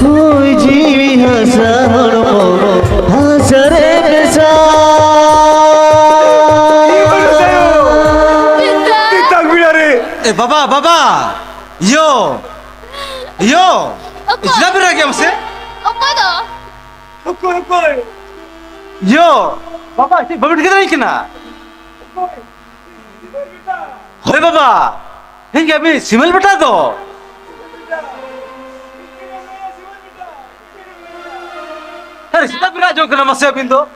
ᱦᱚᱭ ᱡᱤᱣᱤ ᱦᱟᱥᱟ ᱦᱚᱲᱢᱚ ᱦᱟᱥᱟ ᱨᱮ ᱢᱮᱥᱟ᱾ ᱛᱮᱛᱟᱝ ᱵᱮᱲᱟ ᱨᱮ᱾ ᱮ ᱵᱟᱵᱟ, ᱵᱟᱵᱟ, ᱭᱳ, ᱭᱳ, ᱚᱠᱚᱭ? ᱪᱮᱫᱟᱜ ᱵᱮᱱ ᱨᱟᱜᱮᱫᱼᱟ ᱢᱟᱥᱮ? ᱚᱠᱚᱭ ᱫᱚ? ᱚᱠᱚᱭ, ᱚᱠᱚᱭ? ᱭᱳ, ᱵᱟᱵᱟ, ᱪᱮᱫ ᱵᱟᱵᱮᱱ ᱴᱷᱤᱠᱟᱹ ᱫᱟᱲᱮᱭᱟᱜ ᱠᱟᱱᱟ? ᱚᱠᱚᱭ? ᱦᱳᱭ ᱵᱟᱵᱟ, ᱤᱧ ᱜᱮ ᱟᱹᱵᱤᱱ ᱥᱤᱢᱮᱞ ᱵᱮᱴᱟ ᱫᱚ᱾ ᱟᱨ ᱥᱮᱛᱟᱜ ᱵᱮᱲᱟ ᱟᱸᱡᱚᱢ ᱠᱟᱱᱟ ᱢᱟᱥᱮ ᱟᱹᱵᱤᱱ ᱫᱚ?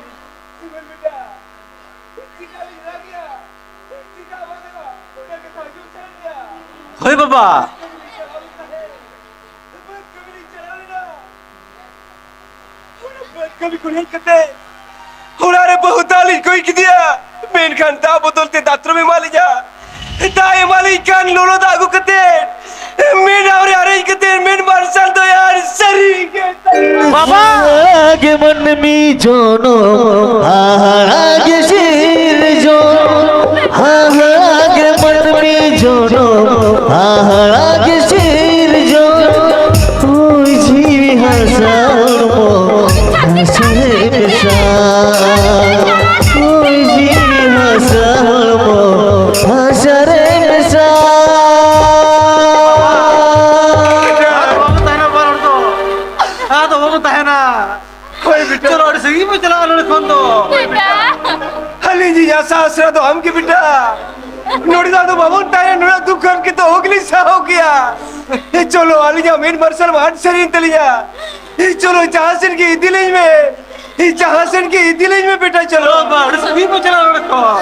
ᱦᱳᱭ ᱵᱟᱵᱟ᱾ ᱵᱟᱹᱫᱽ ᱠᱟᱹᱢᱤ ᱠᱚ ᱦᱮᱡ ᱠᱟᱛᱮ ᱚᱲᱟᱜ ᱨᱮ ᱵᱟᱹᱦᱩ ᱫᱟᱜ ᱞᱤᱧ ᱠᱚᱭ ᱠᱮᱫᱮᱭᱟ, ᱢᱮᱱᱠᱷᱟᱱ ᱫᱟᱜ ᱵᱚᱫᱚᱞ ᱛᱮ ᱫᱟᱛᱨᱚᱢ ᱮᱢᱟ ᱞᱤᱧᱟ᱾ ᱫᱟᱜ ᱮᱢᱟ ᱞᱤᱧ ᱠᱷᱟᱱ ᱞᱚᱞᱚ ᱫᱟᱜ ᱟᱹᱜᱩ ᱠᱟᱛᱮ ᱢᱮᱫ ᱦᱟᱣ ᱨᱮ ᱟᱨᱮᱡ ᱠᱟᱛᱮ ᱢᱮᱫ ᱢᱟᱨᱥᱟᱞ ᱫᱚ ᱟᱨ ᱥᱟᱹᱨᱤ ᱜᱮ᱾ ᱵᱟᱵᱟ! ᱜᱮ ᱢᱟᱹᱱᱢᱤ ᱡᱚᱱᱚᱢ ᱦᱟᱦᱟᱲᱟ ᱜᱮ ᱥᱤᱨᱡᱚᱱ, ᱦᱟᱦᱟᱲᱟ ᱜᱮ ᱢᱟᱹᱱᱢᱤ ᱡᱚᱱᱚᱢ ᱦᱟᱦᱟᱲᱟ ᱜᱮ ᱥᱤᱨᱡᱚᱱ᱾ ᱦᱚᱭ ᱡᱤᱣᱤ ᱦᱟᱥᱟ ᱦᱚᱲᱢᱚ ᱦᱟᱥᱟ ᱨᱮ ᱢᱮᱥᱟ᱾ ᱦᱚᱭ ᱡᱤᱣᱤ ᱦᱟᱥᱟ ᱦᱚᱲᱢᱚ ᱦᱟᱥᱟ ᱨᱮ ᱢᱮᱥᱟ᱾ ᱟᱫᱚ ᱵᱟᱵᱚ ᱛᱟᱦᱮᱱᱟ, ᱵᱟᱨ ᱦᱚᱲ ᱫᱚ᱾ ᱟᱫᱚ ᱵᱟᱵᱚ ᱛᱟᱦᱮᱱᱟ᱾ ᱦᱳᱭ ᱵᱮᱴᱟ᱾ ᱪᱚᱞᱚ, ᱟᱹᱰᱤ ᱥᱟᱺᱜᱤᱧ ᱵᱚ ᱪᱟᱞᱟᱜᱼᱟ ᱱᱚᱰᱮ ᱠᱷᱚᱱ ᱫᱚ᱾ ᱵᱮᱴᱟ᱾ ᱟᱹᱞᱤᱧ ᱤᱧ ᱟᱥᱟ ᱟᱥᱨᱟ ᱫᱚ ᱟᱢ ᱜᱮ ᱵᱮᱴᱟ᱾ ᱱᱚᱰᱮ ᱫᱚ ᱟᱫᱚ ᱵᱟᱵᱚᱱ ᱛᱟᱦᱮᱱᱟ, ᱱᱚᱰᱮ ᱫᱩᱠ ᱦᱟᱨᱠᱮᱛ ᱫᱚ ᱚᱦᱚ ᱜᱮᱞᱤᱧ ᱥᱟᱦᱟᱣ ᱠᱮᱭᱟ᱾ ᱮ, ᱪᱚᱞᱚ, ᱟᱹᱞᱤᱧᱟᱜ ᱢᱮᱫ ᱢᱟᱨᱥᱟᱞ ᱢᱟ ᱟᱫ ᱥᱟᱹᱨᱤᱭᱮᱱ ᱛᱟᱹᱞᱤᱧᱟ᱾ ᱮ, ᱪᱚᱞᱚ, ᱡᱟᱦᱟᱸ ᱥᱮᱱ ᱜᱮ ᱤᱫᱤ ᱞᱤᱧ ᱢᱮ᱾ ᱮ, ᱡᱟᱦᱟᱸ ᱥᱮᱱ ᱜᱮ ᱤᱫᱤ ᱞᱤᱧ ᱢᱮ ᱵᱮᱴᱟ, ᱪᱚᱞᱚ᱾ ᱪᱚᱞᱚ ᱵᱟ, ᱟᱹᱰᱤ ᱥᱟᱺᱜᱤᱧ ᱵᱚ ᱪᱟᱞᱟᱜᱼᱟ ᱱᱚᱰᱮ ᱠᱷᱚᱱ᱾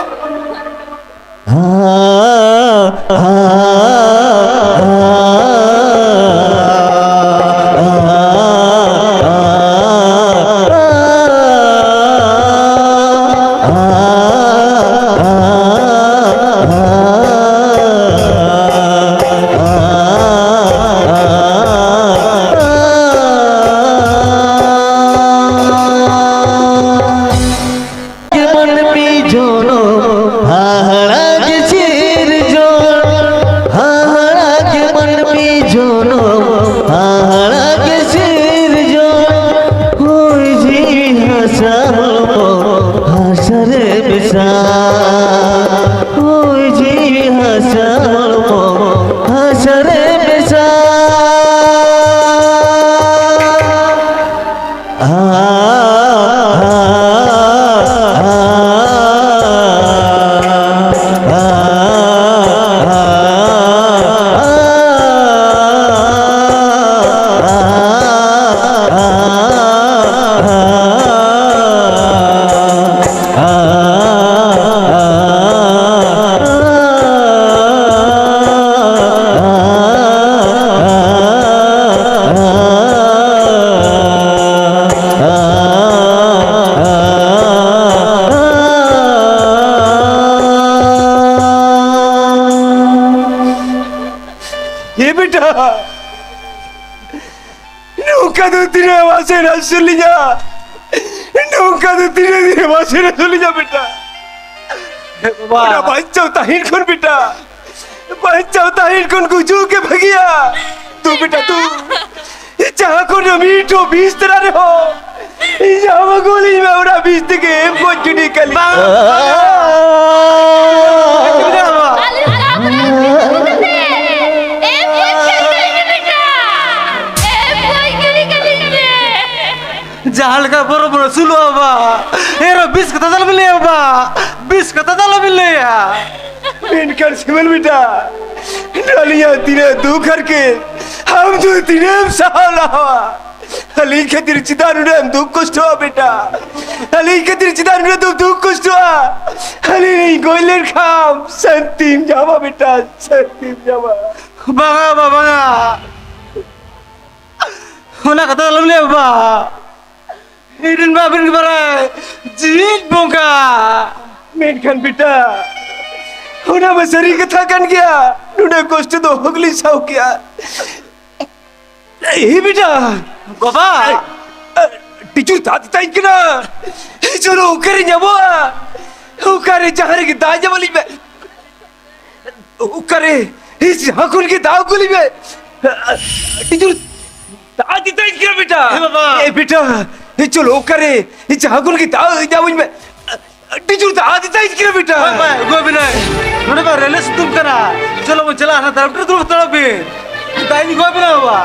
ᱜᱮ ᱢᱟᱹᱱᱢᱤ ᱡᱚᱱᱚᱢ ᱦᱟᱦᱟᱲᱟ ᱜᱮ ᱥᱤᱨᱡᱚᱱ, ᱦᱟᱦᱟᱲᱟ ᱜᱮ ᱢᱟᱹᱱᱢᱤ ᱡᱚᱱᱚᱢ ᱦᱟᱦᱟᱲᱟ ᱜᱮ ᱥᱤᱨᱡᱚᱱ᱾ ᱦᱚᱭ ᱡᱤᱣᱤ ᱦᱟᱥᱟ ᱦᱚᱲᱢᱚ ᱦᱟᱥᱟ ᱨᱮ ᱢᱮᱥᱟ, ᱦᱚᱭ ᱡᱤᱣᱤ ᱦᱟᱥᱟ ᱦᱚᱲᱢᱚ ᱦᱟᱥᱟ ᱨᱮ ᱢᱮᱥᱟ᱾ ᱵᱮᱴᱟ, ᱱᱚᱝᱠᱟ ᱫᱚ ᱛᱤᱱᱟᱹᱜ ᱢᱟᱥᱮ ᱟᱹᱥᱩᱞᱤᱧᱟ? ᱱᱚᱝᱠᱟ ᱫᱚ ᱛᱤᱱᱟᱹᱜ ᱫᱤᱱ ᱢᱟᱥᱮ ᱟᱹᱥᱩᱞᱤᱧᱟ ᱵᱮᱴᱟ? ᱵᱟᱵᱟ᱾ ᱚᱱᱟ ᱵᱟᱧᱪᱟᱣ ᱛᱟᱦᱮᱱ ᱠᱷᱚᱱ ᱵᱮᱴᱟ, ᱵᱟᱧᱪᱟᱣ ᱛᱟᱦᱮᱱ ᱠᱷᱚᱱ ᱜᱩᱡᱩᱜ ᱜᱮ ᱵᱷᱟᱹᱜᱤᱭᱟ᱾ ᱛᱩ ᱵᱮᱴᱟ ᱛᱩ, ᱡᱟᱦᱟᱸ ᱠᱷᱚᱱ ᱢᱤᱫ ᱴᱷᱚᱯ ᱵᱤᱥ ᱛᱟᱨᱟ ᱨᱮᱦᱚᱸ, ᱤᱧ ᱡᱟᱦᱟᱸ ᱜᱚᱞᱤᱧ ᱢᱮ, ᱚᱱᱟ ᱵᱤᱥ ᱛᱮᱜᱮ ᱮᱢ ᱜᱚᱡ ᱜᱤᱰᱤ ᱠᱟᱞᱤᱧ᱾ ᱵᱟᱝ, ᱵᱟᱝ᱾ ᱟᱞᱮ ᱥᱟᱶ ᱠᱷᱚᱱᱟᱜ ᱵᱤᱥ ᱟᱹᱜᱩᱭ ᱛᱟᱯᱮ᱾ ᱮᱢ ᱜᱚᱡ ᱜᱤᱰᱤ ᱠᱟᱞᱤᱧ ᱯᱮ ᱵᱮᱴᱟ᱾ ᱮᱢ ᱜᱚᱡ ᱜᱤᱰᱤ ᱠᱟᱞᱤᱧ ᱯᱮ᱾ ᱡᱟᱦᱟᱸ ᱞᱮᱠᱟ ᱵᱚᱨᱚ ᱵᱚᱨᱚ ᱥᱩᱞᱩᱜᱼᱟ ᱵᱟᱵᱟ, ᱮᱱᱨᱮᱦᱚᱸ ᱵᱤᱥ ᱠᱟᱛᱷᱟ ᱫᱚ ᱟᱞᱚᱵᱤᱱ ᱞᱟᱹᱭᱟ ᱵᱟᱵᱟ, ᱵᱤᱥ ᱠᱟᱛᱷᱟ ᱫᱚ ᱟᱞᱚᱵᱤᱱ ᱞᱟᱹᱭᱟ᱾ ᱢᱮᱱᱠᱷᱟᱱ ᱥᱤᱢᱚᱞ ᱵᱮᱴᱟ, ᱟᱹᱞᱤᱧᱟᱜ ᱛᱤᱱᱟᱹᱜ ᱫᱩᱠ ᱦᱟᱨᱠᱮᱛ ᱟᱢ ᱫᱚ ᱛᱤᱱᱟᱹᱜ ᱮᱢ ᱥᱟᱦᱟᱣ ᱞᱟᱦᱟᱣᱟ? ᱟᱹᱞᱤᱧ ᱠᱷᱟᱹᱛᱤᱨ ᱪᱮᱫᱟᱜ ᱱᱩᱱᱟᱹᱜ ᱮᱢ ᱫᱩᱠ ᱠᱚᱥᱴᱚᱜᱼᱟ ᱵᱮᱴᱟ? ᱟᱹᱞᱤᱧ ᱠᱷᱟᱹᱛᱤᱨ ᱪᱮᱫᱟᱜ ᱱᱩᱱᱟᱹᱜ ᱫᱚᱢ ᱫᱩᱠ ᱠᱚᱥᱴᱚᱜᱼᱟ? ᱟᱹᱞᱤᱧ ᱞᱤᱧ ᱜᱚᱡ ᱞᱮᱱᱠᱷᱟᱱ ᱥᱟᱹᱱᱛᱤᱢ ᱧᱟᱢᱟ ᱵᱮᱴᱟ, ᱥᱟᱹᱱᱛᱤᱢ ᱧᱟᱢᱟ᱾ ᱵᱟᱝᱟ ᱵᱟᱵᱟ, ᱵᱟᱝᱟ᱾ ᱚᱱᱟ ᱠᱟᱛᱷᱟ ᱫᱚ ᱟᱞᱚᱢ ᱞᱟᱹᱭᱟ ᱵᱟᱵᱟ᱾ ᱤᱧ ᱨᱮᱱ ᱵᱟᱵᱟ ᱵᱤᱱ ᱵᱟᱲᱟᱭ ᱡᱤᱣᱤᱫ ᱵᱚᱸᱜᱟ᱾ ᱢᱮᱱᱠᱷᱟᱱ ᱵᱮᱴᱟ, ᱚᱱᱟ ᱢᱟ ᱥᱟᱹᱨᱤ ᱠᱟᱛᱷᱟ ᱠᱟᱱ ᱜᱮᱭᱟ᱾ ᱱᱩᱱᱟᱹᱜ ᱠᱚᱥᱴᱚ ᱫᱚ ᱚᱦᱚ ᱜᱮᱞᱤᱧ ᱥᱟᱦᱟᱣ ᱠᱮᱭᱟ᱾ ᱮ ᱵᱮᱴᱟ᱾ ᱵᱟᱵᱟ᱾ ᱮ, ᱮ, ᱴᱤᱪᱩᱨ ᱫᱟᱜ ᱛᱤᱛᱟᱧ ᱠᱟᱱᱟ᱾ ᱪᱚᱞᱚ, ᱚᱠᱟᱨᱮ ᱧᱟᱢᱚᱜᱼᱟ? ᱚᱠᱟᱨᱮ ᱡᱟᱦᱟᱸ ᱨᱮᱜᱮ ᱫᱟᱜ ᱧᱟᱢ ᱟᱹᱞᱤᱧ ᱢᱮ᱾ ᱚᱠᱟᱨᱮ? ᱤᱥ, ᱡᱟᱦᱟᱸ ᱠᱷᱚᱱ ᱜᱮ ᱫᱟᱜ ᱟᱹᱜᱩ ᱟᱹᱞᱤᱧ ᱢᱮ᱾ ᱴᱤᱪᱩᱨ ᱫᱟᱜ ᱛᱤᱛᱟᱧ ᱠᱟᱱᱟ ᱵᱮᱴᱟ᱾ ᱦᱮᱸ ᱵᱟᱵᱟ᱾ ᱮ ᱵᱮᱴᱟ, ᱮ ᱪᱚᱞᱚ, ᱚᱠᱟᱨᱮ? ᱡᱟᱦᱟᱸ ᱠᱷᱚᱱ ᱜᱮ ᱫᱟᱜ ᱧᱟᱢᱟᱹᱧ ᱢᱮ᱾ ᱟᱹᱰᱤ ᱡᱳᱨ ᱫᱟᱜ ᱤᱫᱤ ᱛᱟᱭ ᱠᱟᱱᱟ ᱵᱮᱴᱟ᱾ ᱦᱳᱭ, ᱦᱳᱭ, ᱟᱹᱜᱩ ᱟᱵᱤᱱᱟᱭ᱾ ᱱᱚᱰᱮ ᱢᱟ ᱨᱮᱞᱮ ᱥᱤᱛᱩᱝ ᱠᱟᱱᱟ᱾ ᱪᱚᱞᱚ ᱵᱚᱱ ᱪᱟᱞᱟᱜᱼᱟ, ᱦᱟᱱᱟ ᱫᱟᱨᱮ ᱵᱩᱴᱟᱹ ᱨᱮ ᱫᱩᱲᱩᱵ ᱦᱟᱛᱟᱲᱚᱜ ᱵᱤᱱ᱾ ᱫᱟᱜ ᱤᱧ ᱟᱹᱜᱩ ᱟᱵᱤᱱᱟ ᱵᱟᱵᱟ᱾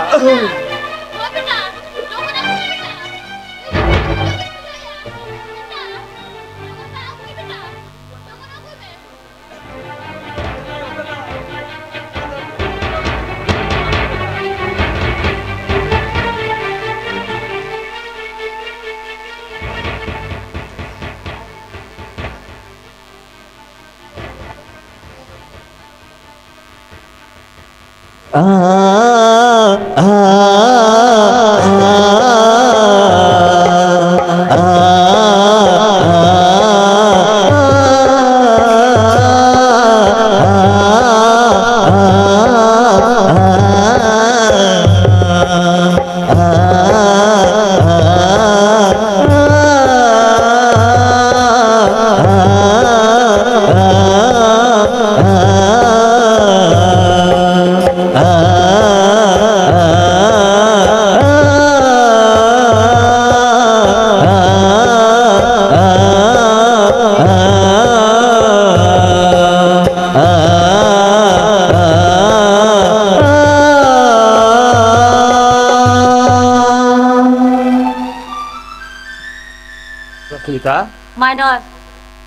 ରଶ୍ମିତା। ମାଇନର,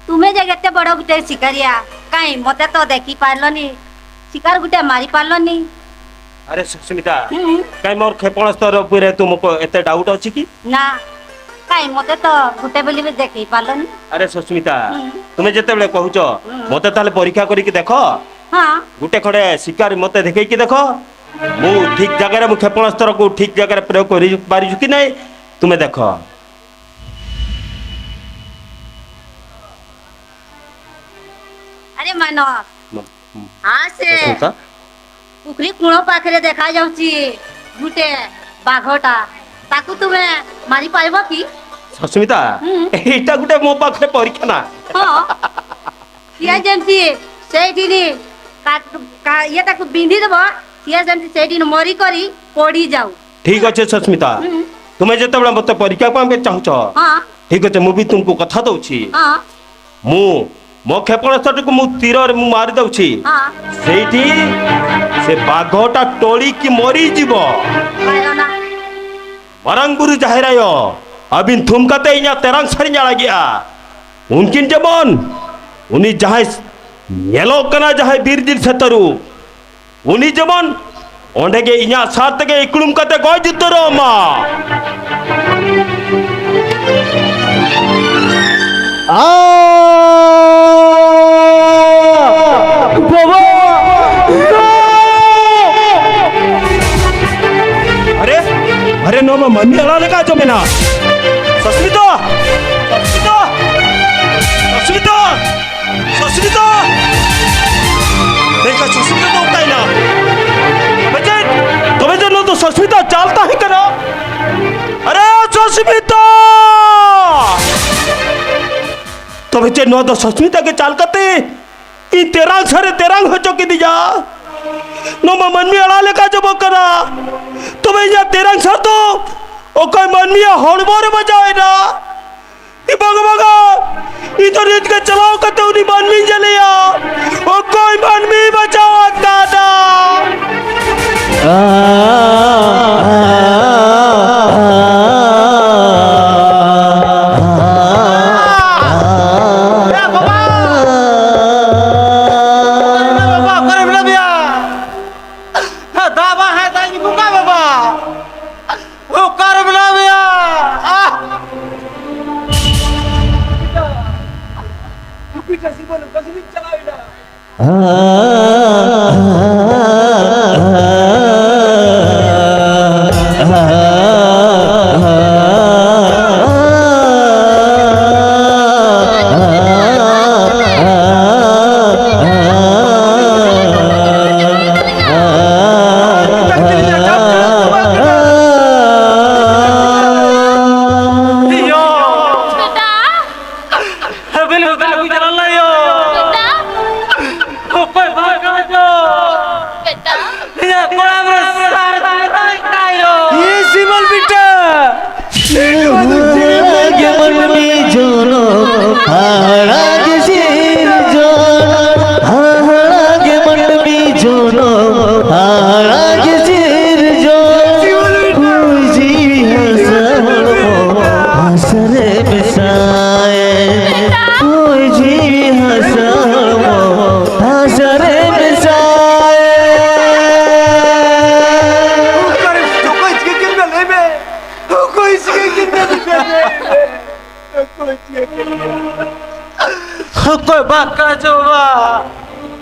ତୁମେ ଯେ କେତେ ବଡ଼ ଗୋଟେ ଶିକାରିଆ, କାଇଁ ମତେ ତ ଦେଖି ପାରିଲନି, ଶିକାର ଗୋଟେ ମାରି ପାରିଲନି। ଆରେ ସୁସ୍ମିତା, ହୁଁ। କାଇଁ ମୋର କ୍ଷେପଣାସ୍ତ୍ର ଉପରେ ତୁମକୁ ଏତେ ଡାଉଟ୍ ଅଛି କି? ନା, କାଇଁ ମତେ ତ ଗୋଟେ ବୋଲି ବି ଦେଖେଇ ପାରିଲନି। ଆରେ ସୁସ୍ମିତା, ହୁଁ। ତୁମେ ଯେତେବେଳେ କହୁଛ, ହୁଁ। ମତେ ତାହେଲେ ପରୀକ୍ଷା କରିକି ଦେଖ। ହଁ। ଗୋଟେ ଖଣ୍ଡେ ଶିକାର ମତେ ଦେଖେଇକି ଦେଖ। ମୁଁ ଠିକ୍ ଜାଗାରେ, ମୁଁ କ୍ଷେପଣାସ୍ତ୍ରକୁ ଠିକ୍ ଜାଗାରେ ପ୍ରୟୋଗ କରିପାରୁଛି କି ନାହିଁ, ତୁମେ ଦେଖ। ଆରେ ମାନ, ମ-, ମ-, ଆସେ। ସୁସ୍ମିତା? ପୁଖରୀ କୂଳ ପାଖରେ ଦେଖାଯାଉଛି ଗୋଟେ ବାଘଟା। ତାକୁ ତୁମେ ମାରିପାରିବ କି? ସୁସ୍ମିତା, ହୁଁ। ଏଇଟା ଗୋଟେ ମୋ ପାଖରେ ପରୀକ୍ଷା ନା। ହଁ। ସିଏ ଯେମିତି ସେଇଠି ନି-, କା-, କା-, ଇଏ ତାକୁ ବିନ୍ଧି ଦେବ, ସିଏ ଯେମିତି ସେଇଠି ନି ମରିକରି ପଡ଼ିଯାଉ। ଠିକ୍ ଅଛି ସୁସ୍ମିତା, ହୁଁ। ତୁମେ ଯେତେବେଳେ ମତେ ପରୀକ୍ଷା ପାଇଁ ଚାହୁଁଛ, ହଁ। ଠିକ୍ ଅଛି, ମୁଁ ବି ତୁମକୁ କଥା ଦଉଛି। ହଁ। ମୁଁ ମୋ କ୍ଷେପଣାସ୍ତ୍ରଟିକୁ ମୁଁ ତୀରରେ ମୁଁ ମାରି ଦଉଛି। ହଁ। ସେଇଠି ସେ ବାଘଟା ଟଳିକି ମରିଯିବ। ମରଙ୍ଗୁରୁ ଜାହେରାୟ, ᱟᱹᱵᱤᱱ ᱛᱷᱩᱢ ᱠᱟᱛᱮ ᱤᱧᱟᱹᱜ ᱛᱮᱨᱟᱝ ᱥᱟᱹᱨᱤᱧ ᱟᱲᱟᱜᱮᱜᱼᱟ᱾ ᱩᱱᱠᱤᱱ ᱡᱮᱢᱚᱱ, ᱩᱱᱤ ᱡᱟᱦᱟᱸᱭ ᱧᱮᱞᱚᱜ ᱠᱟᱱᱟ, ᱡᱟᱦᱟᱸᱭ ᱵᱤᱨ ᱫᱤᱞ ᱥᱮ ᱛᱟᱹᱨᱩᱵ, ᱩᱱᱤ ᱡᱮᱢᱚᱱ ᱚᱸᱰᱮ ᱜᱮ ᱤᱧᱟᱹᱜ ᱥᱟᱨ ᱛᱮᱜᱮ ᱤᱠᱲᱩᱢ ᱠᱟᱛᱮ ᱜᱚᱡ ᱩᱛᱟᱹᱨᱚᱜ ᱢᱟ᱾ ᱟ! ᱵᱟᱵᱟ! ᱟᱨᱮ, ᱟᱨᱮ, ᱱᱚᱣᱟ ᱢᱟ ᱢᱟᱹᱱᱢᱤ ᱟᱲᱟᱝ ᱞᱮᱠᱟ ᱟᱸᱡᱚᱢ ᱮᱱᱟ᱾ ᱥᱩᱥᱢᱤᱛᱟ! ᱥᱩᱥᱢᱤᱛᱟ! ᱥᱩᱥᱢᱤᱛᱟ! ᱥᱩᱥᱢᱤᱛᱟ! ᱢᱮᱱᱠᱷᱟᱱ ᱥᱩᱥᱢᱤᱛᱟ ᱫᱚ ᱚᱠᱟᱭᱮᱱᱟ? ᱛᱚᱵᱮ ᱪᱮᱫ? ᱛᱚᱵᱮ ᱪᱮᱫ ᱱᱚᱣᱟ ᱫᱚ ᱥᱩᱥᱢᱤᱛᱟ ᱪᱟᱞ ᱛᱟᱦᱮᱸ ᱠᱟᱱᱟ? ᱟᱨᱮ ᱥᱩᱥᱢᱤᱛᱟ! ᱛᱚᱵᱮ ᱪᱮᱫ ᱱᱚᱣᱟ ᱫᱚ ᱥᱩᱥᱢᱤᱛᱟ ᱜᱮ ᱪᱟᱞ ᱠᱟᱛᱮ ᱤᱧ ᱛᱮᱨᱟᱝ ᱥᱟᱨᱮ ᱛᱮᱨᱟᱝ ᱦᱚᱪᱚ ᱠᱤᱫᱤᱧᱟ᱾ ᱱᱚᱣᱟ ᱢᱟ ᱢᱟᱹᱱᱢᱤ ᱟᱲᱟᱜ ᱞᱮᱠᱟ ᱡᱚᱵᱚᱜ ᱠᱟᱱᱟ᱾ ᱛᱚᱵᱮ ᱤᱧᱟᱹᱜ ᱛᱮᱨᱟᱝ ᱥᱟᱨ ᱫᱚ ᱚᱠᱚᱭ ᱢᱟᱹᱱᱢᱤᱭᱟᱜ ᱦᱚᱲᱢᱚ ᱨᱮ ᱵᱟᱡᱟᱣ ᱮᱱᱟ? ᱤ ᱵᱟᱝᱟ, ᱵᱟᱝᱟ, ᱤᱧ ᱫᱚ ᱱᱤᱛ ᱜᱮ ᱪᱟᱞᱟᱣ ᱠᱟᱛᱮ ᱩᱱᱤ ᱢᱟᱹᱱᱢᱤᱧ ᱧᱮᱞᱮᱭᱟ᱾ ᱚᱠᱚᱭ ᱢᱟᱹᱱᱢᱤ ᱵᱟᱡᱟᱣ ᱟᱠᱟᱫᱟ? ᱮ ᱵᱟᱵᱟ! ᱚᱠᱟᱨᱮ ᱢᱮᱱᱟᱜ ᱢᱮᱭᱟ? ᱫᱟᱜ ᱵᱟᱝ ᱦᱮᱡ ᱫᱟᱜ ᱤᱧ ᱵᱚᱸᱜᱟ ᱵᱟᱵᱟ᱾ ᱚᱠᱟᱨᱮ ᱢᱮᱱᱟᱜ ᱢᱮᱭᱟ? ᱟᱦ! ᱜᱩᱯᱤ ᱪᱟᱹᱥᱤ ᱵᱚᱞ ᱚᱠᱟ ᱥᱮᱫ ᱤᱧ ᱪᱟᱞᱟᱣ ᱮᱱᱟ? ᱵᱮᱴᱟ! ᱦᱮᱵᱮᱞ ᱦᱮᱵᱮᱞ ᱦᱩᱭ ᱪᱟᱞᱟᱣ ᱞᱮᱱᱟ ᱭᱳ᱾ ᱵᱮᱴᱟ! ᱚᱠᱚᱭ ᱵᱟᱝ ᱠᱟᱱᱟ ᱪᱚ? ᱵᱮᱴᱟ! ᱤᱧᱟᱹᱜ ᱠᱚᱲᱟᱢ ᱨᱮ ᱥᱟᱨ ᱫᱟᱭ ᱠᱟᱭ ᱭᱳ᱾ ᱤᱭᱟᱹ ᱥᱤᱢᱚᱞ ᱵᱮᱴᱟ! ᱦᱟᱲᱟᱜᱮ ᱢᱟᱹᱱᱢᱤ ᱡᱚᱱᱚᱢ, ᱦᱟᱲᱟᱜᱮ ᱥᱤᱨᱡᱚᱱ, ᱦᱟᱲᱟᱜᱮ ᱢᱟᱹᱱᱢᱤ ᱡᱚᱱᱚᱢ, ᱦᱟᱲᱟᱜᱮ ᱥᱤᱨᱡᱚᱱ᱾ ᱦᱩᱭ ᱡᱤᱣᱤ ᱦᱟᱥᱟ ᱦᱚᱲᱢᱚ, ᱦᱟᱥᱟ ᱨᱮ ᱢᱮᱥᱟᱭᱮᱱ᱾ ᱦᱩᱭ ᱡᱤᱣᱤ ᱦᱟᱥᱟ ᱦᱚᱲᱢᱚ, ᱦᱟᱥᱟ ᱨᱮ ᱢᱮᱥᱟᱭᱮᱱ᱾ ᱚᱠᱚᱭ ᱪᱤᱠᱟᱹ ᱠᱮᱫ ᱢᱮᱭᱟ ᱞᱟᱹᱭ ᱢᱮ? ᱚᱠᱚᱭ ᱪᱤᱠᱟᱹ ᱠᱮᱫ ᱢᱮᱭᱟ ᱞᱟᱹᱭ ᱢᱮ? ᱚᱠᱚᱭ ᱪᱤᱠᱟᱹ ᱠᱮᱫ ᱢᱮᱭᱟ? ᱚᱠᱚᱭ ᱵᱟᱠᱟ ᱪᱚ ᱵᱟ?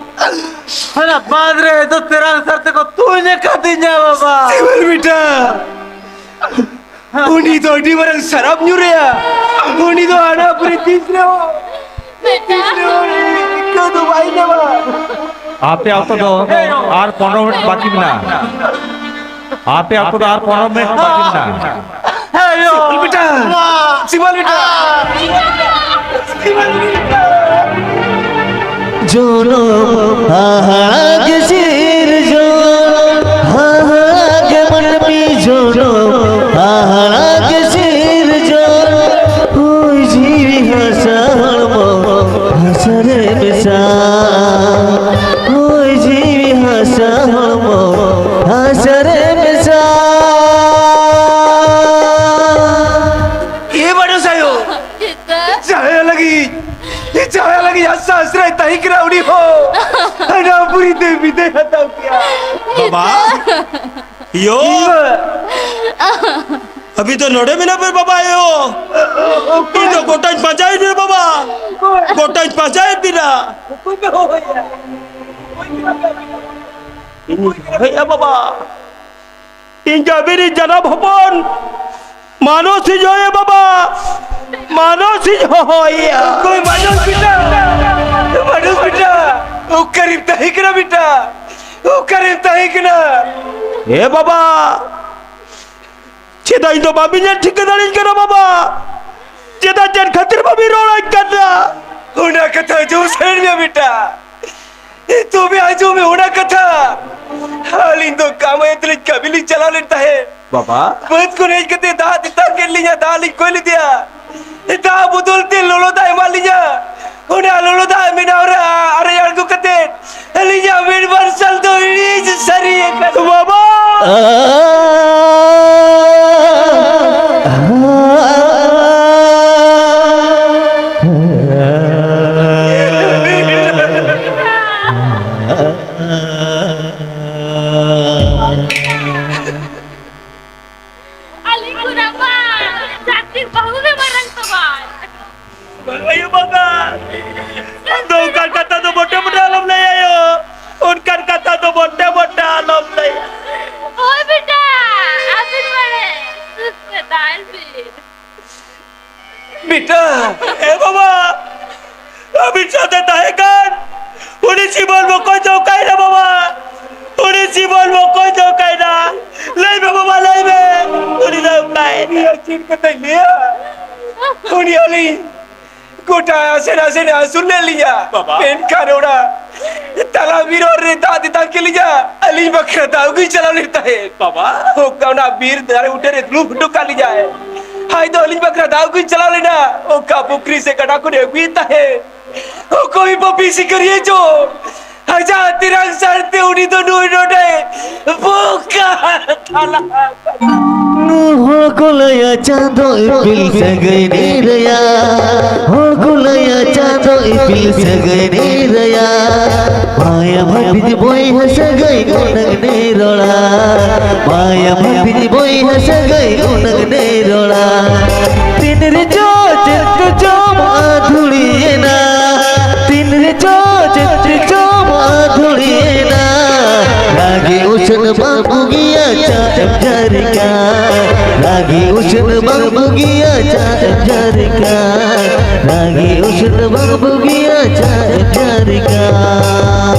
ᱦᱟᱱᱟ ᱵᱟᱸᱫᱽ ᱨᱮ ᱫᱚ ᱛᱮᱨᱟᱝ ᱥᱟᱨ ᱛᱮᱠᱚ ᱛᱩᱧ ᱟᱠᱟᱫᱤᱧᱟ ᱵᱟᱵᱟ᱾ ᱥᱤᱢᱚᱞ ᱵᱮᱴᱟ, ᱩᱱᱤ ᱫᱚ ᱟᱹᱰᱤ ᱢᱟᱨᱟᱝ ᱥᱟᱨᱟᱯ ᱧᱩᱨᱮᱭᱟ᱾ ᱩᱱᱤ ᱫᱚ ᱦᱟᱱᱟ ᱯᱩᱨᱤ ᱛᱤᱥ ᱨᱮᱦᱚᱸ, ᱛᱤᱥ ᱨᱮᱦᱚᱸ ᱤᱠᱟᱹ ᱫᱚ ᱵᱟᱭ ᱧᱟᱢᱟ᱾ ᱟᱯᱮ ᱚᱠᱛᱚ ᱫᱚ ᱟᱨ ᱯᱚᱱᱨᱚ ᱢᱤᱱᱤᱴ ᱵᱟᱹᱠᱤ ᱢᱮᱱᱟᱜᱼᱟ᱾ ᱟᱯᱮ ᱚᱠᱛᱚ ᱫᱚ ᱟᱨ ᱯᱚᱱᱨᱚ ᱢᱤᱱᱤᱴ ᱵᱟᱹᱠᱤ ᱢᱮᱱᱟᱜᱼᱟ᱾ ᱥᱤᱢᱚᱞ ᱵᱮᱴᱟ, ᱥᱤᱢᱚᱞ ᱵᱮᱴᱟ, ᱥᱤᱢᱚᱞ ᱵᱮᱴᱟ᱾ ᱡᱚᱱᱚᱢ ᱦᱟᱦᱟᱲᱟ ᱜᱮ ᱥᱤᱨᱡᱚᱱ, ᱦᱟᱦᱟᱲᱟ ᱜᱮ ᱢᱟᱹᱱᱢᱤ ᱡᱚᱱᱚᱢ, ᱦᱟᱦᱟᱲᱟ ᱜᱮ ᱥᱤᱨᱡᱚᱱ᱾ ᱦᱚᱭ ᱡᱤᱣᱤ ᱦᱟᱥᱟ ᱦᱚᱲᱢᱚ ᱦᱟᱥᱟ ᱨᱮ ᱢᱮᱥᱟ, ᱦᱚᱭ ᱡᱤᱣᱤ ᱦᱟᱥᱟ ᱦᱚᱲᱢᱚ ᱦᱟᱥᱟ ᱨᱮ ᱢᱮᱥᱟ᱾ ᱮ ᱵᱟᱹᱱᱩ ᱥᱟᱭᱚ, ᱪᱮᱫ? ᱡᱟᱦᱟᱸᱭ ᱞᱟᱹᱜᱤᱫ, ᱡᱟᱦᱟᱸᱭ ᱞᱟᱹᱜᱤᱫ ᱟᱥᱟ ᱟᱥᱨᱟᱭ ᱛᱟᱦᱮᱸ ᱠᱟᱱᱟ, ᱩᱱᱤ ᱦᱚᱸ ᱦᱟᱱᱟ ᱯᱩᱨᱤ ᱛᱮ ᱵᱤᱫᱟᱹᱭ ᱦᱟᱛᱟᱣ ᱠᱮᱭᱟ᱾ ᱵᱟᱵᱟ, ᱭᱳ᱾ ᱤᱧ ᱢᱟ ᱟᱹᱵᱤᱱ ᱫᱚ ᱱᱚᱰᱮ ᱢᱮᱱᱟᱜ ᱵᱮᱱ, ᱵᱟᱵᱟ ᱟᱭᱳ? ᱤᱧ ᱫᱚ ᱜᱚᱴᱟᱧ ᱯᱟᱸᱡᱟᱭᱮᱫ ᱵᱮᱱᱟ, ᱵᱟᱵᱟ᱾ ᱜᱚᱴᱟᱧ ᱯᱟᱸᱡᱟᱭᱮᱫ ᱵᱮᱱᱟ᱾ ᱚᱠᱚᱭ ᱯᱮ ᱦᱚᱦᱚᱭᱟ? ᱚᱠᱚᱭ ᱯᱮ ᱦᱚᱦᱚᱭᱟ? ᱤᱧ ᱦᱚᱦᱚᱭᱮᱫᱼᱟ, ᱵᱟᱵᱟ᱾ ᱤᱧ ᱜᱮ ᱟᱹᱵᱤᱱ ᱨᱤᱱ ᱡᱟᱱᱟᱢ ᱦᱚᱯᱚᱱ ᱢᱟᱱᱚᱥᱤᱧ ᱦᱚᱦᱚᱭᱟ, ᱵᱟᱵᱟ᱾ ᱢᱟᱱᱚᱥᱤᱧ ᱦᱚᱦᱚᱭᱟ᱾ ᱚᱠᱚᱭ ᱢᱟᱱᱚᱥ ᱵᱮᱴᱟ? ᱢᱟᱱᱚᱥ ᱵᱮᱴᱟ, ᱚᱠᱟᱨᱮᱢ ᱛᱟᱦᱮᱸ ᱠᱟᱱᱟ ᱵᱮᱴᱟ? ᱚᱠᱟᱨᱮᱢ ᱛᱟᱦᱮᱸ ᱠᱟᱱᱟ? ᱮ ᱵᱟᱵᱟ, ᱪᱮᱫᱟᱜ ᱤᱧ ᱫᱚ ᱵᱟᱵᱤᱱ ᱧᱮᱞ ᱴᱷᱤᱠᱟᱹ ᱫᱟᱲᱮᱧ ᱠᱟᱱᱟ, ᱵᱟᱵᱟ? ᱪᱮᱫᱟᱜ, ᱪᱮᱫ ᱠᱷᱟᱹᱛᱤᱨ ᱵᱟᱵᱤᱱ ᱨᱚᱲᱟᱧ ᱠᱟᱱᱟ? ᱚᱱᱟ ᱠᱟᱛᱷᱟ ᱟᱸᱡᱚᱢ ᱥᱟᱱᱟᱧ ᱢᱮ ᱵᱮᱴᱟ, ᱛᱚᱵᱮ ᱟᱸᱡᱚᱢ ᱢᱮ ᱚᱱᱟ ᱠᱟᱛᱷᱟ᱾ ᱟᱹᱞᱤᱧ ᱫᱚ ᱠᱟᱹᱢᱤ ᱛᱮᱞᱤᱧ ᱠᱟᱹᱢᱤ ᱞᱤᱧ ᱪᱟᱞᱟᱣ ᱞᱮᱱ ᱛᱟᱦᱮᱸᱫ᱾ ᱵᱟᱵᱟ᱾ ᱵᱟᱹᱫᱽ ᱠᱷᱚᱱ ᱦᱮᱡ ᱠᱟᱛᱮ ᱫᱟᱜ ᱛᱮᱛᱟᱝ ᱠᱮᱫ ᱞᱤᱧᱟ, ᱫᱟᱜ ᱞᱤᱧ ᱠᱚᱭ ᱞᱮᱫᱮᱭᱟ᱾ ᱫᱟᱜ ᱵᱚᱫᱚᱞ ᱛᱮ ᱞᱚᱞᱚ ᱫᱟᱜ ᱮᱢᱟᱫ ᱞᱤᱧᱟ᱾ ᱚᱱᱟ ᱞᱚᱞᱚ ᱫᱟᱜ ᱢᱮᱱᱟᱜ ᱨᱮ ᱟᱨᱮᱡ ᱟᱬᱜᱚ ᱠᱟᱛᱮ ᱟᱹᱞᱤᱧᱟᱜ ᱢᱮᱫ ᱢᱟᱨᱥᱟᱞ ᱫᱚ ᱤᱲᱤᱡ ᱥᱟᱹᱨᱤ ᱟᱠᱟᱱᱟ᱾ ᱵᱟᱵᱟ! ᱟᱹᱞᱤᱧ ᱠᱷᱚᱱᱟᱜ ᱢᱟ ᱡᱟᱹᱛᱤ ᱵᱟᱹᱦᱩ ᱜᱮ ᱢᱟᱨᱟᱝ ᱛᱟᱵᱚᱱ᱾ ᱟᱭᱳ ᱵᱟᱵᱟ, ᱟᱢ ᱫᱚ ᱚᱱᱠᱟᱱ ᱠᱟᱛᱷᱟ ᱫᱚ ᱢᱚᱴᱮ ᱢᱚᱴᱮ ᱟᱞᱚᱢ ᱞᱟᱹᱭᱟ ᱭᱳ᱾ ᱚᱱᱠᱟᱱ ᱠᱟᱛᱷᱟ ᱫᱚ ᱢᱚᱴᱮ ᱢᱚᱴᱮ ᱟᱞᱚᱢ ᱞᱟᱹᱭᱟ᱾ ᱦᱳᱭ ᱵᱮᱴᱟ, ᱟᱹᱵᱤᱱ ᱵᱟᱲᱮ ᱨᱟᱹᱥᱠᱟᱹ ᱛᱟᱦᱮᱱ ᱵᱤᱱ᱾ ᱵᱮᱴᱟ᱾ ᱮ ᱵᱟᱵᱟ, ᱟᱹᱵᱤᱱ ᱥᱟᱶᱛᱮ ᱛᱟᱦᱮᱸ ᱠᱟᱱ ᱩᱱᱤ ᱥᱤᱵᱚᱞ ᱵᱚᱠᱚᱧ ᱫᱚ ᱚᱠᱟᱭᱮᱱᱟ ᱵᱟᱵᱟ? ᱩᱱᱤ ᱥᱤᱵᱚᱞ ᱵᱚᱠᱚᱧ ᱫᱚ ᱚᱠᱟᱭᱮᱱᱟ? ᱞᱟᱹᱭ ᱢᱮ ᱵᱟᱵᱟ, ᱞᱟᱹᱭ ᱢᱮ᱾ ᱩᱱᱤ ᱫᱚ ᱚᱠᱟᱭᱮᱱᱟ? ᱩᱱᱤᱭᱟᱜ ᱪᱮᱫ ᱠᱟᱛᱷᱟᱧ ᱞᱟᱹᱭᱟ? ᱩᱱᱤ ᱟᱹᱞᱤᱧ ᱜᱚᱴᱟ ᱟᱥᱮᱱ ᱟᱥᱮᱱ ᱟᱹᱥᱩᱞ ᱞᱮᱫ ᱞᱤᱧᱟ᱾ ᱵᱟᱵᱟ᱾ ᱢᱮᱱᱠᱷᱟᱱ ᱚᱱᱟ ᱛᱟᱞᱟ ᱵᱤᱨ ᱨᱮ ᱫᱟᱜ ᱛᱮᱛᱟᱝ ᱠᱮᱫ ᱞᱤᱧᱟ᱾ ᱟᱹᱞᱤᱧ ᱵᱟᱠᱷᱨᱟ ᱫᱟᱜ ᱟᱹᱜᱩᱭ ᱪᱟᱞᱟᱣ ᱞᱮᱱ ᱛᱟᱦᱮᱸᱫ᱾ ᱵᱟᱵᱟ᱾ ᱚᱠᱟ ᱚᱱᱟ ᱵᱤᱨ ᱫᱟᱨᱮ ᱵᱩᱴᱟᱹ ᱨᱮ ᱫᱩᱲᱩᱵ ᱦᱚᱴᱚ ᱠᱟᱜ ᱞᱤᱧᱟᱭ᱾ ᱟᱡ ᱫᱚ ᱟᱹᱞᱤᱧ ᱵᱟᱠᱷᱨᱟ ᱫᱟᱜ ᱟᱹᱜᱩᱭ ᱪᱟᱞᱟᱣ ᱞᱮᱱᱟ᱾ ᱚᱠᱟ ᱯᱩᱠᱷᱨᱤ ᱥᱮ ᱜᱟᱰᱟ ᱠᱷᱚᱱᱮ ᱟᱹᱜᱩᱭᱮᱫ ᱛᱟᱦᱮᱸᱫ᱾ ᱚᱠᱚᱭ ᱯᱟᱯᱤ ᱥᱤᱠᱟᱹᱨᱤᱭᱟᱹ ᱪᱚ ᱟᱡᱟᱜ ᱛᱤᱨᱟᱝ ᱥᱟᱨᱛᱮ ᱩᱱᱤ ᱫᱚ ᱱᱩᱭ ᱱᱚᱰᱮ ᱵᱚᱠᱟ ᱛᱟᱞᱟ ᱟᱠᱟᱱᱟ᱾ ᱱᱩ ᱦᱚᱲ ᱠᱚ ᱞᱟᱹᱭᱟ ᱪᱟᱸᱫᱚ ᱤᱯᱤᱞ ᱥᱟᱹᱜᱟᱹᱭ ᱱᱤᱨᱟᱹᱭᱟ᱾ ᱦᱚᱲ ᱠᱚ ᱞᱟᱹᱭᱟ ᱪᱟᱸᱫᱚ ᱤᱯᱤᱞ ᱥᱟᱹᱜᱟᱹᱭ ᱱᱤᱨᱟᱹᱭᱟ᱾ ᱢᱟᱭᱟᱢ ᱦᱟᱹᱴᱤᱧ ᱵᱚᱭᱦᱟ ᱥᱟᱹᱜᱟᱹᱭ ᱩᱱᱟᱹᱝ ᱱᱤᱨᱚᱲᱟ᱾ ᱢᱟᱭᱟᱢ ᱦᱟᱹᱴᱤᱧ ᱵᱚᱭᱦᱟ ᱥᱟᱹᱜᱟᱹᱭ ᱩᱱᱟᱹᱝ ᱱᱤᱨᱚᱲᱟ᱾ ᱛᱤᱱ ᱨᱮᱪᱚ ᱪᱮᱫ ᱠᱚᱪᱚᱢ ᱟᱹᱫᱷᱩᱲᱤᱭᱮᱱᱟ᱾ ᱛᱤᱱ ᱨᱮᱪᱚ ᱪᱮᱫ ᱠᱚᱪᱚᱢ ᱟᱹᱫᱷᱩᱲᱤᱭᱮᱱᱟ᱾ ᱨᱟᱹᱜᱤ ᱩᱪᱷᱟᱹᱱ ᱵᱟᱝ ᱵᱩᱜᱤᱭᱟ ᱪᱟ ᱮᱢ ᱡᱟᱹᱨᱤ ᱠᱟᱱ᱾ ᱨᱟᱹᱜᱤ ᱩᱪᱷᱟᱹᱱ ᱵᱟᱝ ᱵᱩᱜᱤᱭᱟ ᱪᱟ ᱮᱢ ᱡᱟᱹᱨᱤ ᱠᱟᱱ᱾ ᱨᱟᱹᱜᱤ ᱩᱪᱷᱟᱹᱱ ᱵᱟᱝ ᱵᱩᱜᱤᱭᱟ ᱪᱟ ᱮᱢ ᱡᱟᱹᱨᱤ ᱠᱟᱱ᱾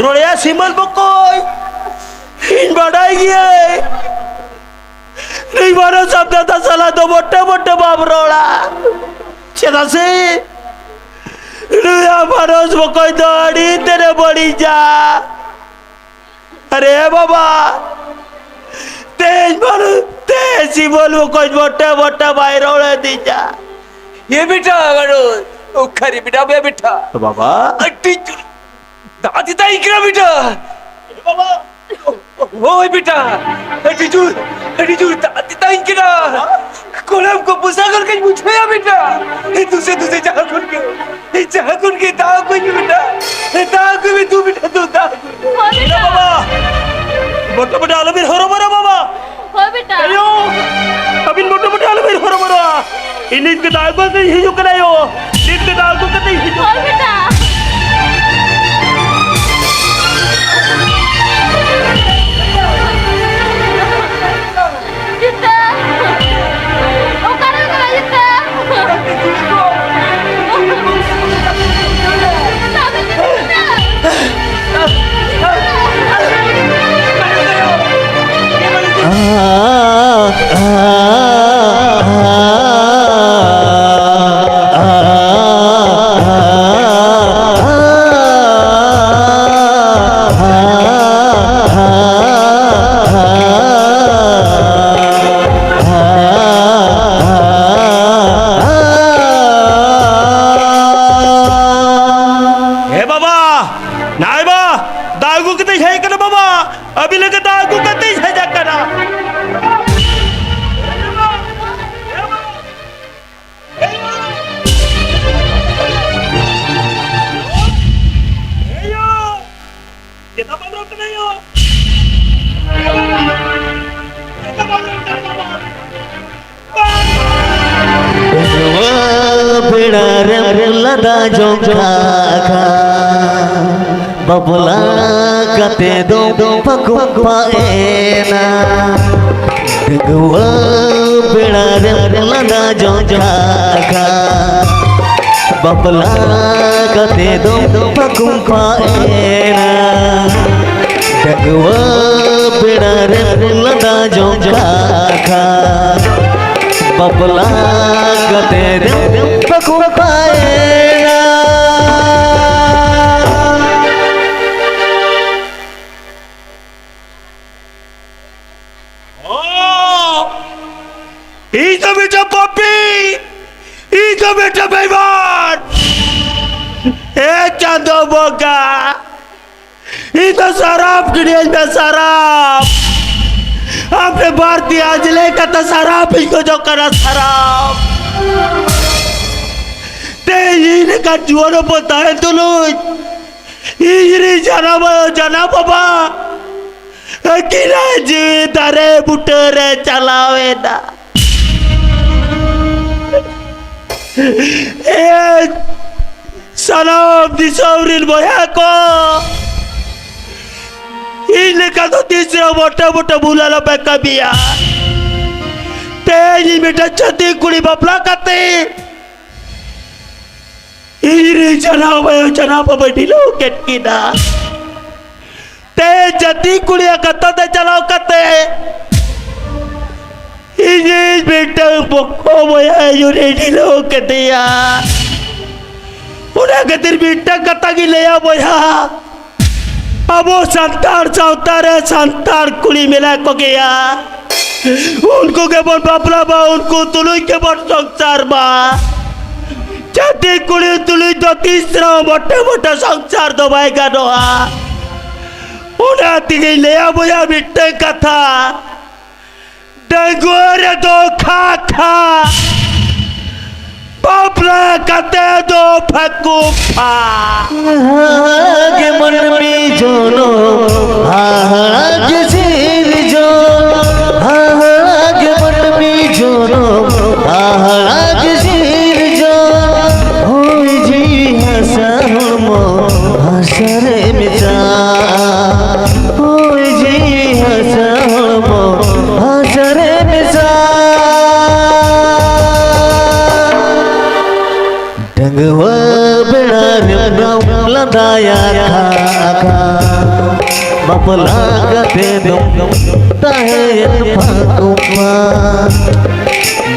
ᱨᱚᱲᱮᱭᱟ ᱥᱤᱢᱟᱹᱞ ᱵᱚᱠᱚᱭ, ᱤᱧ ᱵᱟᱰᱟᱭ ᱜᱤᱭᱟᱹᱧ᱾ ᱱᱩᱭ ᱢᱟᱱᱚᱥ ᱟᱯᱱᱟᱛᱟ ᱥᱟᱞᱟᱜ ᱫᱚ ᱢᱚᱴᱮ ᱢᱚᱴᱮ ᱵᱟᱢ ᱨᱚᱲᱟ᱾ ᱪᱮᱫᱟᱜ ᱥᱮ ᱱᱩᱭ ᱢᱟᱱᱚᱥ ᱵᱚᱠᱚᱭ ᱫᱚ ᱟᱹᱰᱤ ᱛᱮᱫ ᱮ ᱵᱟᱹᱲᱤᱡᱟ᱾ ᱟᱨᱮ ᱵᱟᱵᱟ, ᱛᱮᱦᱮᱧ ᱢᱟᱱᱚᱥ, ᱛᱮᱦᱮᱧ ᱥᱤᱢᱚᱞ ᱵᱚᱠᱚᱭ ᱢᱚᱴᱮ ᱢᱚᱴᱮ ᱵᱟᱭ ᱨᱚᱲ ᱟᱹᱫᱤᱧᱟ᱾ ᱮ ᱵᱮᱴᱟ, ᱢᱟᱱᱚᱥ, ᱚᱠᱟᱨᱮ ᱢᱮᱱᱟᱜ ᱢᱮᱭᱟ ᱵᱮᱴᱟ? ᱵᱟᱵᱟ᱾ ᱟᱹᱰᱤ ᱡᱳᱨ ᱫᱟᱜ ᱛᱮᱛᱟᱝ ᱠᱟᱱᱟ ᱵᱮᱴᱟ᱾ ᱵᱟᱵᱟ᱾ ᱦᱳᱭ ᱵᱮᱴᱟ, ᱟᱹᱰᱤ ᱡᱳᱨ, ᱟᱹᱰᱤ ᱡᱳᱨ ᱫᱟᱜ ᱛᱮᱛᱟᱝ ᱠᱟᱱᱟ᱾ ᱠᱚᱲᱟᱢ ᱠᱚ ᱯᱚᱥᱟᱜ ᱜᱚᱫ ᱠᱟᱹᱧ ᱵᱩᱡᱷᱟᱹᱣᱟ ᱵᱮᱴᱟ᱾ ᱫᱩᱥᱮ ᱫᱩᱥᱮ ᱡᱟᱦᱟᱸ ᱠᱷᱚᱱ ᱜᱮ, ᱡᱟᱦᱟᱸ ᱠᱷᱚᱱ ᱜᱮ ᱫᱟᱜ ᱟᱹᱜᱩᱧ ᱢᱮ ᱵᱮᱴᱟ᱾ ᱫᱟᱜ ᱟᱹᱜᱩᱭ ᱢᱮ ᱫᱩ ᱵᱮᱴᱟ, ᱫᱩ ᱫᱟᱜ ᱟᱹᱜᱩᱭ ᱢᱮ᱾ ᱦᱳᱭ ᱵᱮᱴᱟ᱾ ᱵᱟᱵᱟ, ᱵᱚᱴᱚ ᱵᱮᱴᱟ ᱟᱞᱚᱵᱤᱱ ᱦᱚᱨᱚᱵᱚᱨᱚ ᱵᱟᱵᱟ᱾ ᱦᱳᱭ ᱵᱮᱴᱟ᱾ ᱟᱭᱳ, ᱟᱹᱵᱤᱱ ᱵᱚᱴᱚ ᱵᱚᱴᱚ ᱟᱞᱚᱵᱤᱱ ᱦᱚᱨᱚᱵᱚᱨᱚᱜᱼᱟ᱾ ᱤᱧ ᱱᱤᱛ ᱜᱮ ᱫᱟᱜ ᱟᱹᱜᱩ ᱠᱟᱛᱮᱧ ᱦᱤᱡᱩᱜ ᱠᱟᱱᱟ ᱟᱭᱳ᱾ ᱱᱤᱛ ᱜᱮ ᱫᱟᱜ ᱟᱹᱜᱩ ᱠᱟᱛᱮᱧ ᱦᱤᱡᱩᱜ ᱦᱳᱭ ᱠᱟᱱᱟ᱾ ᱵᱮᱴᱟ᱾ ᱡᱤᱛᱟᱹ᱾ ᱚᱠᱟᱨᱮ ᱢᱮᱱᱟᱭᱟ ᱡᱤᱛᱟᱹ? ᱟᱹᱜᱩ ᱠᱟᱛᱮᱧ ᱦᱮᱡ ᱟᱠᱟᱱᱟ ᱵᱟᱵᱟ, ᱟᱹᱵᱤᱱ ᱞᱟᱹᱜᱤᱫ ᱫᱟᱜ ᱟᱹᱜᱩ ᱠᱟᱛᱮᱧ ᱦᱮᱡ ᱟᱠᱟᱱᱟ᱾ ᱪᱮᱫᱟᱜ ᱵᱟᱢ ᱨᱚᱲ ᱠᱟᱱᱟ ᱭᱳ? ᱪᱮᱫᱟᱜ ᱵᱟᱢ ᱨᱚᱲ ᱠᱟᱱᱟ ᱵᱟᱵᱟ? ᱰᱟᱺᱜᱩᱣᱟᱹ ᱵᱮᱲᱟ ᱨᱮᱢ ᱞᱟᱸᱫᱟ ᱡᱚᱝ ᱠᱷᱟᱱ, ᱵᱟᱯᱞᱟ ᱠᱟᱛᱮ ᱫᱚ ᱵᱟᱠᱚ ᱯᱟᱭᱮᱱᱟ᱾ ᱰᱟᱺᱜᱩᱣᱟᱹ ᱵᱮᱲᱟ ᱨᱮᱢ ᱞᱟᱸᱫᱟ ᱡᱚᱝ ᱠᱷᱟᱱ, ᱵᱟᱯᱞᱟ ᱠᱟᱛᱮ ᱫᱚ ᱵᱟᱠᱚ ᱯᱟᱭᱮᱱᱟ᱾ ᱰᱟᱺᱜᱩᱣᱟᱹ ᱵᱮᱲᱟ ᱨᱮᱢ ᱞᱟᱸᱫᱟ ᱡᱚᱝ ᱠᱷᱟᱱ, ᱵᱟᱯᱞᱟ ᱠᱟᱛᱮ ᱨᱮᱢ ᱵᱟᱠᱚ ᱯᱟᱭᱮᱱᱟ᱾ ᱚ, ᱤᱧ ᱫᱚ ᱢᱤᱫᱴᱟᱝ ᱯᱟᱯᱤ, ᱤᱧ ᱫᱚ ᱢᱤᱫᱴᱟᱝ ᱵᱮᱭᱢᱟᱱ᱾ ᱮ ᱪᱟᱸᱫᱚ ᱵᱚᱸᱜᱟ, ᱤᱧ ᱫᱚ ᱥᱟᱨᱟᱯ ᱜᱤᱰᱤᱭᱟᱹᱧ ᱢᱮ, ᱥᱟᱨᱟᱯ᱾ ᱟᱯᱮ ᱵᱟᱨ ᱛᱤ ᱟᱡᱽᱞᱮ ᱠᱟᱛᱮ ᱥᱟᱨᱟᱯ ᱤᱧ ᱠᱷᱚᱡᱚᱜ ᱠᱟᱱᱟ, ᱥᱟᱨᱟᱯ᱾ ᱛᱮᱦᱮᱧ ᱤᱧ ᱞᱮᱠᱟᱱ ᱡᱩᱣᱟᱹᱱ ᱦᱚᱯᱚᱱ ᱛᱟᱦᱮᱱ ᱛᱩᱞᱩᱡ ᱤᱧ ᱨᱮᱱ ᱡᱟᱱᱟᱢ ᱟᱭᱳ, ᱡᱟᱱᱟᱢ ᱵᱟᱵᱟ ᱟᱹᱠᱤᱱᱟᱜ ᱡᱤᱣᱤ ᱫᱟᱨᱮ ᱵᱩᱴᱟᱹ ᱨᱮ ᱪᱟᱞᱟᱣ ᱮᱱᱟ᱾ ᱮ ᱥᱟᱱᱟᱢ ᱫᱤᱥᱚᱢ ᱨᱮᱱ ᱵᱚᱭᱦᱟ ᱠᱚ, ᱤᱧ ᱞᱮᱠᱟ ᱫᱚ ᱛᱤᱥ ᱨᱮᱦᱚᱸ ᱢᱚᱴᱮ ᱢᱚᱴᱮ ᱵᱷᱩᱞ ᱟᱞᱚᱯᱮ ᱠᱟᱹᱢᱤᱭᱟ᱾ ᱛᱮᱦᱮᱧ ᱤᱧ ᱢᱤᱫᱴᱟᱝ ᱪᱷᱟᱹᱛᱤᱠ ᱠᱩᱲᱤ ᱵᱟᱯᱞᱟ ᱠᱟᱛᱮ ᱤᱧ ᱨᱮᱱ ᱡᱟᱱᱟᱢ ᱟᱭᱳ ᱡᱟᱱᱟᱢ ᱵᱟᱵᱟᱭ ᱰᱷᱤᱞᱟᱹᱣ ᱠᱮᱫ ᱠᱤᱱᱟ᱾ ᱛᱮ ᱡᱟᱹᱛᱤ ᱠᱩᱲᱤᱭᱟᱜ ᱠᱟᱛᱷᱟ ᱛᱮ ᱪᱟᱞᱟᱣ ᱠᱟᱛᱮ ᱤᱧᱤᱡ ᱢᱤᱫᱴᱟᱝ ᱵᱚᱠᱚ ᱵᱚᱭᱦᱟ ᱧᱩᱨᱮ ᱰᱷᱤᱞᱟᱹᱣ ᱠᱮᱫᱮᱭᱟ᱾ ᱚᱱᱟ ᱠᱷᱟᱹᱛᱤᱨ ᱢᱤᱫᱴᱟᱝ ᱠᱟᱛᱷᱟ ᱜᱤᱧ ᱞᱟᱹᱭᱟ ᱵᱚᱭᱦᱟ, ᱟᱵᱚ ᱥᱟᱱᱛᱟᱲ ᱥᱟᱶᱛᱟ ᱨᱮ ᱥᱟᱱᱛᱟᱲ ᱠᱩᱲᱤ ᱢᱮᱱᱟᱜ ᱠᱚᱜᱮᱭᱟ, ᱩᱱᱠᱩ ᱜᱮᱵᱚᱱ ᱵᱟᱯᱞᱟ ᱢᱟ, ᱩᱱᱠᱩ ᱛᱩᱞᱩᱡ ᱜᱮᱵᱚᱱ ᱥᱚᱝᱥᱟᱨ ᱢᱟ᱾ ᱡᱟᱹᱛᱤ ᱠᱩᱲᱤ ᱛᱩᱞᱩᱡ ᱫᱚ ᱛᱤᱥ ᱨᱮᱦᱚᱸ ᱢᱚᱴᱮ ᱢᱚᱴᱮ ᱥᱚᱝᱥᱟᱨ ᱫᱚ ᱵᱟᱭ ᱜᱟᱱᱚᱜᱼᱟ᱾ ᱚᱱᱟ ᱛᱮᱜᱮᱧ ᱞᱟᱹᱭᱟ ᱵᱚᱭᱦᱟ ᱢᱤᱫᱴᱟᱝ ᱠᱟᱛᱷᱟ, ᱰᱟᱺᱜᱩᱣᱟᱹ ᱨᱮᱫᱚ ᱠᱷᱟ ᱠᱷᱟ, ᱵᱟᱯᱞᱟ ᱠᱟᱛᱮ ᱫᱚ ᱯᱷᱟᱹᱠᱩ ᱯᱷᱟ᱾ ᱦᱟᱦᱟᱲᱟ ᱜᱮ ᱢᱟᱹᱱᱢᱤ ᱡᱚᱱᱚᱢ, ᱦᱟᱦᱟᱲᱟ ᱜᱮ ᱥᱤᱨᱡᱚᱱ, ᱦᱟᱦᱟᱲᱟ ᱜᱮ ᱢᱟᱹᱱᱢᱤ ᱡᱚᱱᱚᱢ, ᱦᱟᱦᱟᱲᱟ ᱜᱮ ᱥᱤᱨᱡᱚᱱ᱾ ᱦᱚᱭ ᱡᱤᱣᱤ ᱦᱟᱥᱟ ᱦᱚᱲᱢᱚ ᱦᱟᱥᱟ ᱨᱮ ᱢᱮᱥᱟ, ᱦᱚᱭ ᱡᱤᱣᱤ ᱦᱟᱥᱟ ᱦᱚᱲᱢᱚ ᱦᱟᱥᱟ ᱨᱮ ᱢᱮᱥᱟ᱾ ᱰᱟᱺᱜᱩᱣᱟᱹ ᱵᱮᱲᱟ ᱨᱮᱢ ᱨᱚᱲ ᱞᱟᱸᱫᱟᱭᱟ ᱠᱷᱟ ᱠᱷᱟ, ᱵᱟᱯᱞᱟ ᱠᱟᱛᱮ ᱫᱚᱢ ᱛᱟᱦᱮᱸᱭᱮᱱ ᱯᱷᱟᱹᱠᱩ ᱯᱷᱟ᱾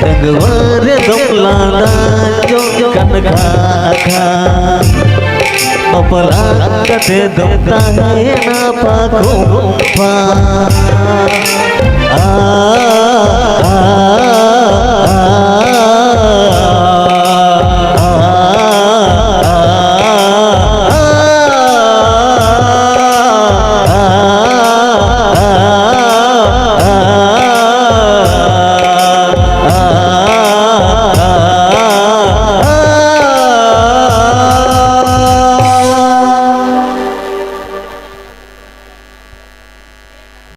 ᱰᱟᱺᱜᱩᱣᱟᱹ ᱨᱮᱫᱚᱢ ᱞᱟᱸᱫᱟ ᱡᱚᱝ ᱠᱟᱱ ᱠᱷᱟ ᱠᱷᱟ, ᱵᱟᱯᱞᱟ ᱠᱟᱛᱮ ᱫᱚᱢ ᱛᱟᱦᱮᱸᱭᱮᱱᱟ ᱯᱷᱟᱹᱠᱩ ᱯᱷᱟ᱾ ᱟ, ᱟ,